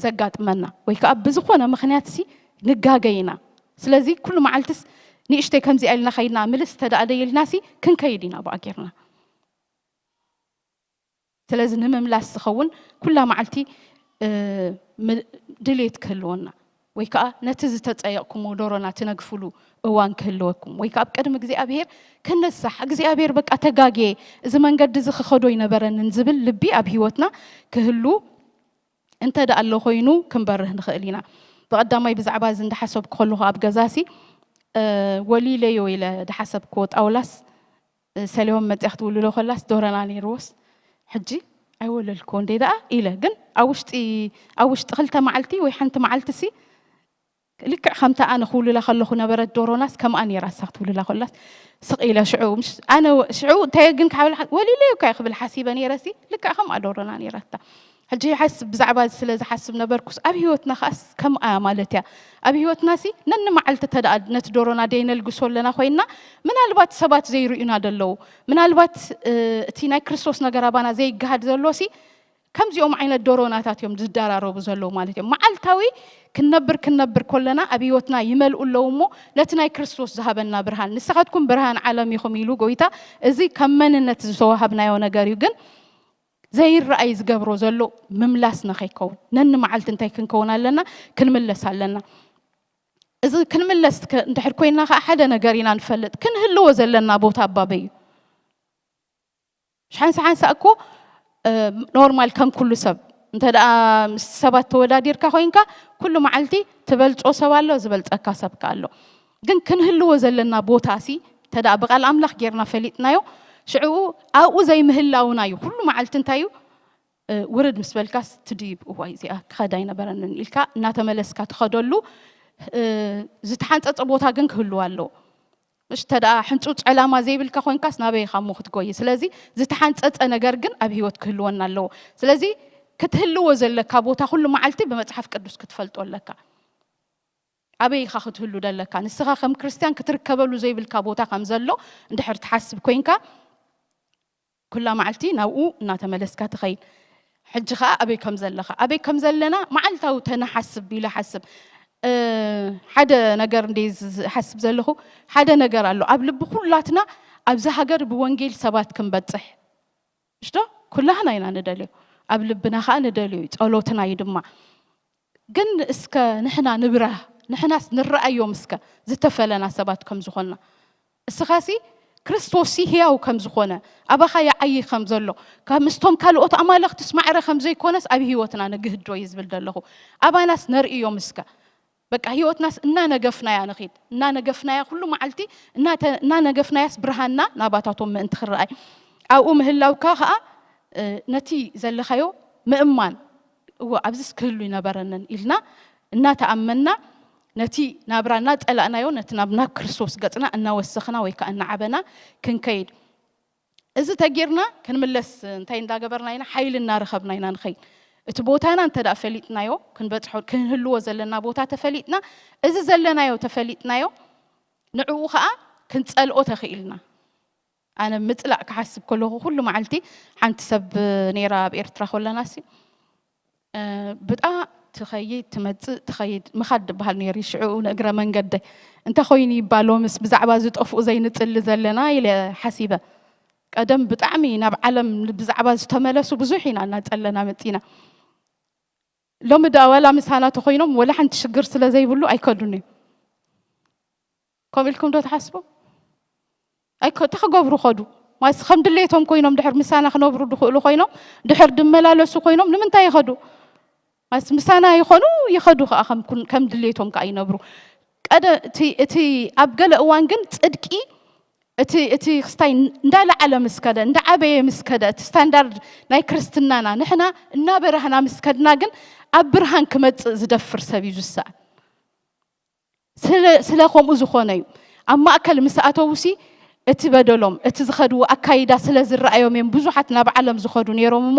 ዘጋጥመና ወይ ከዓ ብዝኾነ ምኽንያት ሲ ንጋገ ኢና። ስለዚ ኩሉ መዓልትስ ንእሽተይ ከምዚኣ ኢልና ከይድና ምልስ ተደኣ ደይልና ሲ ክንከይድ ኢና ብኣ ጌርና። ስለዚ ንምምላስ ዝኸውን ኩላ መዓልቲ ድሌት ክህልወና ወይ ከዓ ነቲ ዝተፀየቕኩሞ ዶሮና ትነግፍሉ እዋን ክህልወኩም ወይ ከዓ ኣብ ቅድሚ እግዚኣብሔር ክንሳሕ እግዚኣብሔር በቃ ተጋግየ እዚ መንገዲ እዚ ክኸዶ ይነበረንን ዝብል ልቢ ኣብ ህይወትና ክህሉ እንተ ደኣ ኣሎ ኮይኑ ክንበርህ ንኽእል ኢና። ብቐዳማይ ብዛዕባ እዚ እንዳሓሰብኩ ከለኹ ኣብ ገዛሲ ወሊለዮ ኢለ ድሓሰብክዎ ጣውላስ ሰሊሆም መፅያ ክትውልሎ ከላስ ዶረና ነይርዎስ ሕጂ ኣይወለልክዎ እንዴ ደኣ ኢለ ግን ኣብ ውሽጢ ኣብ ውሽጢ ክልተ መዓልቲ ወይ ሓንቲ መዓልቲ ሲ ልክዕ ከምታ ኣነ ክውልላ ከለኹ ነበረት ዶሮናስ ከምኣ ነይራ እሳ ክትውልላ ከላስ ስቕ ኢለ ሽዑ ምሽ ኣነ ሽዑ እንታይ ግን ክሓብላ ወሊለ እኳ ክብል ሓሲበ ነይረ ሲ ልክዕ ከምኣ ዶሮና ነይራታ ሕጂ ይሓስብ ብዛዕባ እዚ ስለ ዝሓስብ ነበርኩስ ኣብ ህይወትና ከኣስ ከምኣ ማለት እያ ኣብ ህይወትና ሲ ነኒ መዓልቲ ተደኣ ነቲ ዶሮና ደይነልግሶ ኣለና ኮይንና ምናልባት ሰባት ዘይርእዩና ደለዉ ምናልባት እቲ ናይ ክርስቶስ ነገር ኣባና ዘይገሃድ ዘሎ ሲ ከምዚኦም ዓይነት ዶሮናታት እዮም ዝደራረቡ ዘለዉ ማለት እዮም መዓልታዊ ክንነብር ክንነብር ኮለና ኣብ ህይወትና ይመልኡ ኣለዉ እሞ ነቲ ናይ ክርስቶስ ዝሃበና ብርሃን ንስኻትኩም ብርሃን ዓለም ኢኹም ኢሉ ጎይታ እዚ ካብ መንነት ዝተዋሃብናዮ ነገር እዩ ግን ዘይረኣይ ዝገብሮ ዘሎ ምምላስና ከይከውን ነኒ መዓልቲ እንታይ ክንከውን ኣለና ክንምለስ ኣለና እዚ ክንምለስ እንድሕር ኮይና ከዓ ሓደ ነገር ኢና ንፈልጥ ክንህልዎ ዘለና ቦታ ኣባበይ እዩ ሓንሳ ሓንሳ እኮ ኖርማል ከም ኩሉ ሰብ እንተ ምስ ሰባት ተወዳዲርካ ኮይንካ ኩሉ መዓልቲ ትበልፆ ሰብ ኣሎ ዝበልፀካ ሰብካ ኣሎ ግን ክንህልዎ ዘለና ቦታ ሲ ተዳ ብቃል ኣምላኽ ጌርና ፈሊጥናዮ ሽዕኡ ኣብኡ ዘይምህላውና እዩ ኩሉ መዓልቲ እንታይ እዩ ውርድ ምስ በልካስ ትድይብ እዋይ እዚኣ ክኸዳ ኣይነበረንን ኢልካ እናተመለስካ ትኸደሉ ዝተሓንፀፀ ቦታ ግን ክህልዎ ኣለዎ ምሽ ተደኣ ሕንፁፅ ዕላማ ዘይብልካ ኮይንካስ ናበይ ኢኻ እሞ ክትጎይ ስለዚ ዝተሓንፀፀ ነገር ግን ኣብ ህይወት ክህልወና ኣለዎ ስለዚ ክትህልዎ ዘለካ ቦታ ኩሉ መዓልቲ ብመፅሓፍ ቅዱስ ክትፈልጦ ኣለካ ኣበይ ኢኻ ክትህሉ ደለካ ንስኻ ከም ክርስትያን ክትርከበሉ ዘይብልካ ቦታ ከም ዘሎ እንድሕር ትሓስብ ኮይንካ ኩላ መዓልቲ ናብኡ እናተመለስካ ትኸይድ ሕጂ ከዓ ኣበይ ከም ዘለኻ ኣበይ ከም ዘለና መዓልታዊ ተነሓስብ ኢለ ሓስብ ሓደ ነገር እንደ ዝሓስብ ዘለኹ ሓደ ነገር ኣሎ ኣብ ልቢ ኩላትና ኣብዚ ሃገር ብወንጌል ሰባት ክንበፅሕ እሽዶ ኩላህና ኢና ንደልዮ ኣብ ልብና ከዓ ንደልዮ እዩ ፀሎትና እዩ ድማ ግን እስከ ንሕና ንብራህ ንሕናስ ንረኣዮም እስከ ዝተፈለና ሰባት ከም ዝኾንና እስኻሲ ክርስቶስሲ ህያው ከም ዝኾነ ኣባኻ ይዓዪ ከም ዘሎ ካብ ምስቶም ካልኦት ኣማለኽትስ ማዕረ ከም ዘይኮነስ ኣብ ህይወትና ንግህዶ እዩ ዝብል ዘለኹ ኣባናስ ነርእዮም እስከ በቃ ህይወትናስ እናነገፍናያ ንኺድ እናነገፍናያ ኩሉ መዓልቲ እናነገፍናያስ ብርሃንና ናባታቶም ምእንቲ ክረኣይ ኣብኡ ምህላውካ ከዓ ነቲ ዘለኻዮ ምእማን እዎ ኣብዚስ ክህሉ ይነበረንን ኢልና እናተኣመንና ነቲ ናብራ እናፀላእናዮ ነቲ ናብ ናብ ክርስቶስ ገፅና እናወሰኽና ወይ ከዓ እናዓበና ክንከይድ እዚ ተጌርና ክንምለስ እንታይ እንዳገበርና ኢና ሓይሊ እናረኸብና ኢና ንኸይድ እቲ ቦታና እንተ ደኣ ፈሊጥናዮ ክንበፅሖ ክንህልዎ ዘለና ቦታ ተፈሊጥና እዚ ዘለናዮ ተፈሊጥናዮ ንዕኡ ከዓ ክንፀልኦ ተኽኢልና ኣነ ምፅላእ ክሓስብ ከለኹ ኩሉ መዓልቲ ሓንቲ ሰብ ነይራ ኣብ ኤርትራ ከለናሲ ብጣ ትኸይድ ትመፅእ ትኸይድ ምኻድ ዝበሃል ነይሩ ሽዑ ንእግረ መንገደ እንተ ኮይኑ ይባ ሎምስ ብዛዕባ ዝጠፍኡ ዘይንፅሊ ዘለና ኢለ ሓሲበ ቀደም ብጣዕሚ ናብ ዓለም ብዛዕባ ዝተመለሱ ብዙሕ ኢና እናፀለና መፂና ሎሚ ዳ ዋላ ምሳና ተኮይኖም ወላ ሓንቲ ሽግር ስለ ዘይብሉ ኣይከዱን እዩ ከምኡ ኢልኩም ዶ ትሓስቡ እንታይ ክገብሩ ከዱ ማስ ከም ድሌቶም ኮይኖም ድሕር ምሳና ክነብሩ ድኽእሉ ኮይኖም ድሕር ድመላለሱ ኮይኖም ንምንታይ ይኸዱ ማስ ምሳና ይኾኑ ይኸዱ ከዓ ከም ኩን- ከም ድሌቶም ከዓ ይነብሩ። ቀደ እቲ እቲ ኣብ ገለ እዋን ግን ጽድቂ እቲ እቲ ክስታይ እንዳለዓለ ምስ ከደ እንዳዓበየ ምስ ከደ እቲ ስታንዳርድ ናይ ክርስትናና ንሕና እናበራህና ምስ ከድና ግን ኣብ ብርሃን ክመጽእ ዝደፍር ሰብ እዩ ዝሰኣን። ስለ ስለ ከምኡ ዝኾነ እዩ። ኣብ ማእከል ምስ ኣተውሲ እቲ በደሎም እቲ ዝኸድዎ ኣካይዳ ስለ ዝረኣዮም እዮም ብዙሓት ናብ ዓለም ዝኸዱ ነይሮም እሞ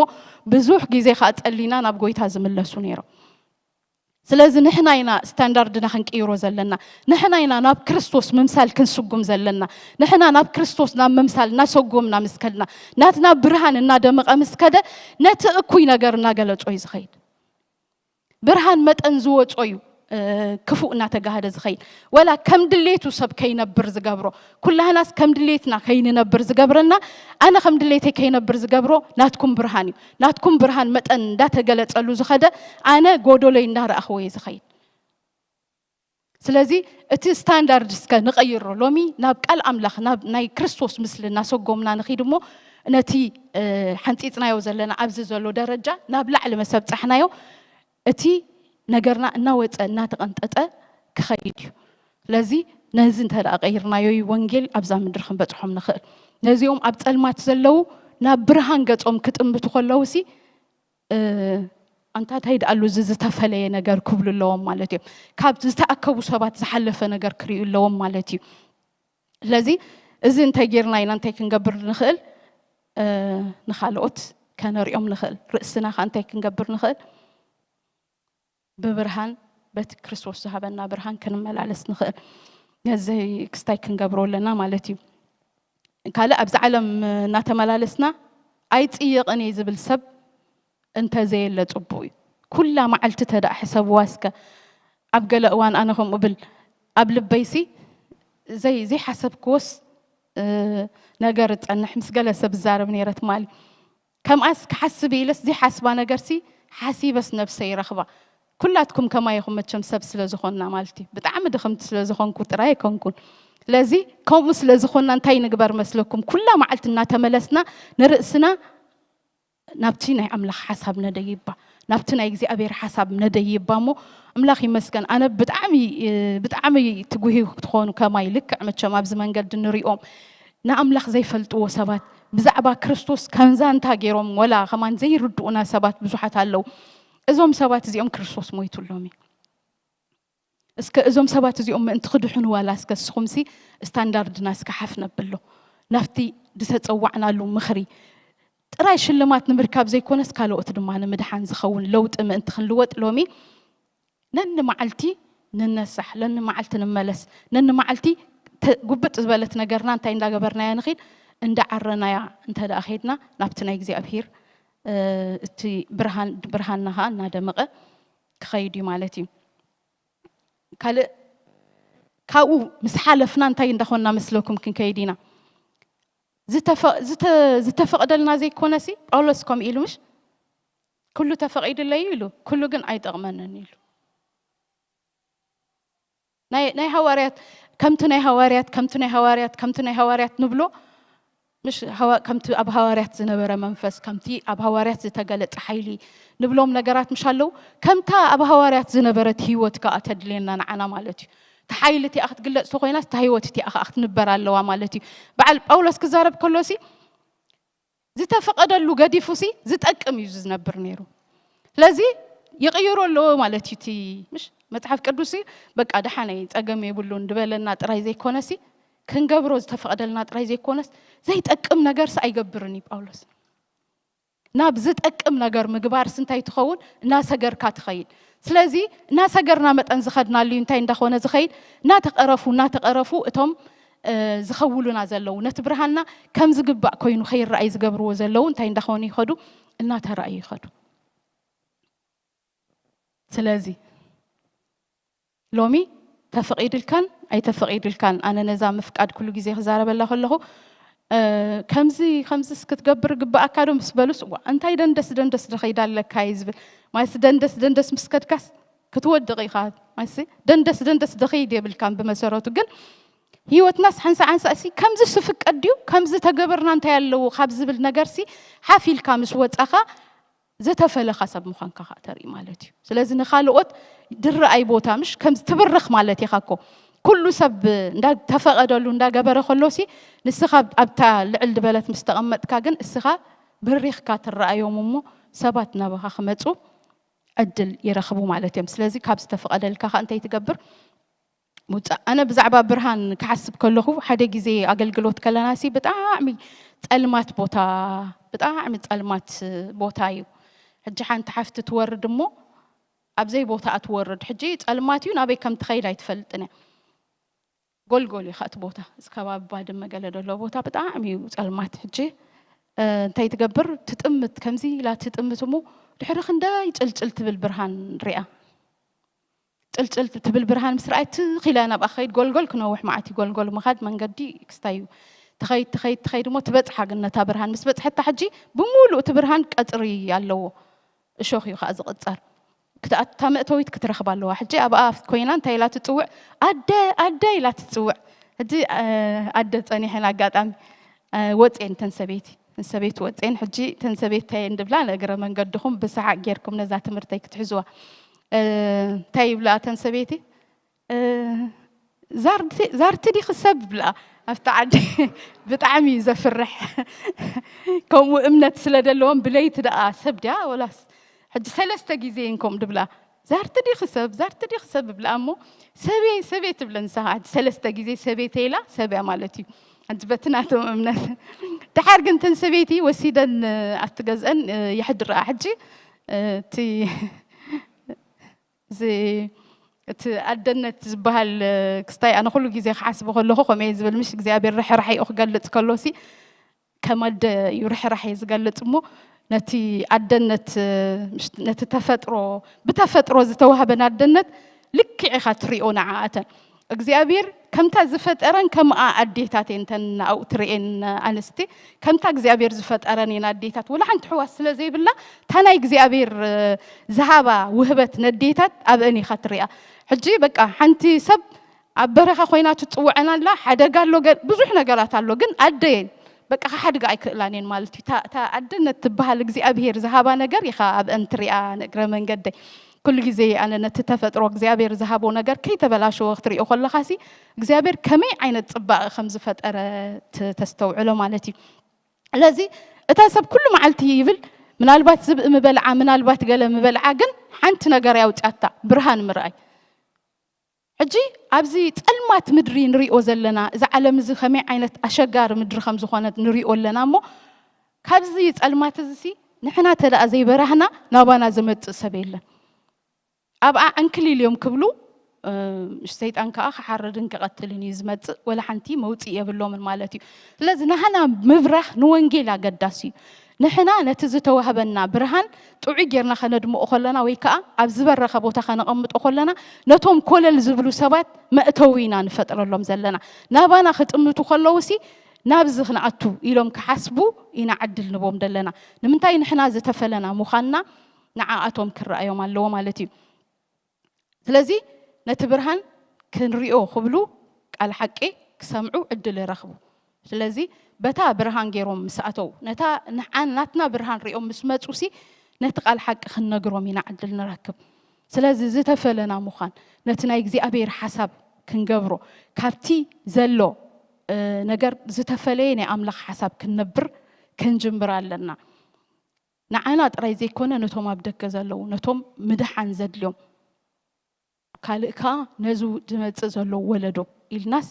ብዙሕ ግዜ ከዓ ጸሊና ናብ ጎይታ ዝምለሱ ነይሮም። ስለዚ ንሕና ኢና ስታንዳርድና ክንቅይሮ ዘለና። ንሕና ኢና ናብ ክርስቶስ ምምሳል ክንስጉም ዘለና። ንሕና ናብ ክርስቶስ ናብ ምምሳል እናሰጎምና ምስ ከድና ናትና ብርሃን እናደመቐ ምስ ከደ ነቲ እኩይ ነገር እናገለጾ እዩ ዝኸይድ። ብርሃን መጠን ዝወጾ እዩ ክፉእ እናተጋህደ ዝኸይድ። ወላ ከም ድሌቱ ሰብ ከይነብር ዝገብሮ፣ ኩላህናስ ከም ድሌትና ከይንነብር ዝገብረና፣ ኣነ ከም ድሌተይ ከይነብር ዝገብሮ ናትኩም ብርሃን እዩ። ናትኩም ብርሃን መጠን እንዳተገለጸሉ ዝኸደ ኣነ ጎዶሎይ እንዳረኣኽዎ እየ ዝኸይድ። ስለዚ እቲ ስታንዳርድ እስከ ንቐይሮ። ሎሚ ናብ ቃል ኣምላኽ ናብ ናይ ክርስቶስ ምስሊ እናሰጎምና ንኺድ እሞ ነቲ ሓንፂፅናዮ ዘለና ኣብዚ ዘሎ ደረጃ ናብ ላዕሊ መሰብፃሕናዮ እቲ ነገርና እናወፀ እናተቐንጠጠ ክኸይድ እዩ። ስለዚ ነዚ እንተ ደኣ ቀይርናዮ እዩ ወንጌል ኣብዛ ምድሪ ክንበፅሖም ንኽእል። ነዚኦም ኣብ ፀልማት ዘለዉ ናብ ብርሃን ገፆም ክጥምቱ ከለዉ ሲ ኣንታ እንታይ ደኣሉ እዚ ዝተፈለየ ነገር ክብሉ ኣለዎም ማለት እዮም። ካብ ዝተኣከቡ ሰባት ዝሓለፈ ነገር ክርእዩ ኣለዎም ማለት እዩ። ስለዚ እዚ እንታይ ጌርና ኢና እንታይ ክንገብር ንኽእል? ንኻልኦት ከነሪኦም ንኽእል። ርእስና ከዓ እንታይ ክንገብር ንኽእል? ብብርሃን በቲ ክርስቶስ ዝሃበና ብርሃን ክንመላለስ ንኽእል። ነዚ ክስታይ ክንገብሮ ኣለና ማለት እዩ። ካልእ ኣብዚ ዓለም እናተመላለስና ኣይፅየቕን እየ ዝብል ሰብ እንተዘየለ ፅቡቕ እዩ። ኩላ መዓልቲ ተደኣ ሕሰብዋ እስከ። ኣብ ገለ እዋን ኣነ ከምኡ ብል ኣብ ልበይሲ ዘይ ዘይሓሰብክዎስ ነገር እፀንሕ ምስ ገለ ሰብ ዝዛረብ ነይረ ትማሊ። ከምኣስ ክሓስብ ኢለስ ዘይሓስባ ነገርሲ ሓሲበስ ነብሰይ ይረኽባ። ኩላትኩም ከማይ ኢኹም መቸም ሰብ ስለ ዝኾንና ማለት እዩ። ብጣዕሚ ድኽምቲ ስለ ዝኾንኩ ጥራይ ኣይኮንኩን። ስለዚ ከምኡ ስለ ዝኾንና እንታይ ንግበር መስለኩም? ኩላ መዓልቲ እናተመለስና ንርእስና ናብቲ ናይ ኣምላኽ ሓሳብ ነደይባ፣ ናብቲ ናይ እግዚኣብሔር ሓሳብ ነደይባ እሞ ኣምላኽ ይመስገን። ኣነ ብጣዕሚ ብጣዕሚ ትጉሂ ክትኾኑ ከማይ ልክዕ መቸም ኣብዚ መንገዲ ንሪኦም ንኣምላኽ ዘይፈልጥዎ ሰባት ብዛዕባ ክርስቶስ ከም ዛንታ ገይሮም ወላ ከማን ዘይርድኡና ሰባት ብዙሓት ኣለዉ። እዞም ሰባት እዚኦም ክርስቶስ ሞይቱሎም እዩ። እስከ እዞም ሰባት እዚኦም ምእንቲ ክድሕኑ ዋላ እስከ እስኹምሲ ስታንዳርድና እስከ ሓፍ ነብሎ። ናብቲ ዝተጸዋዕናሉ ምኽሪ ጥራይ ሽልማት ንምርካብ ዘይኮነስ ካልኦት ድማ ንምድሓን ዝኸውን ለውጢ ምእንቲ ክንልወጥ ሎሚ ነኒ መዓልቲ ንነሳሕ፣ ነኒ መዓልቲ ንመለስ፣ ነኒ መዓልቲ ተ- ጉብጥ ዝበለት ነገርና እንታይ እንዳገበርናያ ንኺድ እንዳዓረናያ እንተ ደኣ ኸይድና ናብቲ ናይ እግዚኣብሄር እ፣ እቲ ብርሃን ብርሃንና ኸዓ እናደመቐ ክኸይድ እዩ ማለት እዩ። ካልእ ካብኡ ምስ ሓለፍና እንታይ እንዳኾንና መስለኩም ክንከይድ ኢና? ዝተፈ- ዝተ- ዝተፈቕደልና ዘይኮነሲ ጳውሎስ ከምኡ ኢሉ ምሽ ኩሉ ተፈቒዱለይ ኢሉ ኩሉ ግን ኣይጠቕመንን ኢሉ። ናይ ናይ ሃዋርያት ከምቲ ናይ ሃዋርያት ከምቲ ናይ ሃዋርያት ከምቲ ናይ ሃዋርያት ንብሎ ምሽ ሃዋ- ከምቲ ኣብ ሃዋርያት ዝነበረ መንፈስ ከምቲ ኣብ ሃዋርያት ዝተገለጸ ሓይሊ ንብሎም ነገራት ምሽ ኣለዉ ከምታ ኣብ ሃዋርያት ዝነበረት ህይወት ከኣ ተድልየና ንዓና ማለት እዩ። እቲ ሓይሊ እቲኣ ክትግለጽ ተኮይናስ እታ ህይወት እቲኣ ከኣ ክትንበር ኣለዋ ማለት እዩ። በዓል ጳውሎስ ክዛረብ ከሎሲ ዝተፈቐደሉ ገዲፉሲ ዝጠቅም እዩ ዝነብር ነይሩ። ስለዚ ይቕይሮ ኣለዎ ማለት እዩ። እቲ ምሽ መጽሓፍ ቅዱስ በቃ ደሓነይ ጸገም የብሉን ዝበለና ጥራይ ዘይኮነሲ ክንገብሮ ዝተፈቐደልና ጥራይ ዘይኮነስ ዘይጠቅም ነገርሲ ኣይገብርን እዩ ጳውሎስ። ናብ ዝጠቅም ነገር ምግባርሲ እንታይ ትኸውን እናሰገርካ ትኸይድ። ስለዚ እናሰገርና መጠን ዝኸድናሉ እዩ እንታይ እንዳኾነ ዝኸይድ እናተቐረፉ እናተቐረፉ እቶም ዝኸውሉና ዘለዉ ነቲ ብርሃንና ከም ዝግባእ ኮይኑ ከይረኣይ ዝገብርዎ ዘለዉ እንታይ እንዳኾኑ ይኸዱ እናተረኣዩ ይኸዱ። ስለዚ ሎሚ ተፈቒድልካን ኣይተፈቒድልካን ኣነ ነዛ ምፍቃድ ኩሉ ግዜ ክዛረበላ ከለኹ ከምዚ ከምዚስ ክትገብር ግባኣካ ዶ ምስ በሉስ እዋ እንታይ ደንደስ ደንደስ ደኸይዳ ኣለካ እዩ ዝብል ማለት ደንደስ ደንደስ ምስ ከድካስ ክትወድቕ ኢኻ ማለት ደንደስ ደንደስ ደኸይድ የብልካን ብመሰረቱ ግን ህይወትናስ ሓንሳ ሓንሳ እሲ ከምዚ ስፍቀድ ድዩ ከምዚ ተገበርና እንታይ ኣለዎ ካብ ዝብል ነገርሲ ሓፍ ኢልካ ምስ ወፃኻ ዝተፈለኻ ሰብ ምዃንካ ከዓ ተርኢ ማለት እዩ። ስለዚ ንኻልኦት ድረኣይ ቦታ ምሽ ከምዚ ትብርኽ ማለት ኢኻ እኮ። ኩሉ ሰብ እንዳተፈቐደሉ እንዳገበረ ከሎሲ ንስኻ ኣብታ ልዕል ዝበለት ምስ ተቐመጥካ ግን እስኻ ብሪኽካ ትረኣዮም እሞ ሰባት ናባኻ ክመፁ ዕድል ይረኽቡ ማለት እዮም። ስለዚ ካብ ዝተፈቐደልካ ከዓ እንታይ ትገብር? ውፃእ። ኣነ ብዛዕባ ብርሃን ክሓስብ ከለኹ ሓደ ግዜ ኣገልግሎት ከለና ሲ ብጣዕሚ ፀልማት ቦታ፣ ብጣዕሚ ፀልማት ቦታ እዩ። ሕጂ ሓንቲ ሓፍቲ ትወርድ እሞ ኣብዘይ ቦታ ትወርድ። ሕጂ ፀልማት እዩ፣ ናበይ ከም ትኸይድ ኣይትፈልጥን እያ። ጎልጎል እዩ እቲ ቦታ፣ እዚ ከባቢ ባድመ ገለ ዘሎ ቦታ ብጣዕሚ እዩ ፀልማት። ሕጂ እንታይ ትገብር? ትጥምት፣ ከምዚ ኢላ ትጥምት እሞ ድሕሪ ክንደይ ጭልጭል ትብል ብርሃን ሪኣ። ጭልጭል ትብል ብርሃን ምስ ረኣየት ትኽ ኢላ ናብኣ ከይድ። ጎልጎል ክነውሕ መዓት እዩ፣ ጎልጎል ምኻድ መንገዲ ክስታይ እዩ። ትኸይድ ትኸይድ ትኸይድ እሞ ትበፅሓ ግን ነታ ብርሃን። ምስ በፅሐታ ሕጂ ብምሉእ እቲ ብርሃን ቀፅሪ ኣለዎ፣ እሾኽ እዩ ከዓ ዝቕፀር። ክትኣታ መእተዊት ክትረኽብ ኣለዋ። ሕጂ ኣብኣ ኮይና እንታይ ኢላ ትፅውዕ? ኣደ ኣደ ኢላ ትፅውዕ። ሕጂ ኣደ ፀኒሐን ኣጋጣሚ ወፅኤን ተን ሰበይቲ ተን ሰበይቲ ወፅኤን ሕጂ ተን ሰበይቲ እንታይ እየን ድብላ፣ ንእግረ መንገድኹም ብሰሓቅ ጌርኩም ነዛ ትምህርተይ ክትሕዝዋ። እንታይ ይብላ ተን ሰበይቲ? ዛርቲ ዲኺ ሰብ ብላ ኣብቲ ዓዲ። ብጣዕሚ እዩ ዘፍርሕ። ከምኡ እምነት ስለ ዘለዎም ብለይቲ ደኣ ሰብ ድያ ወላስ? ሕጂ ሰለስተ ግዜ እየን ከምኡ ድብላ። ዛርቲ ዲኺ ሰብ ዛርቲ ዲኺ ሰብ ብላ እሞ ሰብየ ሰብየ ትብለ ንሳ ከዓ። ሕጂ ሰለስተ ግዜ ሰብየ ተይላ ሰብያ ማለት እዩ። ሕጂ በቲ ናቶም እምነት። ድሓር ግን ተን ሰበይቲ ወሲደን ኣብቲ ገዝአን የሕድረኣ። ሕጂ እቲ እዚ እቲ ኣደነት ዝበሃል ክስታይ ኣነ ኩሉ ግዜ ክሓስቦ ከለኹ ከምኡ እየ ዝብል። ምሽ እግዚኣብሔር ርሕራሐ እዩ ክገልጽ ከሎሲ ከም ኣደ እዩ ርሕራሐ ዝገልጽ እሞ ነቲ ኣደነት ነቲ ተፈጥሮ ብተፈጥሮ ዝተዋህበን ኣደነት ልክዕ ኢኻ ትሪኦ ንዓኣተን እግዚኣብሔር ከምታ ዝፈጠረን ከምኣ ኣዴታት እየን ተን ንኣኡ ትርእየን ኣንስቲ ከምታ እግዚኣብሔር ዝፈጠረን እየን ኣዴታት ወላ ሓንቲ ሕዋስ ስለ ዘይብላ እታ ናይ እግዚኣብሔር ዝሃባ ውህበት ነዴታት ኣብአን ኢኻ ትሪኣ ሕጂ በቃ ሓንቲ ሰብ ኣብ በረኻ ኮይና ትፅውዐን ኣላ ሓደጋ ኣሎ ብዙሕ ነገራት ኣሎ ግን ኣደየን በቃ ክሓድጋ ኣይክእላን እየን ማለት እዩ እታ ኣደነት ትበሃል እግዚኣብሔር ዝሃባ ነገር ኢኻ ኣብአን ትሪኣ ንእግረ መንገደይ ኩሉ ግዜ ኣነ ነቲ ተፈጥሮ እግዚኣብሔር ዝሃቦ ነገር ከይተበላሸወ ክትሪኦ ከለኻሲ እግዚኣብሔር ከመይ ዓይነት ፅባቐ ከም ዝፈጠረ ተስተውዕሎ ማለት እዩ ስለዚ እታ ሰብ ኩሉ መዓልቲ ይብል ምናልባት ዝብኢ ምበልዓ ምናልባት ገለ ምበልዓ ግን ሓንቲ ነገር ያውፅያታ ብርሃን ምርኣይ ሕጂ ኣብዚ ፀልማት ምድሪ ንሪኦ ዘለና እዚ ዓለም እዚ ከመይ ዓይነት ኣሸጋሪ ምድሪ ከም ዝኾነት ንሪኦ ኣለና እሞ ካብዚ ፀልማት እዚ ንሕና ተደኣ ዘይበራህና ናባና ዝመፅእ ሰብ የለን ኣብኣ ዕንክሊል እዮም ክብሉ ሰይጣን ከዓ ክሓርድን ክቐትልን እዩ ዝመፅእ ወላ ሓንቲ መውፅእ የብሎምን ማለት እዩ ስለዚ ናህና ምብራህ ንወንጌል ኣገዳሲ እዩ ንሕና ነቲ ዝተዋህበና ብርሃን ጥዑይ ጌርና ከነድምኦ ከለና ወይ ከዓ ኣብ ዝበረኸ ቦታ ከነቐምጦ ከለና ነቶም ኮለል ዝብሉ ሰባት መእተዊ ኢና ንፈጥረሎም ዘለና ናባና ክጥምቱ ከለውሲ ናብዚ ክንኣቱ ኢሎም ክሓስቡ ኢና ዕድል ንቦም ዘለና ንምንታይ ንሕና ዝተፈለና ምዃንና ንዓኣቶም ክረኣዮም ኣለዎ ማለት እዩ ስለዚ ነቲ ብርሃን ክንሪኦ ክብሉ ቃል ሓቂ ክሰምዑ ዕድል ይረኽቡ ስለዚ በታ ብርሃን ገይሮም ምስ ኣተው ነታ ንዓን ናትና ብርሃን ሪኦም ምስ መፁሲ ነቲ ቃል ሓቂ ክንነግሮም ኢና ዕድል ንረክብ ስለዚ ዝተፈለና ምዃን ነቲ ናይ እግዚኣብሔር ሓሳብ ክንገብሮ ካብቲ ዘሎ ነገር ዝተፈለየ ናይ ኣምላኽ ሓሳብ ክንነብር ክንጅምር ኣለና ንዓና ጥራይ ዘይኮነ ነቶም ኣብ ደገ ዘለዉ ነቶም ምድሓን ዘድልዮም ካልእ ከዓ ነዚ ዝመፅእ ዘሎ ወለዶ ኢልናስ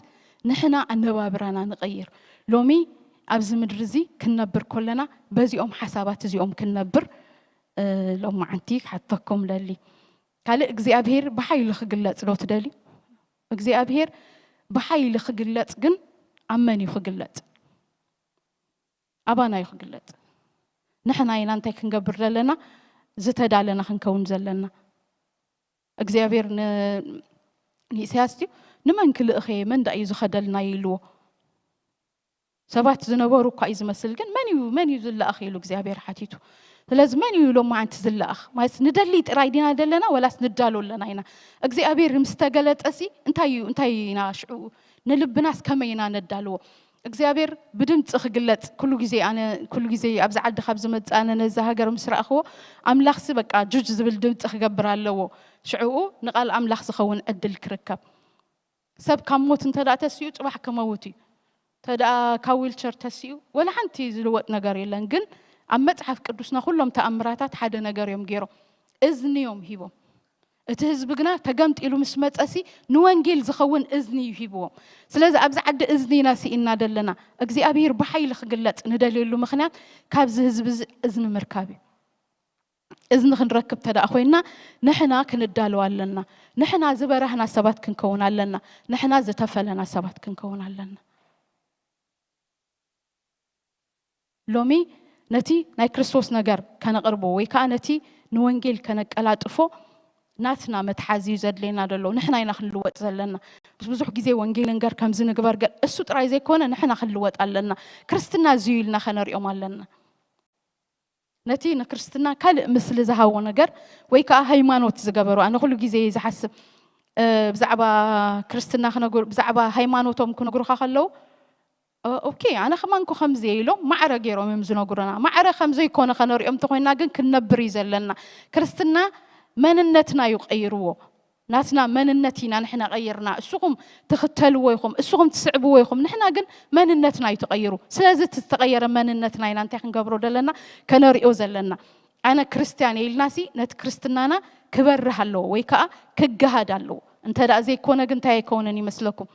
ንሕና ኣነባብራና ንቐይር ሎሚ ኣብዚ ምድሪ እዚ ክንነብር ከለና በዚኦም ሓሳባት እዚኦም ክንነብር ሎማዓንቲ ክሓተኩም ለሊ ካልእ እግዚኣብሄር ብሓይሊ ክግለፅ ዶ ትደልዩ እግዚኣብሄር ብሓይሊ ክግለፅ ግን ኣብ መን እዩ ክግለፅ ኣባና እዩ ክግለፅ ንሕና ኢና እንታይ ክንገብር ዘለና ዝተዳለና ክንከውን ዘለና እግዚኣብሔር ንኢሳያስ እዩ ንመን ክልእኸ መን ዳ እዩ ዝኸደልና ኢልዎ ሰባት ዝነበሩ እኳ እዩ ዝመስል ግን መን እዩ መን እዩ ዝለኣኽ ኢሉ እግዚኣብሔር ሓቲቱ ስለዚ መን እዩ ሎም መዓንቲ ዝለኣኽ ማለት ንደሊ ጥራይ ዲና ዘለና ወላስ ንዳሎ ኣለና ኢና እግዚኣብሔር ምስ ተገለጠ ሲ እንታይ እዩ እንታይ ኢና ሽዑ ንልብናስ ከመይ ኢና ነዳልዎ እግዚኣብሔር ብድምፂ ክግለፅ ኩሉ ግዜ፣ ኣነ ኩሉ ግዜ ኣብዚ ዓዲ ካብ ዝመፅእ፣ ኣነ ነዛ ሃገር ምስ ረኣኽዎ፣ ኣምላኽሲ በቃ ጁጅ ዝብል ድምፂ ክገብር ኣለዎ። ሽዕኡ ንቓል ኣምላኽ ዝኸውን ዕድል ክርከብ። ሰብ ካብ ሞት እንተ ደኣ ተሲኡ፣ ፅባሕ ክመውት እዩ። እንተ ደኣ ካብ ዊልቸር ተሲኡ፣ ወላ ሓንቲ ዝልወጥ ነገር የለን። ግን ኣብ መፅሓፍ ቅዱስና ኩሎም ተኣምራታት ሓደ ነገር እዮም ገይሮም። እዝኒ እዮም ሂቦም። እቲ ህዝቢ ግና ተገምጢሉ ምስ መጸሲ፣ ንወንጌል ዝኸውን እዝኒ እዩ ሂብዎም። ስለዚ ኣብዚ ዓዲ እዝኒ ኢና ስኢና ዘለና። እግዚኣብሔር ብሓይሊ ክግለጽ ንደልየሉ ምኽንያት ካብዚ ህዝቢ እዚ እዝኒ ምርካብ እዩ። እዝኒ ክንረክብ ተደኣ ኮይንና፣ ንሕና ክንዳለዋ ኣለና። ንሕና ዝበራህና ሰባት ክንከውን ኣለና። ንሕና ዝተፈለና ሰባት ክንከውን ኣለና። ሎሚ ነቲ ናይ ክርስቶስ ነገር ከነቕርቦ ወይ ከኣ ነቲ ንወንጌል ከነቀላጥፎ ናትና መትሓዚ እዩ ዘድልየና ዘሎ። ንሕና ኢና ክንልወጥ ዘለና። ምስ ብዙሕ ግዜ ወንጌል ንንገር፣ ከምዚ ንግበር፣ ገ-፣ እሱ ጥራይ ዘይኮነ ንሕና ክንልወጥ ኣለና። ክርስትና እዚ እዩ ኢልና ከነሪኦም ኣለና። ነቲ ንክርስትና ካልእ ምስሊ ዝሃቦ ነገር ወይ ከኣ ሃይማኖት ዝገበሩ፣ ኣነ ኩሉ ግዜ እየ ዝሓስብ፣ እ፣ ብዛዕባ ክርስትና ክነግሩ-፣ ብዛዕባ ሃይማኖቶም ክነግሩኻ ከለዉ፣ እ፣ ኦኬ፣ ኣነ ከማን እኮ ከምዚ እየ ኢሎም ማዕረ ገይሮም እዮም ዝነግሩና። ማዕረ ከም ዘይኮነ ከነሪኦም እንተኾይና ግን ክንነብር እዩ ዘለና። ክርስትና መንነትና እዩ ቀይርዎ። ናትና መንነት ኢና ንሕና ቀይርና። እስኹም ትኽተልዎ ኢኹም፣ እስኹም ትስዕብዎ ኢኹም። ንሕና ግን መንነትና እዩ ተቐይሩ። ስለዚ እቲ ዝተቐየረ መንነትና ኢና እንታይ ክንገብሮ ዘለና? ከነሪኦ ዘለና። ኣነ ክርስትያን እየ ኢልናሲ ነቲ ክርስትናና ክበርህ ኣለዎ ወይ ከኣ ክገሃድ ኣለዎ። እንተ ደኣ ዘይኮነ ግን እንታይ ኣይከውንን ይመስለኩም?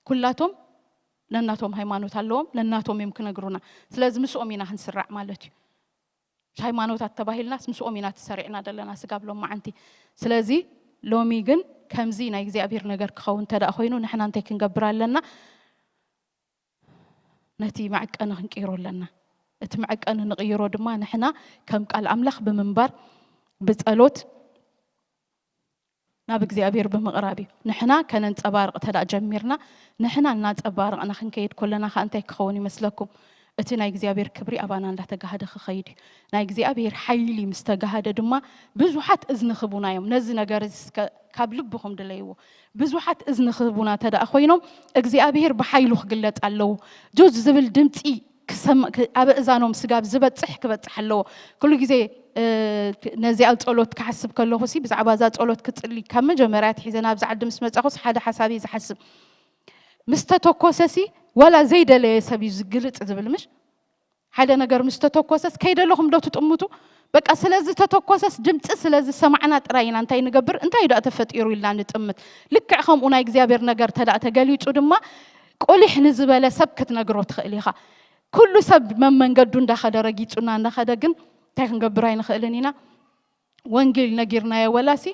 ኩላቶም ነናቶም ሃይማኖት ኣለዎም፣ ነናቶም እዮም ክነግሩና። ስለዚ ምስኦም ኢና ክንስራዕ ማለት እዩ። ሃይማኖታት ተባሂልናስ ምስኦም ኢና ተሰሪዕና ዘለና ስጋብ ሎማዓንቲ። ስለዚ ሎሚ ግን ከምዚ ናይ እግዚኣብሔር ነገር ክኸውን እንተ ደኣ ኮይኑ ንሕና እንታይ ክንገብር ኣለና? ነቲ መዐቀኒ ክንቅይሮ ኣለና። እቲ መዐቀኒ ንቕይሮ ድማ ንሕና ከም ቃል ኣምላኽ ብምንባር፣ ብጸሎት፣ ናብ እግዚኣብሔር ብምቕራብ እዩ። ንሕና ከነንጸባርቕ እንተ ደኣ ጀሚርና፣ ንሕና እናጸባረቕና ክንከይድ ከለና ከኣ እንታይ ክኸውን ይመስለኩም? እቲ ናይ እግዚኣብሔር ክብሪ ኣባና እንዳተጋህደ ክኸይድ እዩ። ናይ እግዚኣብሔር ሓይሊ ምስ ተጋህደ ድማ ብዙሓት እዝኒ ክህቡና እዮም። ነዚ ነገር እዚ እስከ ካብ ልብኹም ድለይዎ። ብዙሓት እዝኒ ክህቡና እንተ ደኣ ኮይኖም፣ እግዚኣብሔር ብሓይሉ ክግለጽ ኣለዎ። ጁጅ ዝብል ድምጺ ክሰም-፣ ክ-፣ ኣብ እዛኖም ስጋብ ዝበጽሕ ክበጽሕ ኣለዎ። ኩሉ ግዜ፣ እ፣ ነዚኣ ጸሎት ክሓስብ ከለኹ ሲ፣ ብዛዕባ እዛ ጸሎት ክጽሊ ካብ መጀመርያ ኣትሒዘ ናብዚ ዓዲ ምስ መጻኹስ ሓደ ሓሳብ እየ ዝሓስብ። ምስ ተተኮሰ ሲ፣ ዋላ ዘይደለየ ሰብ እዩ ዝግልጽ ዝብል ምሽ? ሓደ ነገር ምስ ተተኮሰስ ከይደለኹም ዶ ትጥምቱ? በቃ ስለ ዝተተኮሰስ ድምጺ ስለ ዝሰማዕና ጥራይ ኢና እንታይ ንገብር? እንታይ ደኣ ተፈጢሩ ኢልና ንጥምት። ልክዕ ከምኡ ናይ እግዚኣብሔር ነገር ተደኣ ተገሊጹ ድማ ቁሊሕ ንዝበለ ሰብ ክትነግሮ ትኽእል ኢኻ። ኩሉ ሰብ መመንገዱ እንዳኸደ ረጊጹና እንዳኸደ ግን እንታይ ክንገብር ኣይንኽእልን ኢና። ወንጌል ነጊርናዮ ወላሲ፣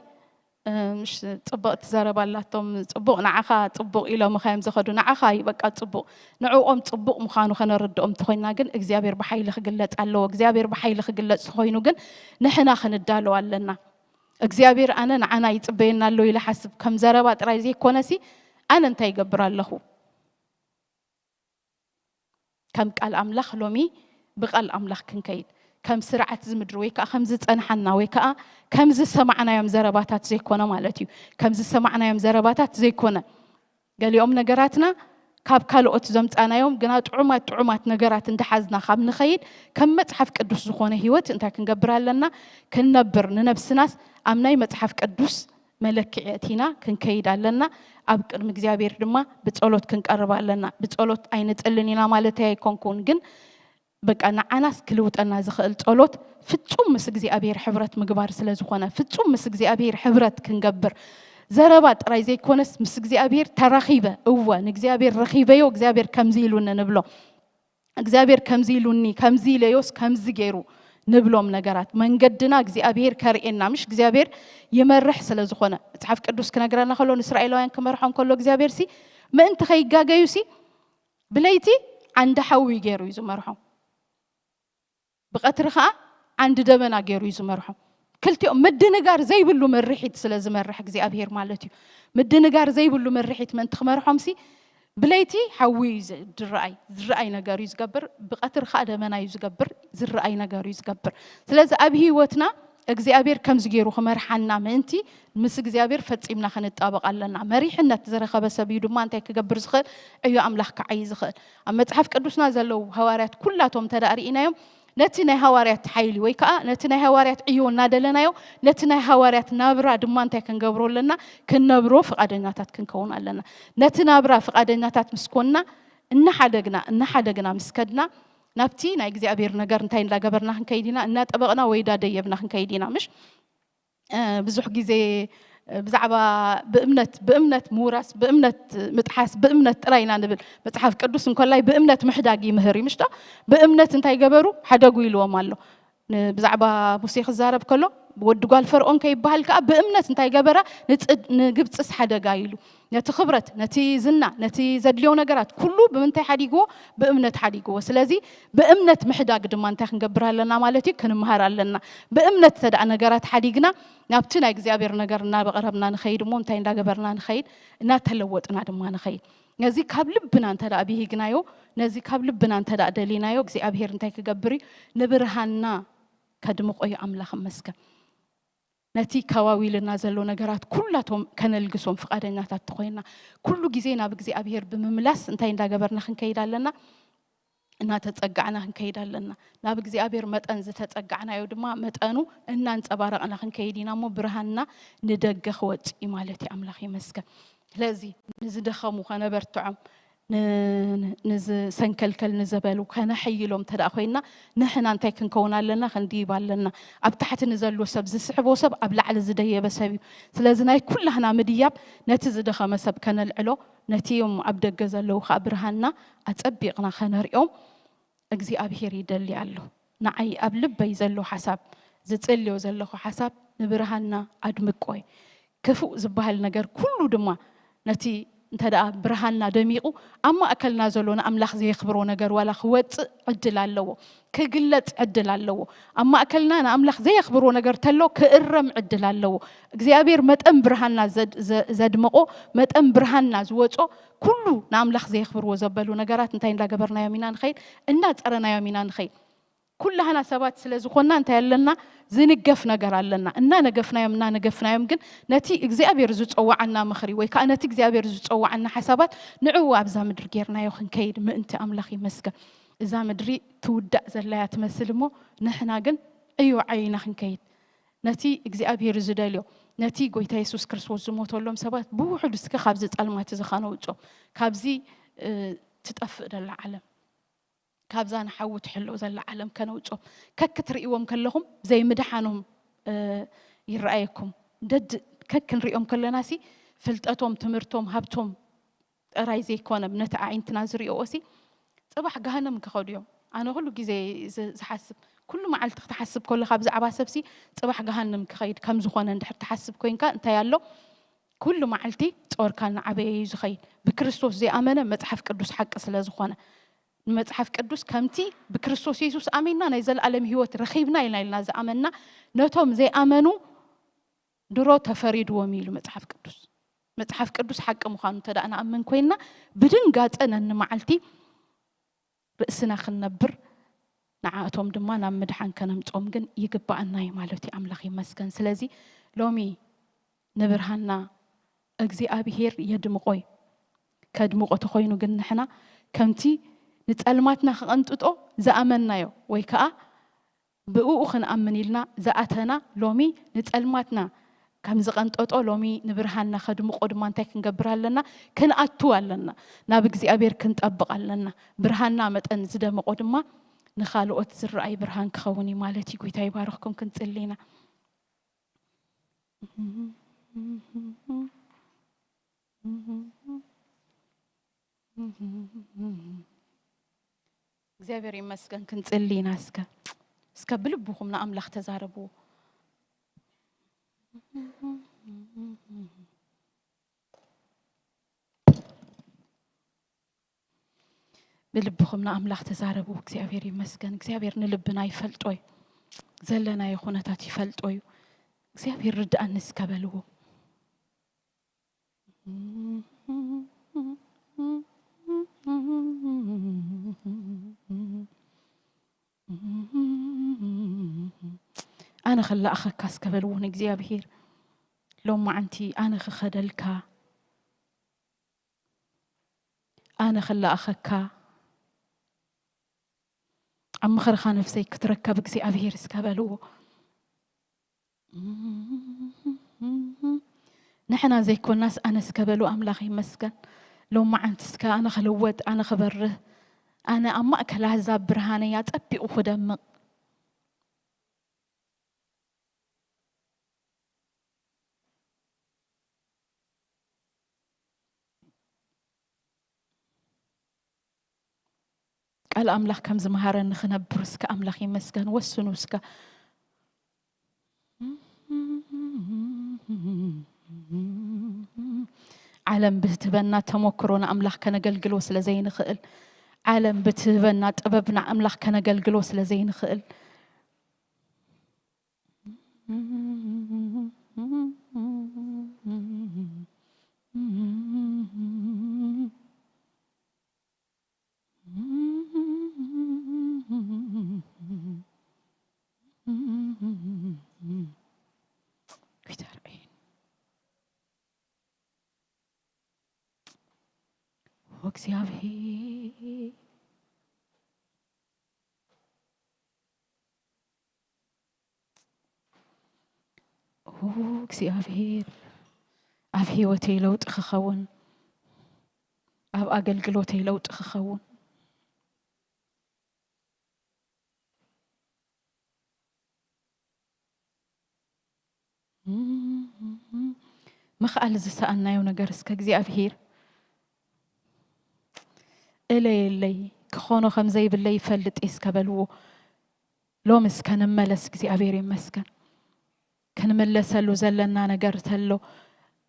እ፣ ምሽ ጽቡቕ ትዛረብ ኣላቶም፣ ጽቡቕ ንዓኻ ጽቡቕ ኢሎም ኻዮም ዝኸዱ፣ ንዓኻ እዩ በቃ ጽቡቕ። ንዕኦም ጽቡቕ ምዃኑ ከነርድኦም እንተኾይና ግን እግዚኣብሔር ብሓይሊ ክግለጽ ኣለዎ። እግዚኣብሔር ብሓይሊ ክግለጽ ተኾይኑ ግን ንሕና ክንዳለዋ ኣለና። እግዚኣብሔር ኣነ ንዓና ይጽበየና ኣሎ ኢለ ሓስብ። ከም ዘረባ ጥራይ ዘይኮነሲ ኣነ እንታይ ይገብር ኣለኹ? ከም ቃል ኣምላኽ ሎሚ ብቃል ኣምላኽ ክንከይድ፣ ከም ስርዓት ዝምድሪ ወይ ከኣ ከም ዝጸንሓና ወይ ከኣ ከም ዝሰማዕናዮም ዘረባታት ዘይኮነ ማለት እዩ። ከም ዝሰማዕናዮም ዘረባታት ዘይኮነ፣ ገሊኦም ነገራትና ካብ ካልኦት ዘምጻናዮም ግና ጥዑማት ጥዑማት ነገራት እንዳሓዝና ካብ ንኸይድ፣ ከም መጽሓፍ ቅዱስ ዝኾነ ህይወት እንታይ ክንገብር ኣለና? ክንነብር፣ ንነብስናስ ኣብ ናይ መጽሓፍ ቅዱስ መለክዒ ኣእቲና ክንከይድ ኣለና። ኣብ ቅድሚ እግዚኣብሔር ድማ ብጸሎት ክንቀርብ ኣለና። ብጸሎት ኣይንጽልን ኢና ማለተይ ኣይኮንኩን፣ ግን በቃ ንዓናስ ክልውጠና ዝኽእል ጸሎት ፍጹም ምስ እግዚኣብሔር ሕብረት ምግባር ስለ ዝኾነ፣ ፍጹም ምስ እግዚኣብሔር ሕብረት ክንገብር፣ ዘረባ ጥራይ ዘይኮነስ ምስ እግዚኣብሔር ተራኺበ፣ እወ ንእግዚኣብሔር ረኺበዮ፣ እግዚኣብሔር ከምዚ ኢሉኒ ንብሎ። እግዚኣብሔር ከምዚ ኢሉኒ፣ ከምዚ ኢለዮስ፣ ከምዚ ገይሩ ንብሎም ነገራት። መንገድና እግዚኣብሔር ከርእየና፣ ምሽ እግዚኣብሔር ይመርሕ ስለ ዝኾነ። መጽሓፍ ቅዱስ ክነግረና ከሎ፣ ንእስራኤላውያን ክመርሖም ከሎ እግዚኣብሔር ሲ፣ ምእንቲ ከይጋገዩ ሲ፣ ብለይቲ ዓንዲ ሓዊ ገይሩ እዩ ዝመርሖም። ብቐትሪ ኸኣ ዓንዲ ደበና ገይሩ እዩ ዝመርሖም። ክልቲኦም ምድንጋር ዘይብሉ ምርሒት ስለ ዝመርሕ እግዚኣብሔር ማለት እዩ። ምድንጋር ዘይብሉ ምርሒት ምእንቲ ክመርሖም ሲ፣ ብለይቲ ሓዊ እዩ ዝ-፣ ዝረኣይ፣ ዝረኣይ ነገር እዩ ዝገብር፣ ብቐትሪ ኸኣ ደመና እዩ ዝገብር፣ ዝረኣይ ነገር እዩ ዝገብር። ስለዚ ኣብ ህይወትና እግዚኣብሔር ከምዚ ገይሩ ክመርሓና ምእንቲ ምስ እግዚኣብሔር ፈጺምና ክንጣበቕ ኣለና። መሪሕነት ዝረኸበ ሰብ እዩ ድማ እንታይ ክገብር ዝኽእል? ዕዮ ኣምላኽ ክዓይ ዝኽእል። ኣብ መጽሓፍ ቅዱስና ዘለዉ ሃዋርያት ኩላቶም እንተ ደኣ ርኢናዮም፣ ነቲ ናይ ሃዋርያት ሓይሊ ወይ ከኣ ነቲ ናይ ሃዋርያት ዕዮ እናደለናዮ፣ ነቲ ናይ ሃዋርያት ናብራ ድማ እንታይ ክንገብሮ ኣለና? ክንነብሮ ፍቓደኛታት ክንከውን ኣለና። ነቲ ናብራ ፍቓደኛታት ምስ ኮንና፣ እናሓደግና እናሓደግና ምስ ከድና፣ ናብቲ ናይ እግዚኣብሔር ነገር እንታይ እንዳገበርና ክንከይድ ኢና? እናጠበቕና ወይ ዳደየብና ክንከይድ ኢና። ምሽ ብዙሕ ግዜ ብዛዕባ ብእምነት ብእምነት ምውራስ ብእምነት ምጥሓስ ብእምነት ጥራይ ኢና ንብል። መጽሓፍ ቅዱስ እንኮላይ ብእምነት ምሕዳግ ይምህር እዩ ምሽቶ? ብእምነት እንታይ ገበሩ? ሓደጉ ኢልዎም ኣሎ። ብዛዕባ ሙሴ ክዛረብ ከሎ፣ ወዲ ጓል ፈርኦን ከይበሃል ከዓ ብእምነት እንታይ ገበራ? ንግብፅስ ሓደጋ ኢሉ። ነቲ ክብረት፣ ነቲ ዝና፣ ነቲ ዘድልዮ ነገራት ኩሉ ብምንታይ ሓዲግዎ? ብእምነት ሓዲግዎ። ስለዚ ብእምነት ምሕዳግ ድማ እንታይ ክንገብር ኣለና ማለት እዩ? ክንምሃር ኣለና። ብእምነት ተደኣ ነገራት ሓዲግና ናብቲ ናይ እግዚኣብሔር ነገር እናበቐረብና ንኸይድ እሞ እንታይ እንዳገበርና ንኸይድ? እናተለወጥና ድማ ንኸይድ። ነዚ ካብ ልብና እንተ ደኣ ብሂግናዮ፣ ነዚ ካብ ልብና እንተ ደኣ ደሊናዮ እግዚኣብሔር እንታይ ክገብር እዩ? ንብርሃንና ከድምቆ እዩ። ኣምላኽ እመስገን። ነቲ ከባቢልና ዘሎ ነገራት ኩላቶም ከነልግሶም ፍቓደኛታት ተኾይና፣ ኩሉ ግዜ ናብ እግዚኣብሔር ብምምላስ እንታይ እንዳገበርና ክንከይድ ኣለና? እናተጸጋዕና ክንከይድ ኣለና። ናብ እግዚኣብሔር መጠን ዝተጸጋዕናዮ ድማ መጠኑ እናንጸባረቕና ክንከይድ ኢና እሞ ብርሃንና ንደገ ክወጽእ እዩ ማለት እዩ። ኣምላኽ ይመስገን። ስለዚ ንዝደኸሙ ከነበርትዖም፣ ንዝሰንከልከል ንዘበሉ ከነሐይሎም እንተ ኮይና ንሕና እንታይ ክንከውን ኣለና? ክንድይብ ኣለና። ኣብ ታሕቲ ንዘሎ ሰብ ዝስሕቦ ሰብ ኣብ ላዕሊ ዝደየበ ሰብ እዩ። ስለዚ ናይ ኩላህና ምድያብ ነቲ ዝደኸመ ሰብ ከነልዕሎ፣ ነቲ ዮም ኣብ ደገ ዘለዉ ከዓ ብርሃንና ኣጸቢቕና ከነሪኦም እግዚኣብሔር ይደሊ ኣሎ። ንዓይ ኣብ ልበይ ዘሎ ሓሳብ፣ ዝጽልዮ ዘለኹ ሓሳብ ንብርሃንና ኣድምቆ እዩ። ክፉእ ዝበሃል ነገር ኩሉ ድማ ነቲ እንተ ደኣ ብርሃንና ደሚቑ ኣብ ማእከልና ዘሎ ንኣምላኽ ዘየኽብሮ ነገር ዋላ ክወጽእ ዕድል ኣለዎ፣ ክግለጽ ዕድል ኣለዎ። ኣብ ማእከልና ንኣምላኽ ዘየኽብሮ ነገር ተሎ ክእረም ዕድል ኣለዎ። እግዚኣብሔር መጠን ብርሃንና ዘድምቖ፣ መጠን ብርሃንና ዝወጾ ኩሉ ንኣምላኽ ዘየኽብርዎ ዘበሉ ነገራት እንታይ እንዳገበርናዮም ኢና ንኸይድ? እንዳጸረናዮም ኢና ንኸይድ። ኩላህና ሰባት ስለ ዝኾንና እንታይ ኣለና? ዝንገፍ ነገር ኣለና። እናነገፍናዮም እናነገፍናዮም ግን ነቲ እግዚኣብሔር ዝጸዋዓና ምኽሪ ወይ ከዓ ነቲ እግዚኣብሔር ዝጸዋዓና ሓሳባት ንዕኡ ኣብዛ ምድሪ ጌርናዮ ክንከይድ ምእንቲ ኣምላኽ ይመስገን። እዛ ምድሪ ትውዳእ ዘላያ ትመስል እሞ ንሕና ግን ዕዮ ዓይና ክንከይድ ነቲ እግዚኣብሔር ዝደልዮ ነቲ ጎይታ የሱስ ክርስቶስ ዝሞተሎም ሰባት ብውሕዱ እስከ ካብዚ ጸልማት እዚ ከነውጾም ካብዚ ትጠፍእ ደላ ዓለም ካብዛ ንሓዊ ትሕሎ ዘላ ዓለም ከነውጾም ከክትርእይዎም ከለኹም ዘይምድሓኖም ይረኣየኩም። ደድ ከክንሪኦም ከለና ሲ ፍልጠቶም ትምህርቶም ሃብቶም ጥራይ ዘይኮነ ነቲ ኣዒንትና ዝሪኦ ሲ ጽባሕ ገሃነም ክኸዱ እዮም። ኣነ ኩሉ ግዜ ዝሓስብ ኩሉ መዓልቲ ክትሓስብ ከለካ ብዛዕባ ሰብሲ ጽባሕ ገሃነም ክኸይድ ከም ዝኾነ እንድሕር ትሓስብ ኮይንካ እንታይ ኣሎ ኩሉ መዓልቲ ጾርካ እናዓበየ እዩ ዝኸይድ። ብክርስቶስ ዘይኣመነ መጽሓፍ ቅዱስ ሓቂ ስለ ዝኾነ ንመጽሓፍ ቅዱስ ከምቲ ብክርስቶስ የሱስ ኣሜንና ናይ ዘለኣለም ህይወት ረኺብና ኢልና ኢልና ዝኣመንና ነቶም ዘይኣመኑ ድሮ ተፈሪድዎም ኢሉ መጽሓፍ ቅዱስ። መጽሓፍ ቅዱስ ሓቂ ምዃኑ እንተ ደኣ ንኣምን ኮይንና ብድንጋጸ ነንመዓልቲ ርእስና ክንነብር ንዓእቶም ድማ ናብ ምድሓን ከነምጾም ግን ይግባኣና እዩ ማለት እዩ። ኣምላኽ ይመስገን። ስለዚ ሎሚ ንብርሃንና እግዚኣብሄር የድምቖ እዩ። ከድምቖ ተኾይኑ ግን ንሕና ከምቲ ንጸልማትና ክቐንጥጦ ዝኣመንናዮ ወይ ከኣ ብእኡ ክንኣምን ኢልና ዝኣተና ሎሚ ንጸልማትና ከም ዝቐንጠጦ ሎሚ ንብርሃንና ከድምቖ ድማ እንታይ ክንገብር ኣለና? ክንኣቱ ኣለና። ናብ እግዚኣብሔር ክንጠብቕ ኣለና። ብርሃንና መጠን ዝደመቖ ድማ ንኻልኦት ዝረኣይ ብርሃን ክኸውን እዩ ማለት እዩ። ጎይታ ይባርኽኩም። ክንጽሊ ኢና። እግዚኣብሔር ይመስገን። ክንጽሊ ኢና እስከ እስከ ብልብኹም ንኣምላኽ ተዛረብዎ። ብልብኹም ንኣምላኽ ተዛረቡ። እግዚኣብሔር ይመስገን። እግዚኣብሔር ንልብና ይፈልጦ እዩ። ዘለናዮ ኩነታት ይፈልጦ እዩ። እግዚኣብሔር ርድኣኒ እስከ በልዎ። ኣነ ኣነ ክለኣኸካ እስከ በልዎ ንእግዚኣብሔር። ሎማዓንቲ ኣነ ክኸደልካ፣ ኣነ ክለኣኸካ፣ ኣብ ምኽርኻ ነፍሰይ ክትረከብ እግዚኣብሔር እስከ በልዎ። ንሕና ዘይኮናስ ኣነ እስከ በሉ ኣምላኽ ይመስገን። ሎማዓንቲ እስከ ኣነ ክልወጥ፣ ኣነ ክበርህ፣ ኣነ ኣብ ማእከል ኣህዛብ ብርሃነይ ኣጸቢቑ ክደምቕ። ቃል ኣምላኽ ከም ዝመሃረኒ ክነብር እስከ ኣምላኽ ይመስገን። ወስኑ እስከ። ዓለም ብትህበና ተሞክሮ ንኣምላኽ ከነገልግሎ ስለ ዘይንኽእል፣ ዓለም ብትህበና ጥበብ ንኣምላኽ ከነገልግሎ ስለ ዘይንኽእል፣ እግዚኣብሔር፣ ኦ እግዚኣብሔር፣ ኣብ ህይወተይ ለውጢ ክኸውን፣ ኣብ ኣገልግሎተይ ለውጢ ክኸውን። ምኽኣል ዝሰኣናዮ ነገር እስከ እግዚኣብሔር እለየለይ፣ ክኾኖ ከም ዘይብለይ ይፈልጥ እየ እስከ በልዎ። ሎሚ እስከ ንመለስ፣ እግዚኣብሔር ይመስገን። ክንምለሰሉ ዘለና ነገር ተሎ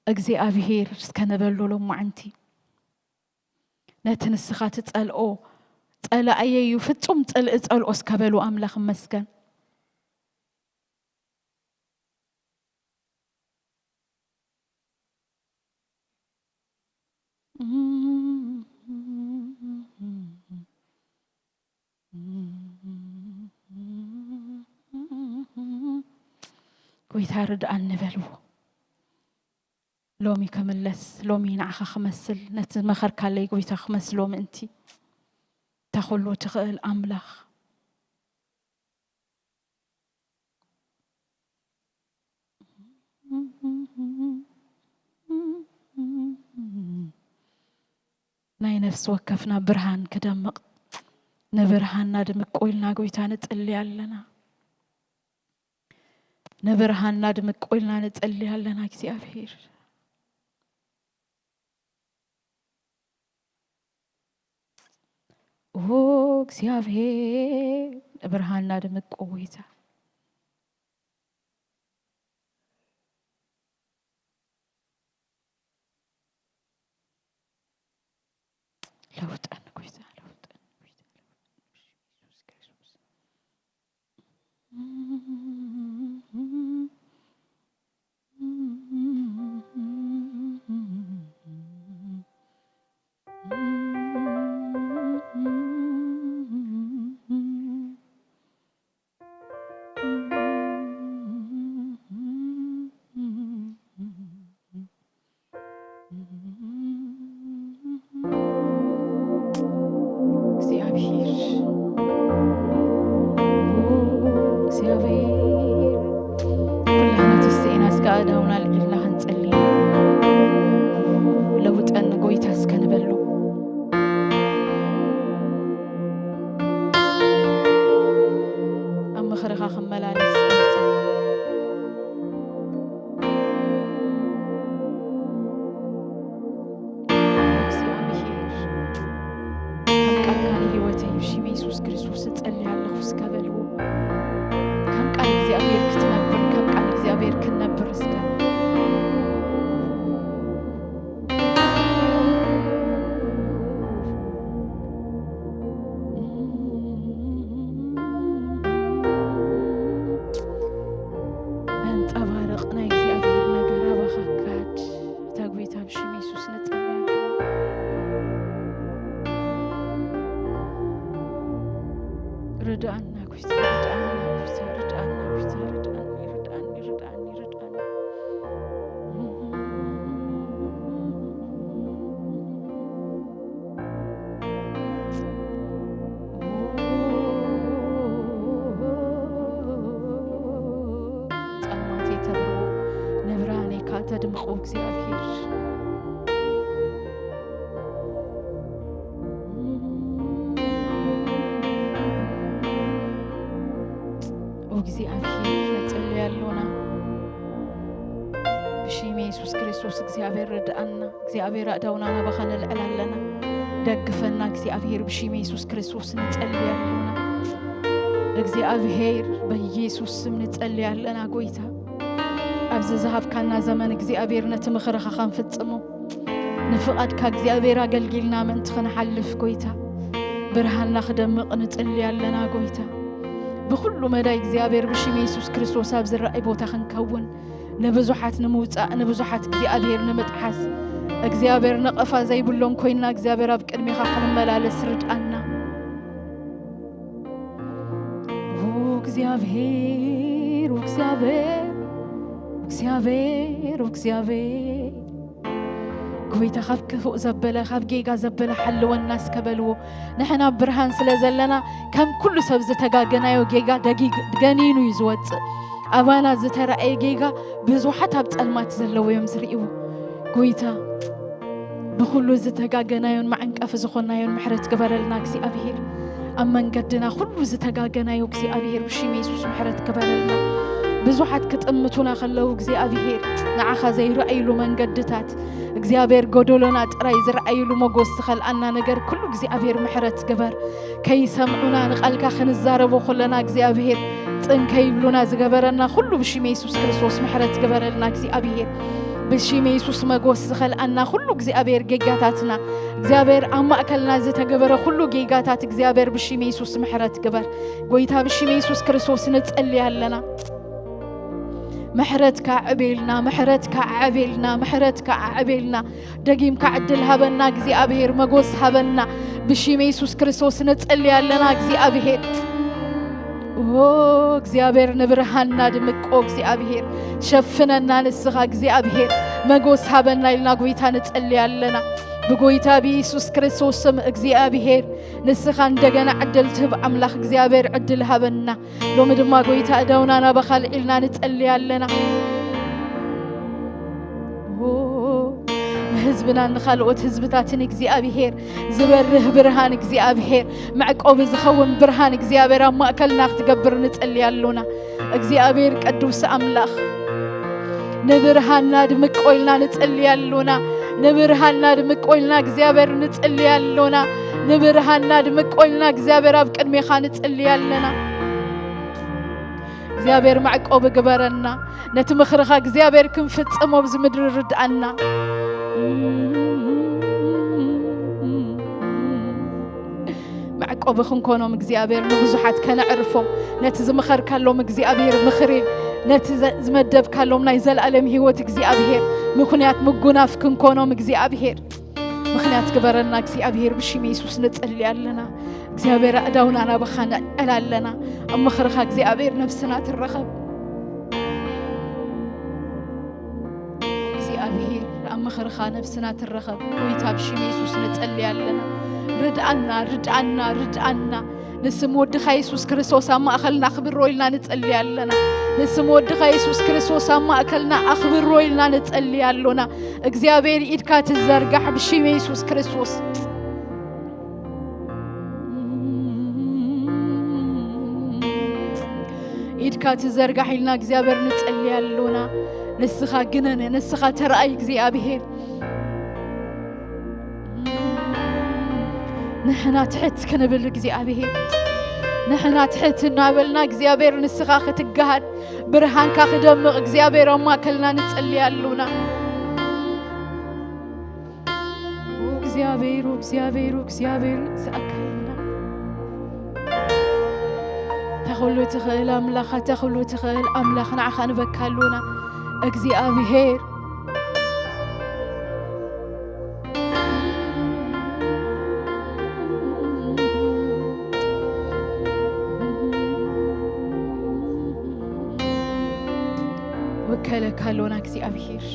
እግዚኣብሔር እስከ ንበሎ ሎማዓንቲ። ነቲ ንስኻ ትጸልኦ ጸላእየይ እዩ፣ ፍጹም ጽልኢ ጸልኦ እስከ በሉ ኣምላኽ ይመስገን። ጎይታ ርድኣኒ በልዎ። ሎሚ ክምለስ፣ ሎሚ ንዓኻ ክመስል፣ ነቲ ዝመኸርካለይ ጎይታ ክመስሎ ምእንቲ፣ እታ ኩሉ ትኽእል ኣምላኽ። ናይ ነፍሲ ወከፍና ብርሃን ክደምቕ፣ ንብርሃንና ድምቁ ኢልና ጎይታ ንጽሊ ኣለና። ንብርሃንና ድምቁ ኢልና ንጽሊ ኣለና እግዚኣብሔር። ኦ እግዚኣብሔር፣ ንብርሃንና ድምቁ ጎይታ። ለውጠን ጎይታ፣ ለውጠን ጎይታ፣ ለውጠን ኢየሱስ ክርስቶስ። እግዚኣብሔር፣ እግዚኣብሔር፣ ኩላህና ተስኢና እስከ ኣእዳውና ኣልዒልና ክንጽሊ፣ ለውጠኒ ጎይታ እስከ ንበሎ። ኣብ ምኽርኻ ክመላለስ ጎይታ። እግዚኣብሔር፣ ከም ቃልካ ንህይወተይ ብሽም የሱስ ክርስቶስ እጸሊ ኣለኹ እስከ በልዎ። ከም ቃል እግዚኣብሔር ክትነብር፣ ከም ቃል እግዚኣብሔር ክንነብር እስከ። ኣንጸባርቕ ናይ እግዚኣብሔር ነገር ኣባኻ ክካድ። እታ ጎይታ ብሽም የሱስ ንጽሊ ኣለና። ርድኣና ጎይታ፣ ርድኣና ጎይታ፣ ርድኣና ጎይታ፣ ርድኣና። ኣድምቑ እግዚኣብሔር። ኦ እግዚኣብሔር፣ ነጸልይ ኣሎና። ብሽም የሱስ ክርስቶስ እግዚኣብሔር ርድኣና። እግዚኣብሔር ኣእዳውና ናባኻ ነልዕል ኣለና። ደግፈና እግዚኣብሔር፣ ብሽም የሱስ ክርስቶስ ንጸልይ ኣሎና። እግዚኣብሔር በኢየሱስ ስም ንጸልይ ኣለና ጎይታ። ኣብዚ ዝሃብካና ዘመን እግዚኣብሔር ነቲ ምኽርኻ ኸንፍጽሞ ንፍቓድካ እግዚኣብሔር ኣገልጊልና ምእንቲ ኽንሓልፍ ጎይታ ብርሃንና ክደምቕ ንጽሊ ኣለና ጎይታ። ብኹሉ መዳይ እግዚኣብሔር ብሽም የሱስ ክርስቶስ ኣብ ዝረኣይ ቦታ ክንከውን ንብዙሓት ንምውጻእ ንብዙሓት እግዚኣብሔር ንምጥሓስ እግዚኣብሔር ነቐፋ ዘይብሎም ኮይንና እግዚኣብሔር ኣብ ቅድሚኻ ክንመላለስ ርድኣና። ኦ እግዚኣብሔር፣ ኦ እግዚኣብሔር፣ ኦ እግዚኣብሔር፣ ኦ እግዚኣብሔር፣ ጎይታ ካብ ክፉእ ዘበለ ካብ ጌጋ ዘበለ ሓልወና እስከ በልዎ። ንሕና ብርሃን ስለ ዘለና ከም ኩሉ ሰብ ዝተጋገናዮ ጌጋ ደጊግ- ገኒኑ እዩ ዝወጽእ። ኣባና ዝተራእየ ጌጋ ብዙሓት ኣብ ጸልማት ዘለዉ እዮም ዝርእይዎ። ጎይታ ብኹሉ ዝተጋገናዮን መዓንቀፊ ዝኾናዮን ምሕረት ግበረልና እግዚኣብሔር። ኣብ መንገድና ኩሉ ዝተጋገናዮ እግዚኣብሔር ብሽም የሱስ ምሕረት ግበረልና። ብዙሓት ክጥምቱና ከለዉ እግዚኣብሔር ንዓኻ ዘይረኣይሉ መንገድታት እግዚኣብሔር ጎደሎና ጥራይ ዝረኣይሉ መጎስ ዝኸልኣና ነገር ኩሉ እግዚኣብሔር ምሕረት ግበር። ከይሰምዑና ንቓልካ ክንዛረቦ ከለና እግዚኣብሔር ጽን ከይብሉና ዝገበረና ኩሉ ብሽም የሱስ ክርስቶስ ምሕረት ግበረልና እግዚኣብሔር። ብሽም የሱስ መጎስ ዝኸልኣና ኩሉ እግዚኣብሔር ጌጋታትና እግዚኣብሔር ኣብ ማእከልና ዝተገበረ ኩሉ ጌጋታት እግዚኣብሔር ብሽም የሱስ ምሕረት ግበር። ጎይታ ብሽም የሱስ ክርስቶስ ንጸሊ ኣለና። ምሕረትካ ዕቤልና፣ ምሕረትካ ዕቤልና፣ ምሕረትካ ዕቤልና። ደጊምካ ዕድል ሃበና እግዚኣብሔር፣ መጎስ ሃበና። ብሽም የሱስ ክርስቶስ ንጸሊ ኣለና እግዚኣብሔር። ኦ እግዚኣብሔር ንብርሃንና ድምቆ እግዚኣብሔር ሸፍነና ንስኻ እግዚኣብሔር መጎስ ሃበና ኢልና ጎይታ ንጸሊ ኣለና። ብጎይታ ብኢየሱስ ክርስቶስ ስም እግዚኣብሔር ንስኻ እንደገና ዕድል ትህብ ኣምላኽ እግዚኣብሔር ዕድል ሃበና። ሎሚ ድማ ጎይታ እዳውና ናባኻ ልዒልና ንጸሊ ኣለና። ኦ፣ ንህዝብናን ንኻልኦት ህዝብታትን እግዚኣብሔር ዝበርህ ብርሃን እግዚኣብሔር መዕቆቢ ዝኸውን ብርሃን እግዚኣብሔር ኣብ ማእከልና ክትገብር ንጸሊ ኣሎና። እግዚኣብሔር ቅዱስ ኣምላኽ ንብርሃንና ድምቆ ኢልና ንጸሊ ኣሎና። ንብርሃንና ድምቆ ኢልና እግዚኣብሔር ንጸሊ ኣሎና። ንብርሃንና ድምቆ ኢልና እግዚኣብሔር ኣብ ቅድሜኻ ንጸሊ ኣለና። እግዚኣብሔር መዕቆቢ ግበረና። ነቲ ምኽርኻ እግዚኣብሔር ክንፍጽሞ ኣብዚ ምድሪ ርድኣና። መዕቆቢ ክንኮኖም እግዚኣብሔር ንብዙሓት ከነዕርፎም ነቲ ዝመኸርካሎም እግዚኣብሔር ምኽሪ ነቲ ዘ- ዝመደብካሎም ናይ ዘለኣለም ህይወት እግዚኣብሔር ምኽንያት ምጉናፍ ክንኮኖም እግዚኣብሔር ምኽንያት ግበረና እግዚኣብሔር ብሽም የሱስ ንጸሊ ኣለና። እግዚኣብሔር ኣእዳውና ናባኻ ንዕል ኣለና። ኣብ ምኽርኻ እግዚኣብሔር ነብስና ትረኸብ። እግዚኣብሔር ኣብ ምኽርኻ ነብስና ትረኸብ። ጎይታ ብሽም የሱስ ንጸሊ ኣለና። ርድኣና፣ ርድኣና፣ ርድኣና። ንስም ወድኻ የሱስ ክርስቶስ ኣብ ማእኸልና ኣኽብሮ ኢልና ንጸሊ ኣለና። ንስም ወድኻ የሱስ ክርስቶስ ኣብ ማእከልና ኣኽብሮ ኢልና ንጸሊ ኣሎና። እግዚኣብሔር ኢድካ ትዘርጋሕ ብሽም የሱስ ክርስቶስ። ኢድካ ትዘርጋሕ ኢልና እግዚኣብሔር ንጸሊ ኣሎና። ንስኻ ግነነ፣ ንስኻ ተረኣይ እግዚኣብሔር። ንሕና ትሕት ክንብል እግዚኣብሔር ንሕና ትሕት እናበልና እግዚኣብሔር ንስኻ ክትገሃድ ብርሃንካ ክደምቕ እግዚኣብሔር ኣብ ማእከልና ንጸሊ ኣሉና። እግዚኣብሔር እግዚኣብሔር እግዚኣብሔር ንስኣካ ኣሉና። ተኽሉ ትኽእል ኣምላኽ ተኽሉ ትኽእል ኣምላኽ ንዓኻ ንበካ ኣሉና እግዚኣብሔር። ወከለካ ኣሎና እግዚኣብሔር።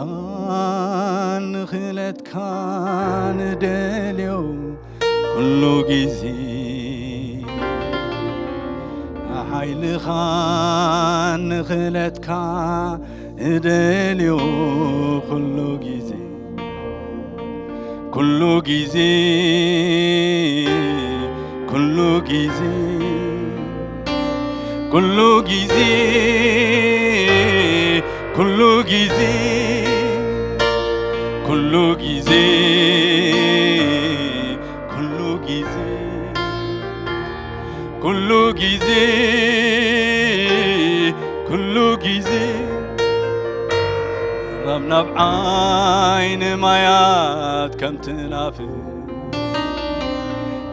ንሓይልኻን ንኽእለትካን ደልዮ ኩሉ ግዜ፣ ንሓይልኻን ንኽእለትካ እደልዮ ኩሉ ግዜ፣ ኩሉ ግዜ፣ ኩሉ ግዜ፣ ኩሉ ግዜ፣ ኩሉ ግዜ፣ ኩሉ ግዜ፣ ኩሉ ግዜ፣ ኩሉ ግዜ፣ ኩሉ ግዜ፣ ራብ ናብ ዓይኒ ማያት ከም ትናፍር፣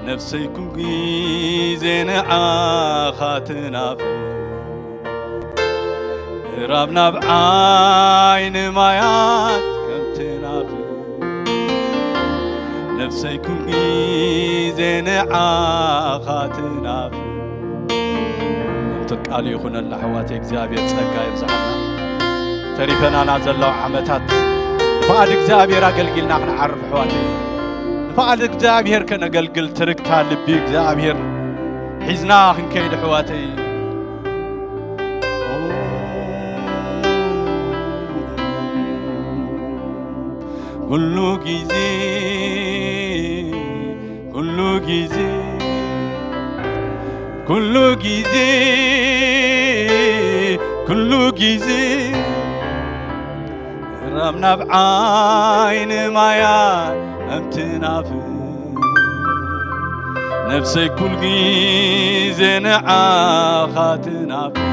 ነፍሰይ ኩሉ ግዜ ንዓኻ ትናፍር። ራብ ናብ ዓይኒ ማያት ከም ትናፍር፣ ነፍሰይ ኩሉ ግዜ ንዓኻ ትናፍር። ከምቲ ቃሉ ይኹነልና ኣሕዋተይ፣ እግዚኣብሔር ጸጋ ይብዝሓልና። ተሪፈናና ዘለዉ ዓመታት ንፍቓድ እግዚኣብሔር ኣገልጊልና ክንዓርፍ ኣሕዋተይ፣ ንፍቓድ እግዚኣብሔር ከነገልግል ትርግታ ልቢ እግዚኣብሔር ሒዝና ክንከይድ ኣሕዋተይ። ኩሉ ግዜ፣ ኩሉ ግዜ፣ ኩሉ ግዜ፣ ኩሉ ግዜ፣ ራብ ናብ ዓይኒ ማያ ከም ትናፍር፣ ነፍሰይ ኩሉ ግዜ ንዓኻ ትናፍር።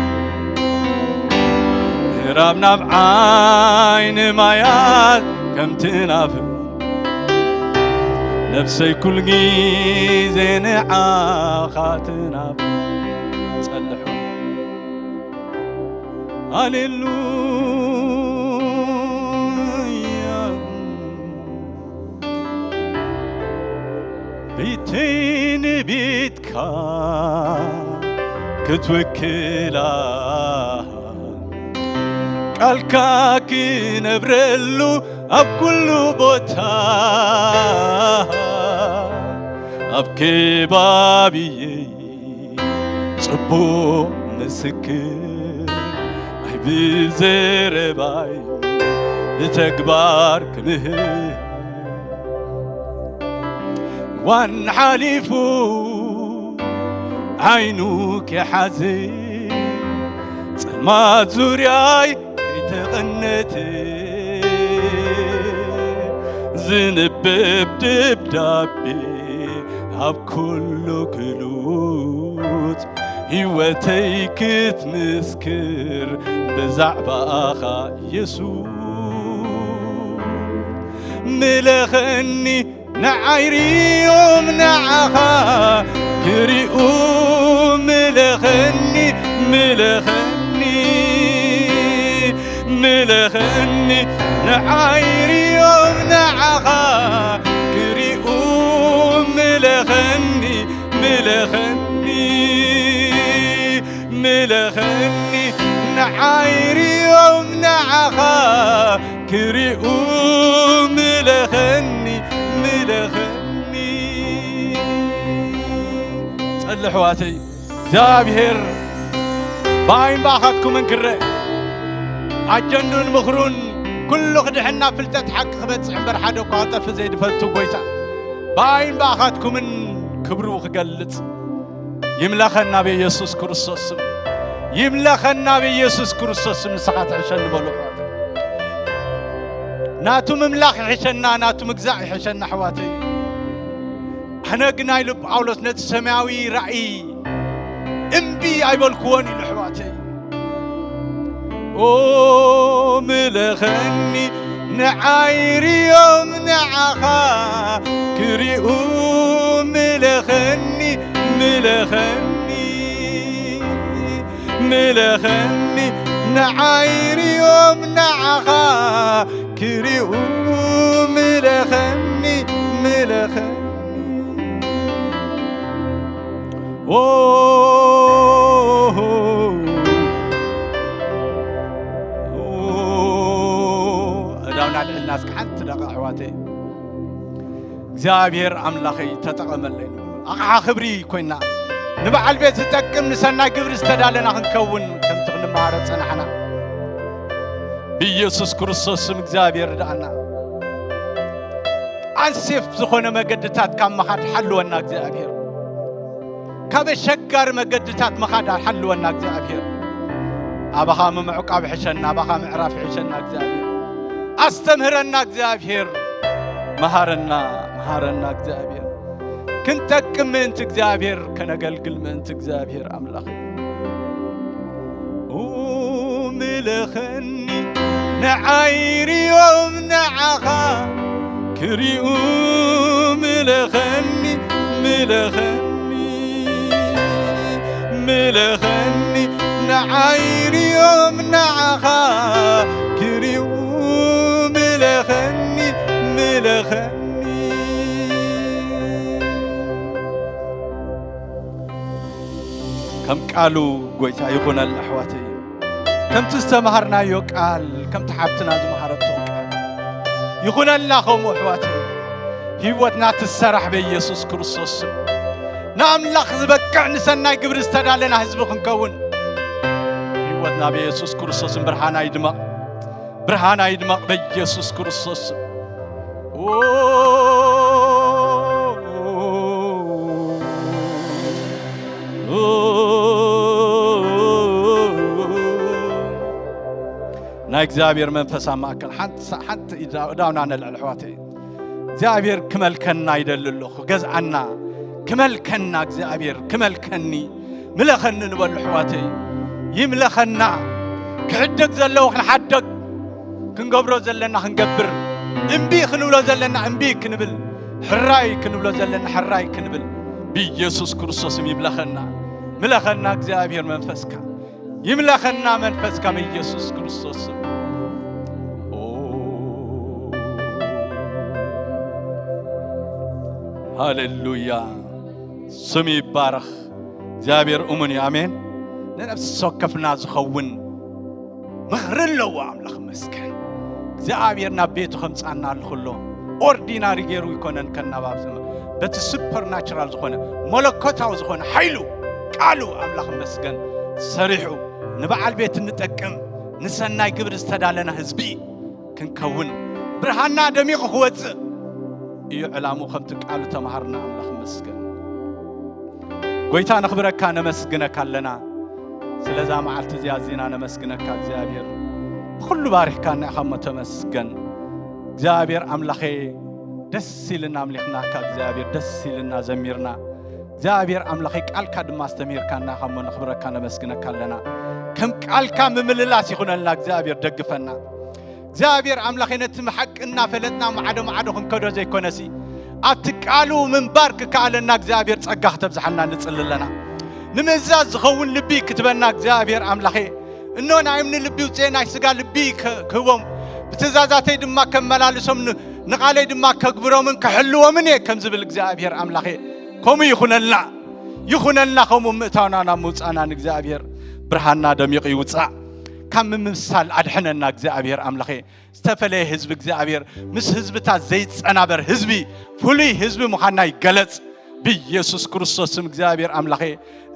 ራብ ናብ ዓይኒ ማያት ከም ትናፍር፣ ነፍሰይ ኩሉ ግዜ ንዓኻ ትናፍር። ጸልሑ። ሃሌሉያ። ቤተይ ንቤትካ ክትውክላ፣ ቃልካ ክነብረሉ ኣብ ኩሉ ቦታ፣ ኣብ ከባቢየይ ጽቡቕ ምስክር፣ ኣይ ብዘረባይ ብተግባር ክምህር። ዋን ሓሊፉ ዓይኑ ክሓዝ፣ ጸልማት ዙርያይ ከይተቐነተ፣ ዝንብብ ደብዳቤ ኣብ ኩሉ ግሉጽ፣ ህይወተይ ክትምስክር ብዛዕባኻ የሱስ። ምለኸኒ ንዓይ ሪኦም ንዓኻ ክሪኡ፣ ምለኸኒ፣ ምለኸኒ፣ ምለኸኒ፣ ንዓይ ሪኦም ንዓኻ ክሪኡ፣ ምለኸኒ፣ ምለኸኒ፣ ምለኸኒ፣ ንዓይ ሪኦም ንዓኻ ክሪኡ፣ ምለኸኒ፣ ምለኸኒ። ጸሊ ኣሕዋተይ፣ እግዚኣብሔር ብኣይን ብኣኻትኩምን ክረአ፣ ኣጀንዱን ምኽሩን ኩሉ ክድሕን ናብ ፍልጠት ሓቂ ክበጽሕ እምበር፣ ሓደ እኳ ክጠፍእ ዘይድፈቱ ጎይታ፣ ብኣይን ብኣኻትኩምን ክብሩ ክገልጽ ይምለኸና ብኢየሱስ ክርስቶስ ስም። ይምለኸና ብኢየሱስ ክርስቶስ ስም። ንስኻ ትሕሸኒ በሉ ኣሕዋተይ። ናቱ ምምላኽ ይሕሸና፣ ናቱ ምግዛእ ይሕሸና ኣሕዋተይ። ኣነ ግን ኢሉ ጳውሎስ ነቲ ሰማያዊ ራእይ እምቢ ኣይበልክዎን ኢሉ ኣሕዋተይ። ኦ ምለኸኒ ንዓይ ሪኦም ንዓኻ ክሪኡ፣ ምለኸኒ፣ ምለኸኒ፣ ምለኸኒ፣ ንዓይ ሪኦም ንዓኻ ክሪኡ፣ ምለኸኒ፣ ምለኸኒ። ኦ ኣልዕልና እስኪ ሓንቲ ደቂቕ ኣሕዋተይ። እግዚኣብሔር ኣምላኸይ ተጠቐመለይ ንበሎ። ኣቕሓ ክብሪ ኮይና ንበዓል ቤት ዝጠቅም ንሰናይ ግብሪ ዝተዳለና ክንከውን ከምቲ ክንመሃሮ ጸናሕና። ብኢየሱስ ክርስቶስ ስም እግዚኣብሔር ርድኣና። ኣንሴፍ ዝኾነ መገድታት ካብ ምኻድ ሓልወና እግዚኣብሔር። ካብ ኣሸጋሪ መገድታት ምኻድ ሓልወና እግዚኣብሔር። ኣባኻ ምምዕቃብ ሕሸና፣ ኣባኻ ምዕራፍ ሕሸና እግዚኣብሔር። ኣስተምህረና እግዚኣብሔር። መሃረና፣ መሃረና እግዚኣብሔር። ክንጠቅም ምእንቲ እግዚኣብሔር፣ ከነገልግል ምእንቲ እግዚኣብሔር ኣምላኽ። ምለኸኒ ንዓይ ርዮም ንዓኻ ክሪኡ ምለኸኒ ምለኸኒ ምለኸኒ ንዓይ ርዮም ንዓኻ ክሪኡ ምለኸኒ ምለኸኒ ከም ቃሉ ጎይታ ይኹነልና ኣሕዋተይ። ከምቲ ዝተማሃርናዮ ቃል፣ ከምቲ ሓብትና ዝመሃረቶ ቃል ይኹነልና። ከምኡ ኣሕዋተይ፣ ህይወትና ትሰራሕ በኢየሱስ ክርስቶስ ስም። ንኣምላኽ ዝበቅዕ ንሰናይ ግብሪ ዝተዳለና ህዝቢ ክንከውን ህይወትና በኢየሱስ ክርስቶስን ብርሃና ይድመቕ፣ ብርሃና ይድመቕ በኢየሱስ ክርስቶስ ስም። ናይ እግዚኣብሔር መንፈስ ኣብ ማእከል ሓንቲ ሓንቲ እዳውና ነልዕል ኣሕዋተይ። እግዚኣብሔር ክመልከና ይደሊ ኣሎ፣ ክገዝኣና፣ ክመልከና፣ እግዚኣብሔር ክመልከኒ፣ ምለኸኒ ንበሉ ኣሕዋተይ። ይምለኸና። ክሕደግ ዘለዎ ክንሓደግ፣ ክንገብሮ ዘለና ክንገብር፣ እምቢ ክንብሎ ዘለና እምቢ ክንብል፣ ሕራይ ክንብሎ ዘለና ሕራይ ክንብል ብኢየሱስ ክርስቶስ ስም ይምለኸና። ምለኸና እግዚኣብሔር መንፈስካ። ይምለኸና መንፈስካ ብኢየሱስ ክርስቶስ ስም። ኦ፣ ሃሌሉያ። ስም ይባረኽ። እግዚኣብሔር እሙን እዩ። ኣሜን። ንነፍሲ ወከፍና ዝኸውን ምኽሪ ኣለዎ። ኣምላኽ ይመስገን። እግዚኣብሔር ናብ ቤቱ ከምጻና ኣሎ። ኦርዲናሪ ገይሩ ይኮነን ከናባብዝመ በቲ ሱፐርናቹራል ዝኾነ መለኮታዊ ዝኾነ ሓይሉ ቃሉ ኣምላኽ ይመስገን ሰሪሑ ንበዓል ቤት እንጠቅም ንሰናይ ግብሪ ዝተዳለና ህዝቢ ክንከውን ብርሃንና ደሚቑ ክወጽእ እዩ ዕላሙ። ከምቲ ቃሉ ተማሃርና ኣምላኽ ይመስገን። ጎይታ ነኽብረካ ነመስግነካ ኣለና። ስለዛ መዓልቲ እዚኣ ኣዚና ነመስግነካ እግዚኣብሔር። ብኹሉ ባሪኽካና ኢኻ እሞ ተመስገን። እግዚኣብሔር ኣምላኸይ ደስ ኢልና ኣምሊኽናካ እግዚኣብሔር ደስ ኢልና ዘሚርና። እግዚኣብሔር ኣምላኸይ ቃልካ ድማ ኣስተምሂርካና ኢኻ እሞ ነኽብረካ ነመስግነካ ኣለና። ከም ቃልካ ምምልላስ ይኹነልና እግዚኣብሔር ደግፈና። እግዚኣብሔር ኣምላኸይ ነቲ ሓቂ እናፈለጥና ማዕዶ ማዕዶ ክንከዶ ዘይኮነሲ ኣብቲ ቃሉ ምንባር ክከኣለና እግዚኣብሔር ጸጋ ክተብዝሓልና ንጽሊ ኣለና። ንምእዛዝ ዝኸውን ልቢ ክትበና እግዚኣብሔር ኣምላኸ እኖ ናይ እምኒ ልቢ ውፅኤ ናይ ስጋ ልቢ ክህቦም ብትእዛዛተይ ድማ ከመላልሶም ንቓለይ ድማ ከግብሮምን ክሕልዎምን እየ ከም ዝብል እግዚኣብሔር ኣምላኸ ከምኡ ይኹነልና። ይኹነልና ከምኡ ምእታውና ናብ ምውፃእና ንእግዚኣብሔር ብርሃንና ደሚቑ ይውፃእ። ካብ ምምሳል ኣድሕነና እግዚኣብሔር ኣምላኸ። ዝተፈለየ ህዝቢ እግዚኣብሔር ምስ ህዝብታት ዘይጸናበር ህዝቢ ፍሉይ ህዝቢ ምዃንና ይገለጽ። ብኢየሱስ ክርስቶስ ስም እግዚኣብሔር ኣምላኸ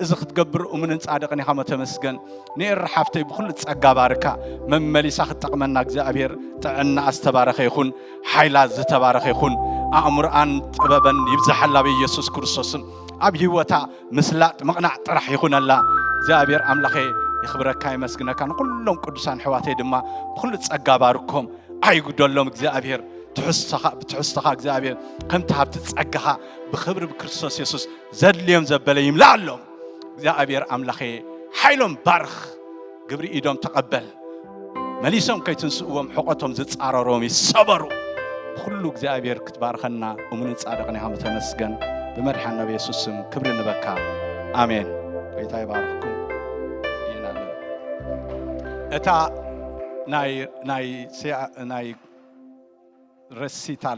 እዚ ክትገብር እሙንን ጻድቕን ኢኻ ተመስገን። ንኤሪ ሓፍተይ ብኹሉ ጸጋ ባርካ መመሊሳ ክትጠቕመና እግዚኣብሔር ጥዕና ዝተባረኸ ይኹን። ሓይላ ዝተባረኸ ይኹን። ኣእምሮኣን ጥበበን ይብዝሓላ ብኢየሱስ ክርስቶስ ስም። ኣብ ህይወታ ምስላጥ ምቕናዕ ጥራሕ ይኹነላ። እግዚኣብሔር ኣምላኸ የኽብረካ የመስግነካ። ንኩሎም ቅዱሳን ኣሕዋተይ ድማ ብኹሉ ጸጋ ባርኮም ኣይጉደሎም እግዚኣብሔር። ትሕዝቶኻ ብትሕዝቶኻ እግዚኣብሔር ከምቲ ሃብቲ ጸጋኻ ብኽብሪ ብክርስቶስ የሱስ ዘድልዮም ዘበለ ይምላኣሎም። እግዚኣብሔር ኣምላኸ ሓይሎም ባርኽ። ግብሪ ኢዶም ተቐበል። መሊሶም ከይትንስእዎም ሕቖቶም ዝጻረሮም ይሰበሩ። ብኹሉ እግዚኣብሔር ክትባርኸና እሙንን ጻድቕን ኢኻ ተመስገን። ብመድሓና ብየሱስ ስም ክብሪ ንበካ። ኣሜን። ጎይታ ይባርኽኩም። ዲና ነን። እታ ናይ ናይ ሲያ- ናይ ረሲታል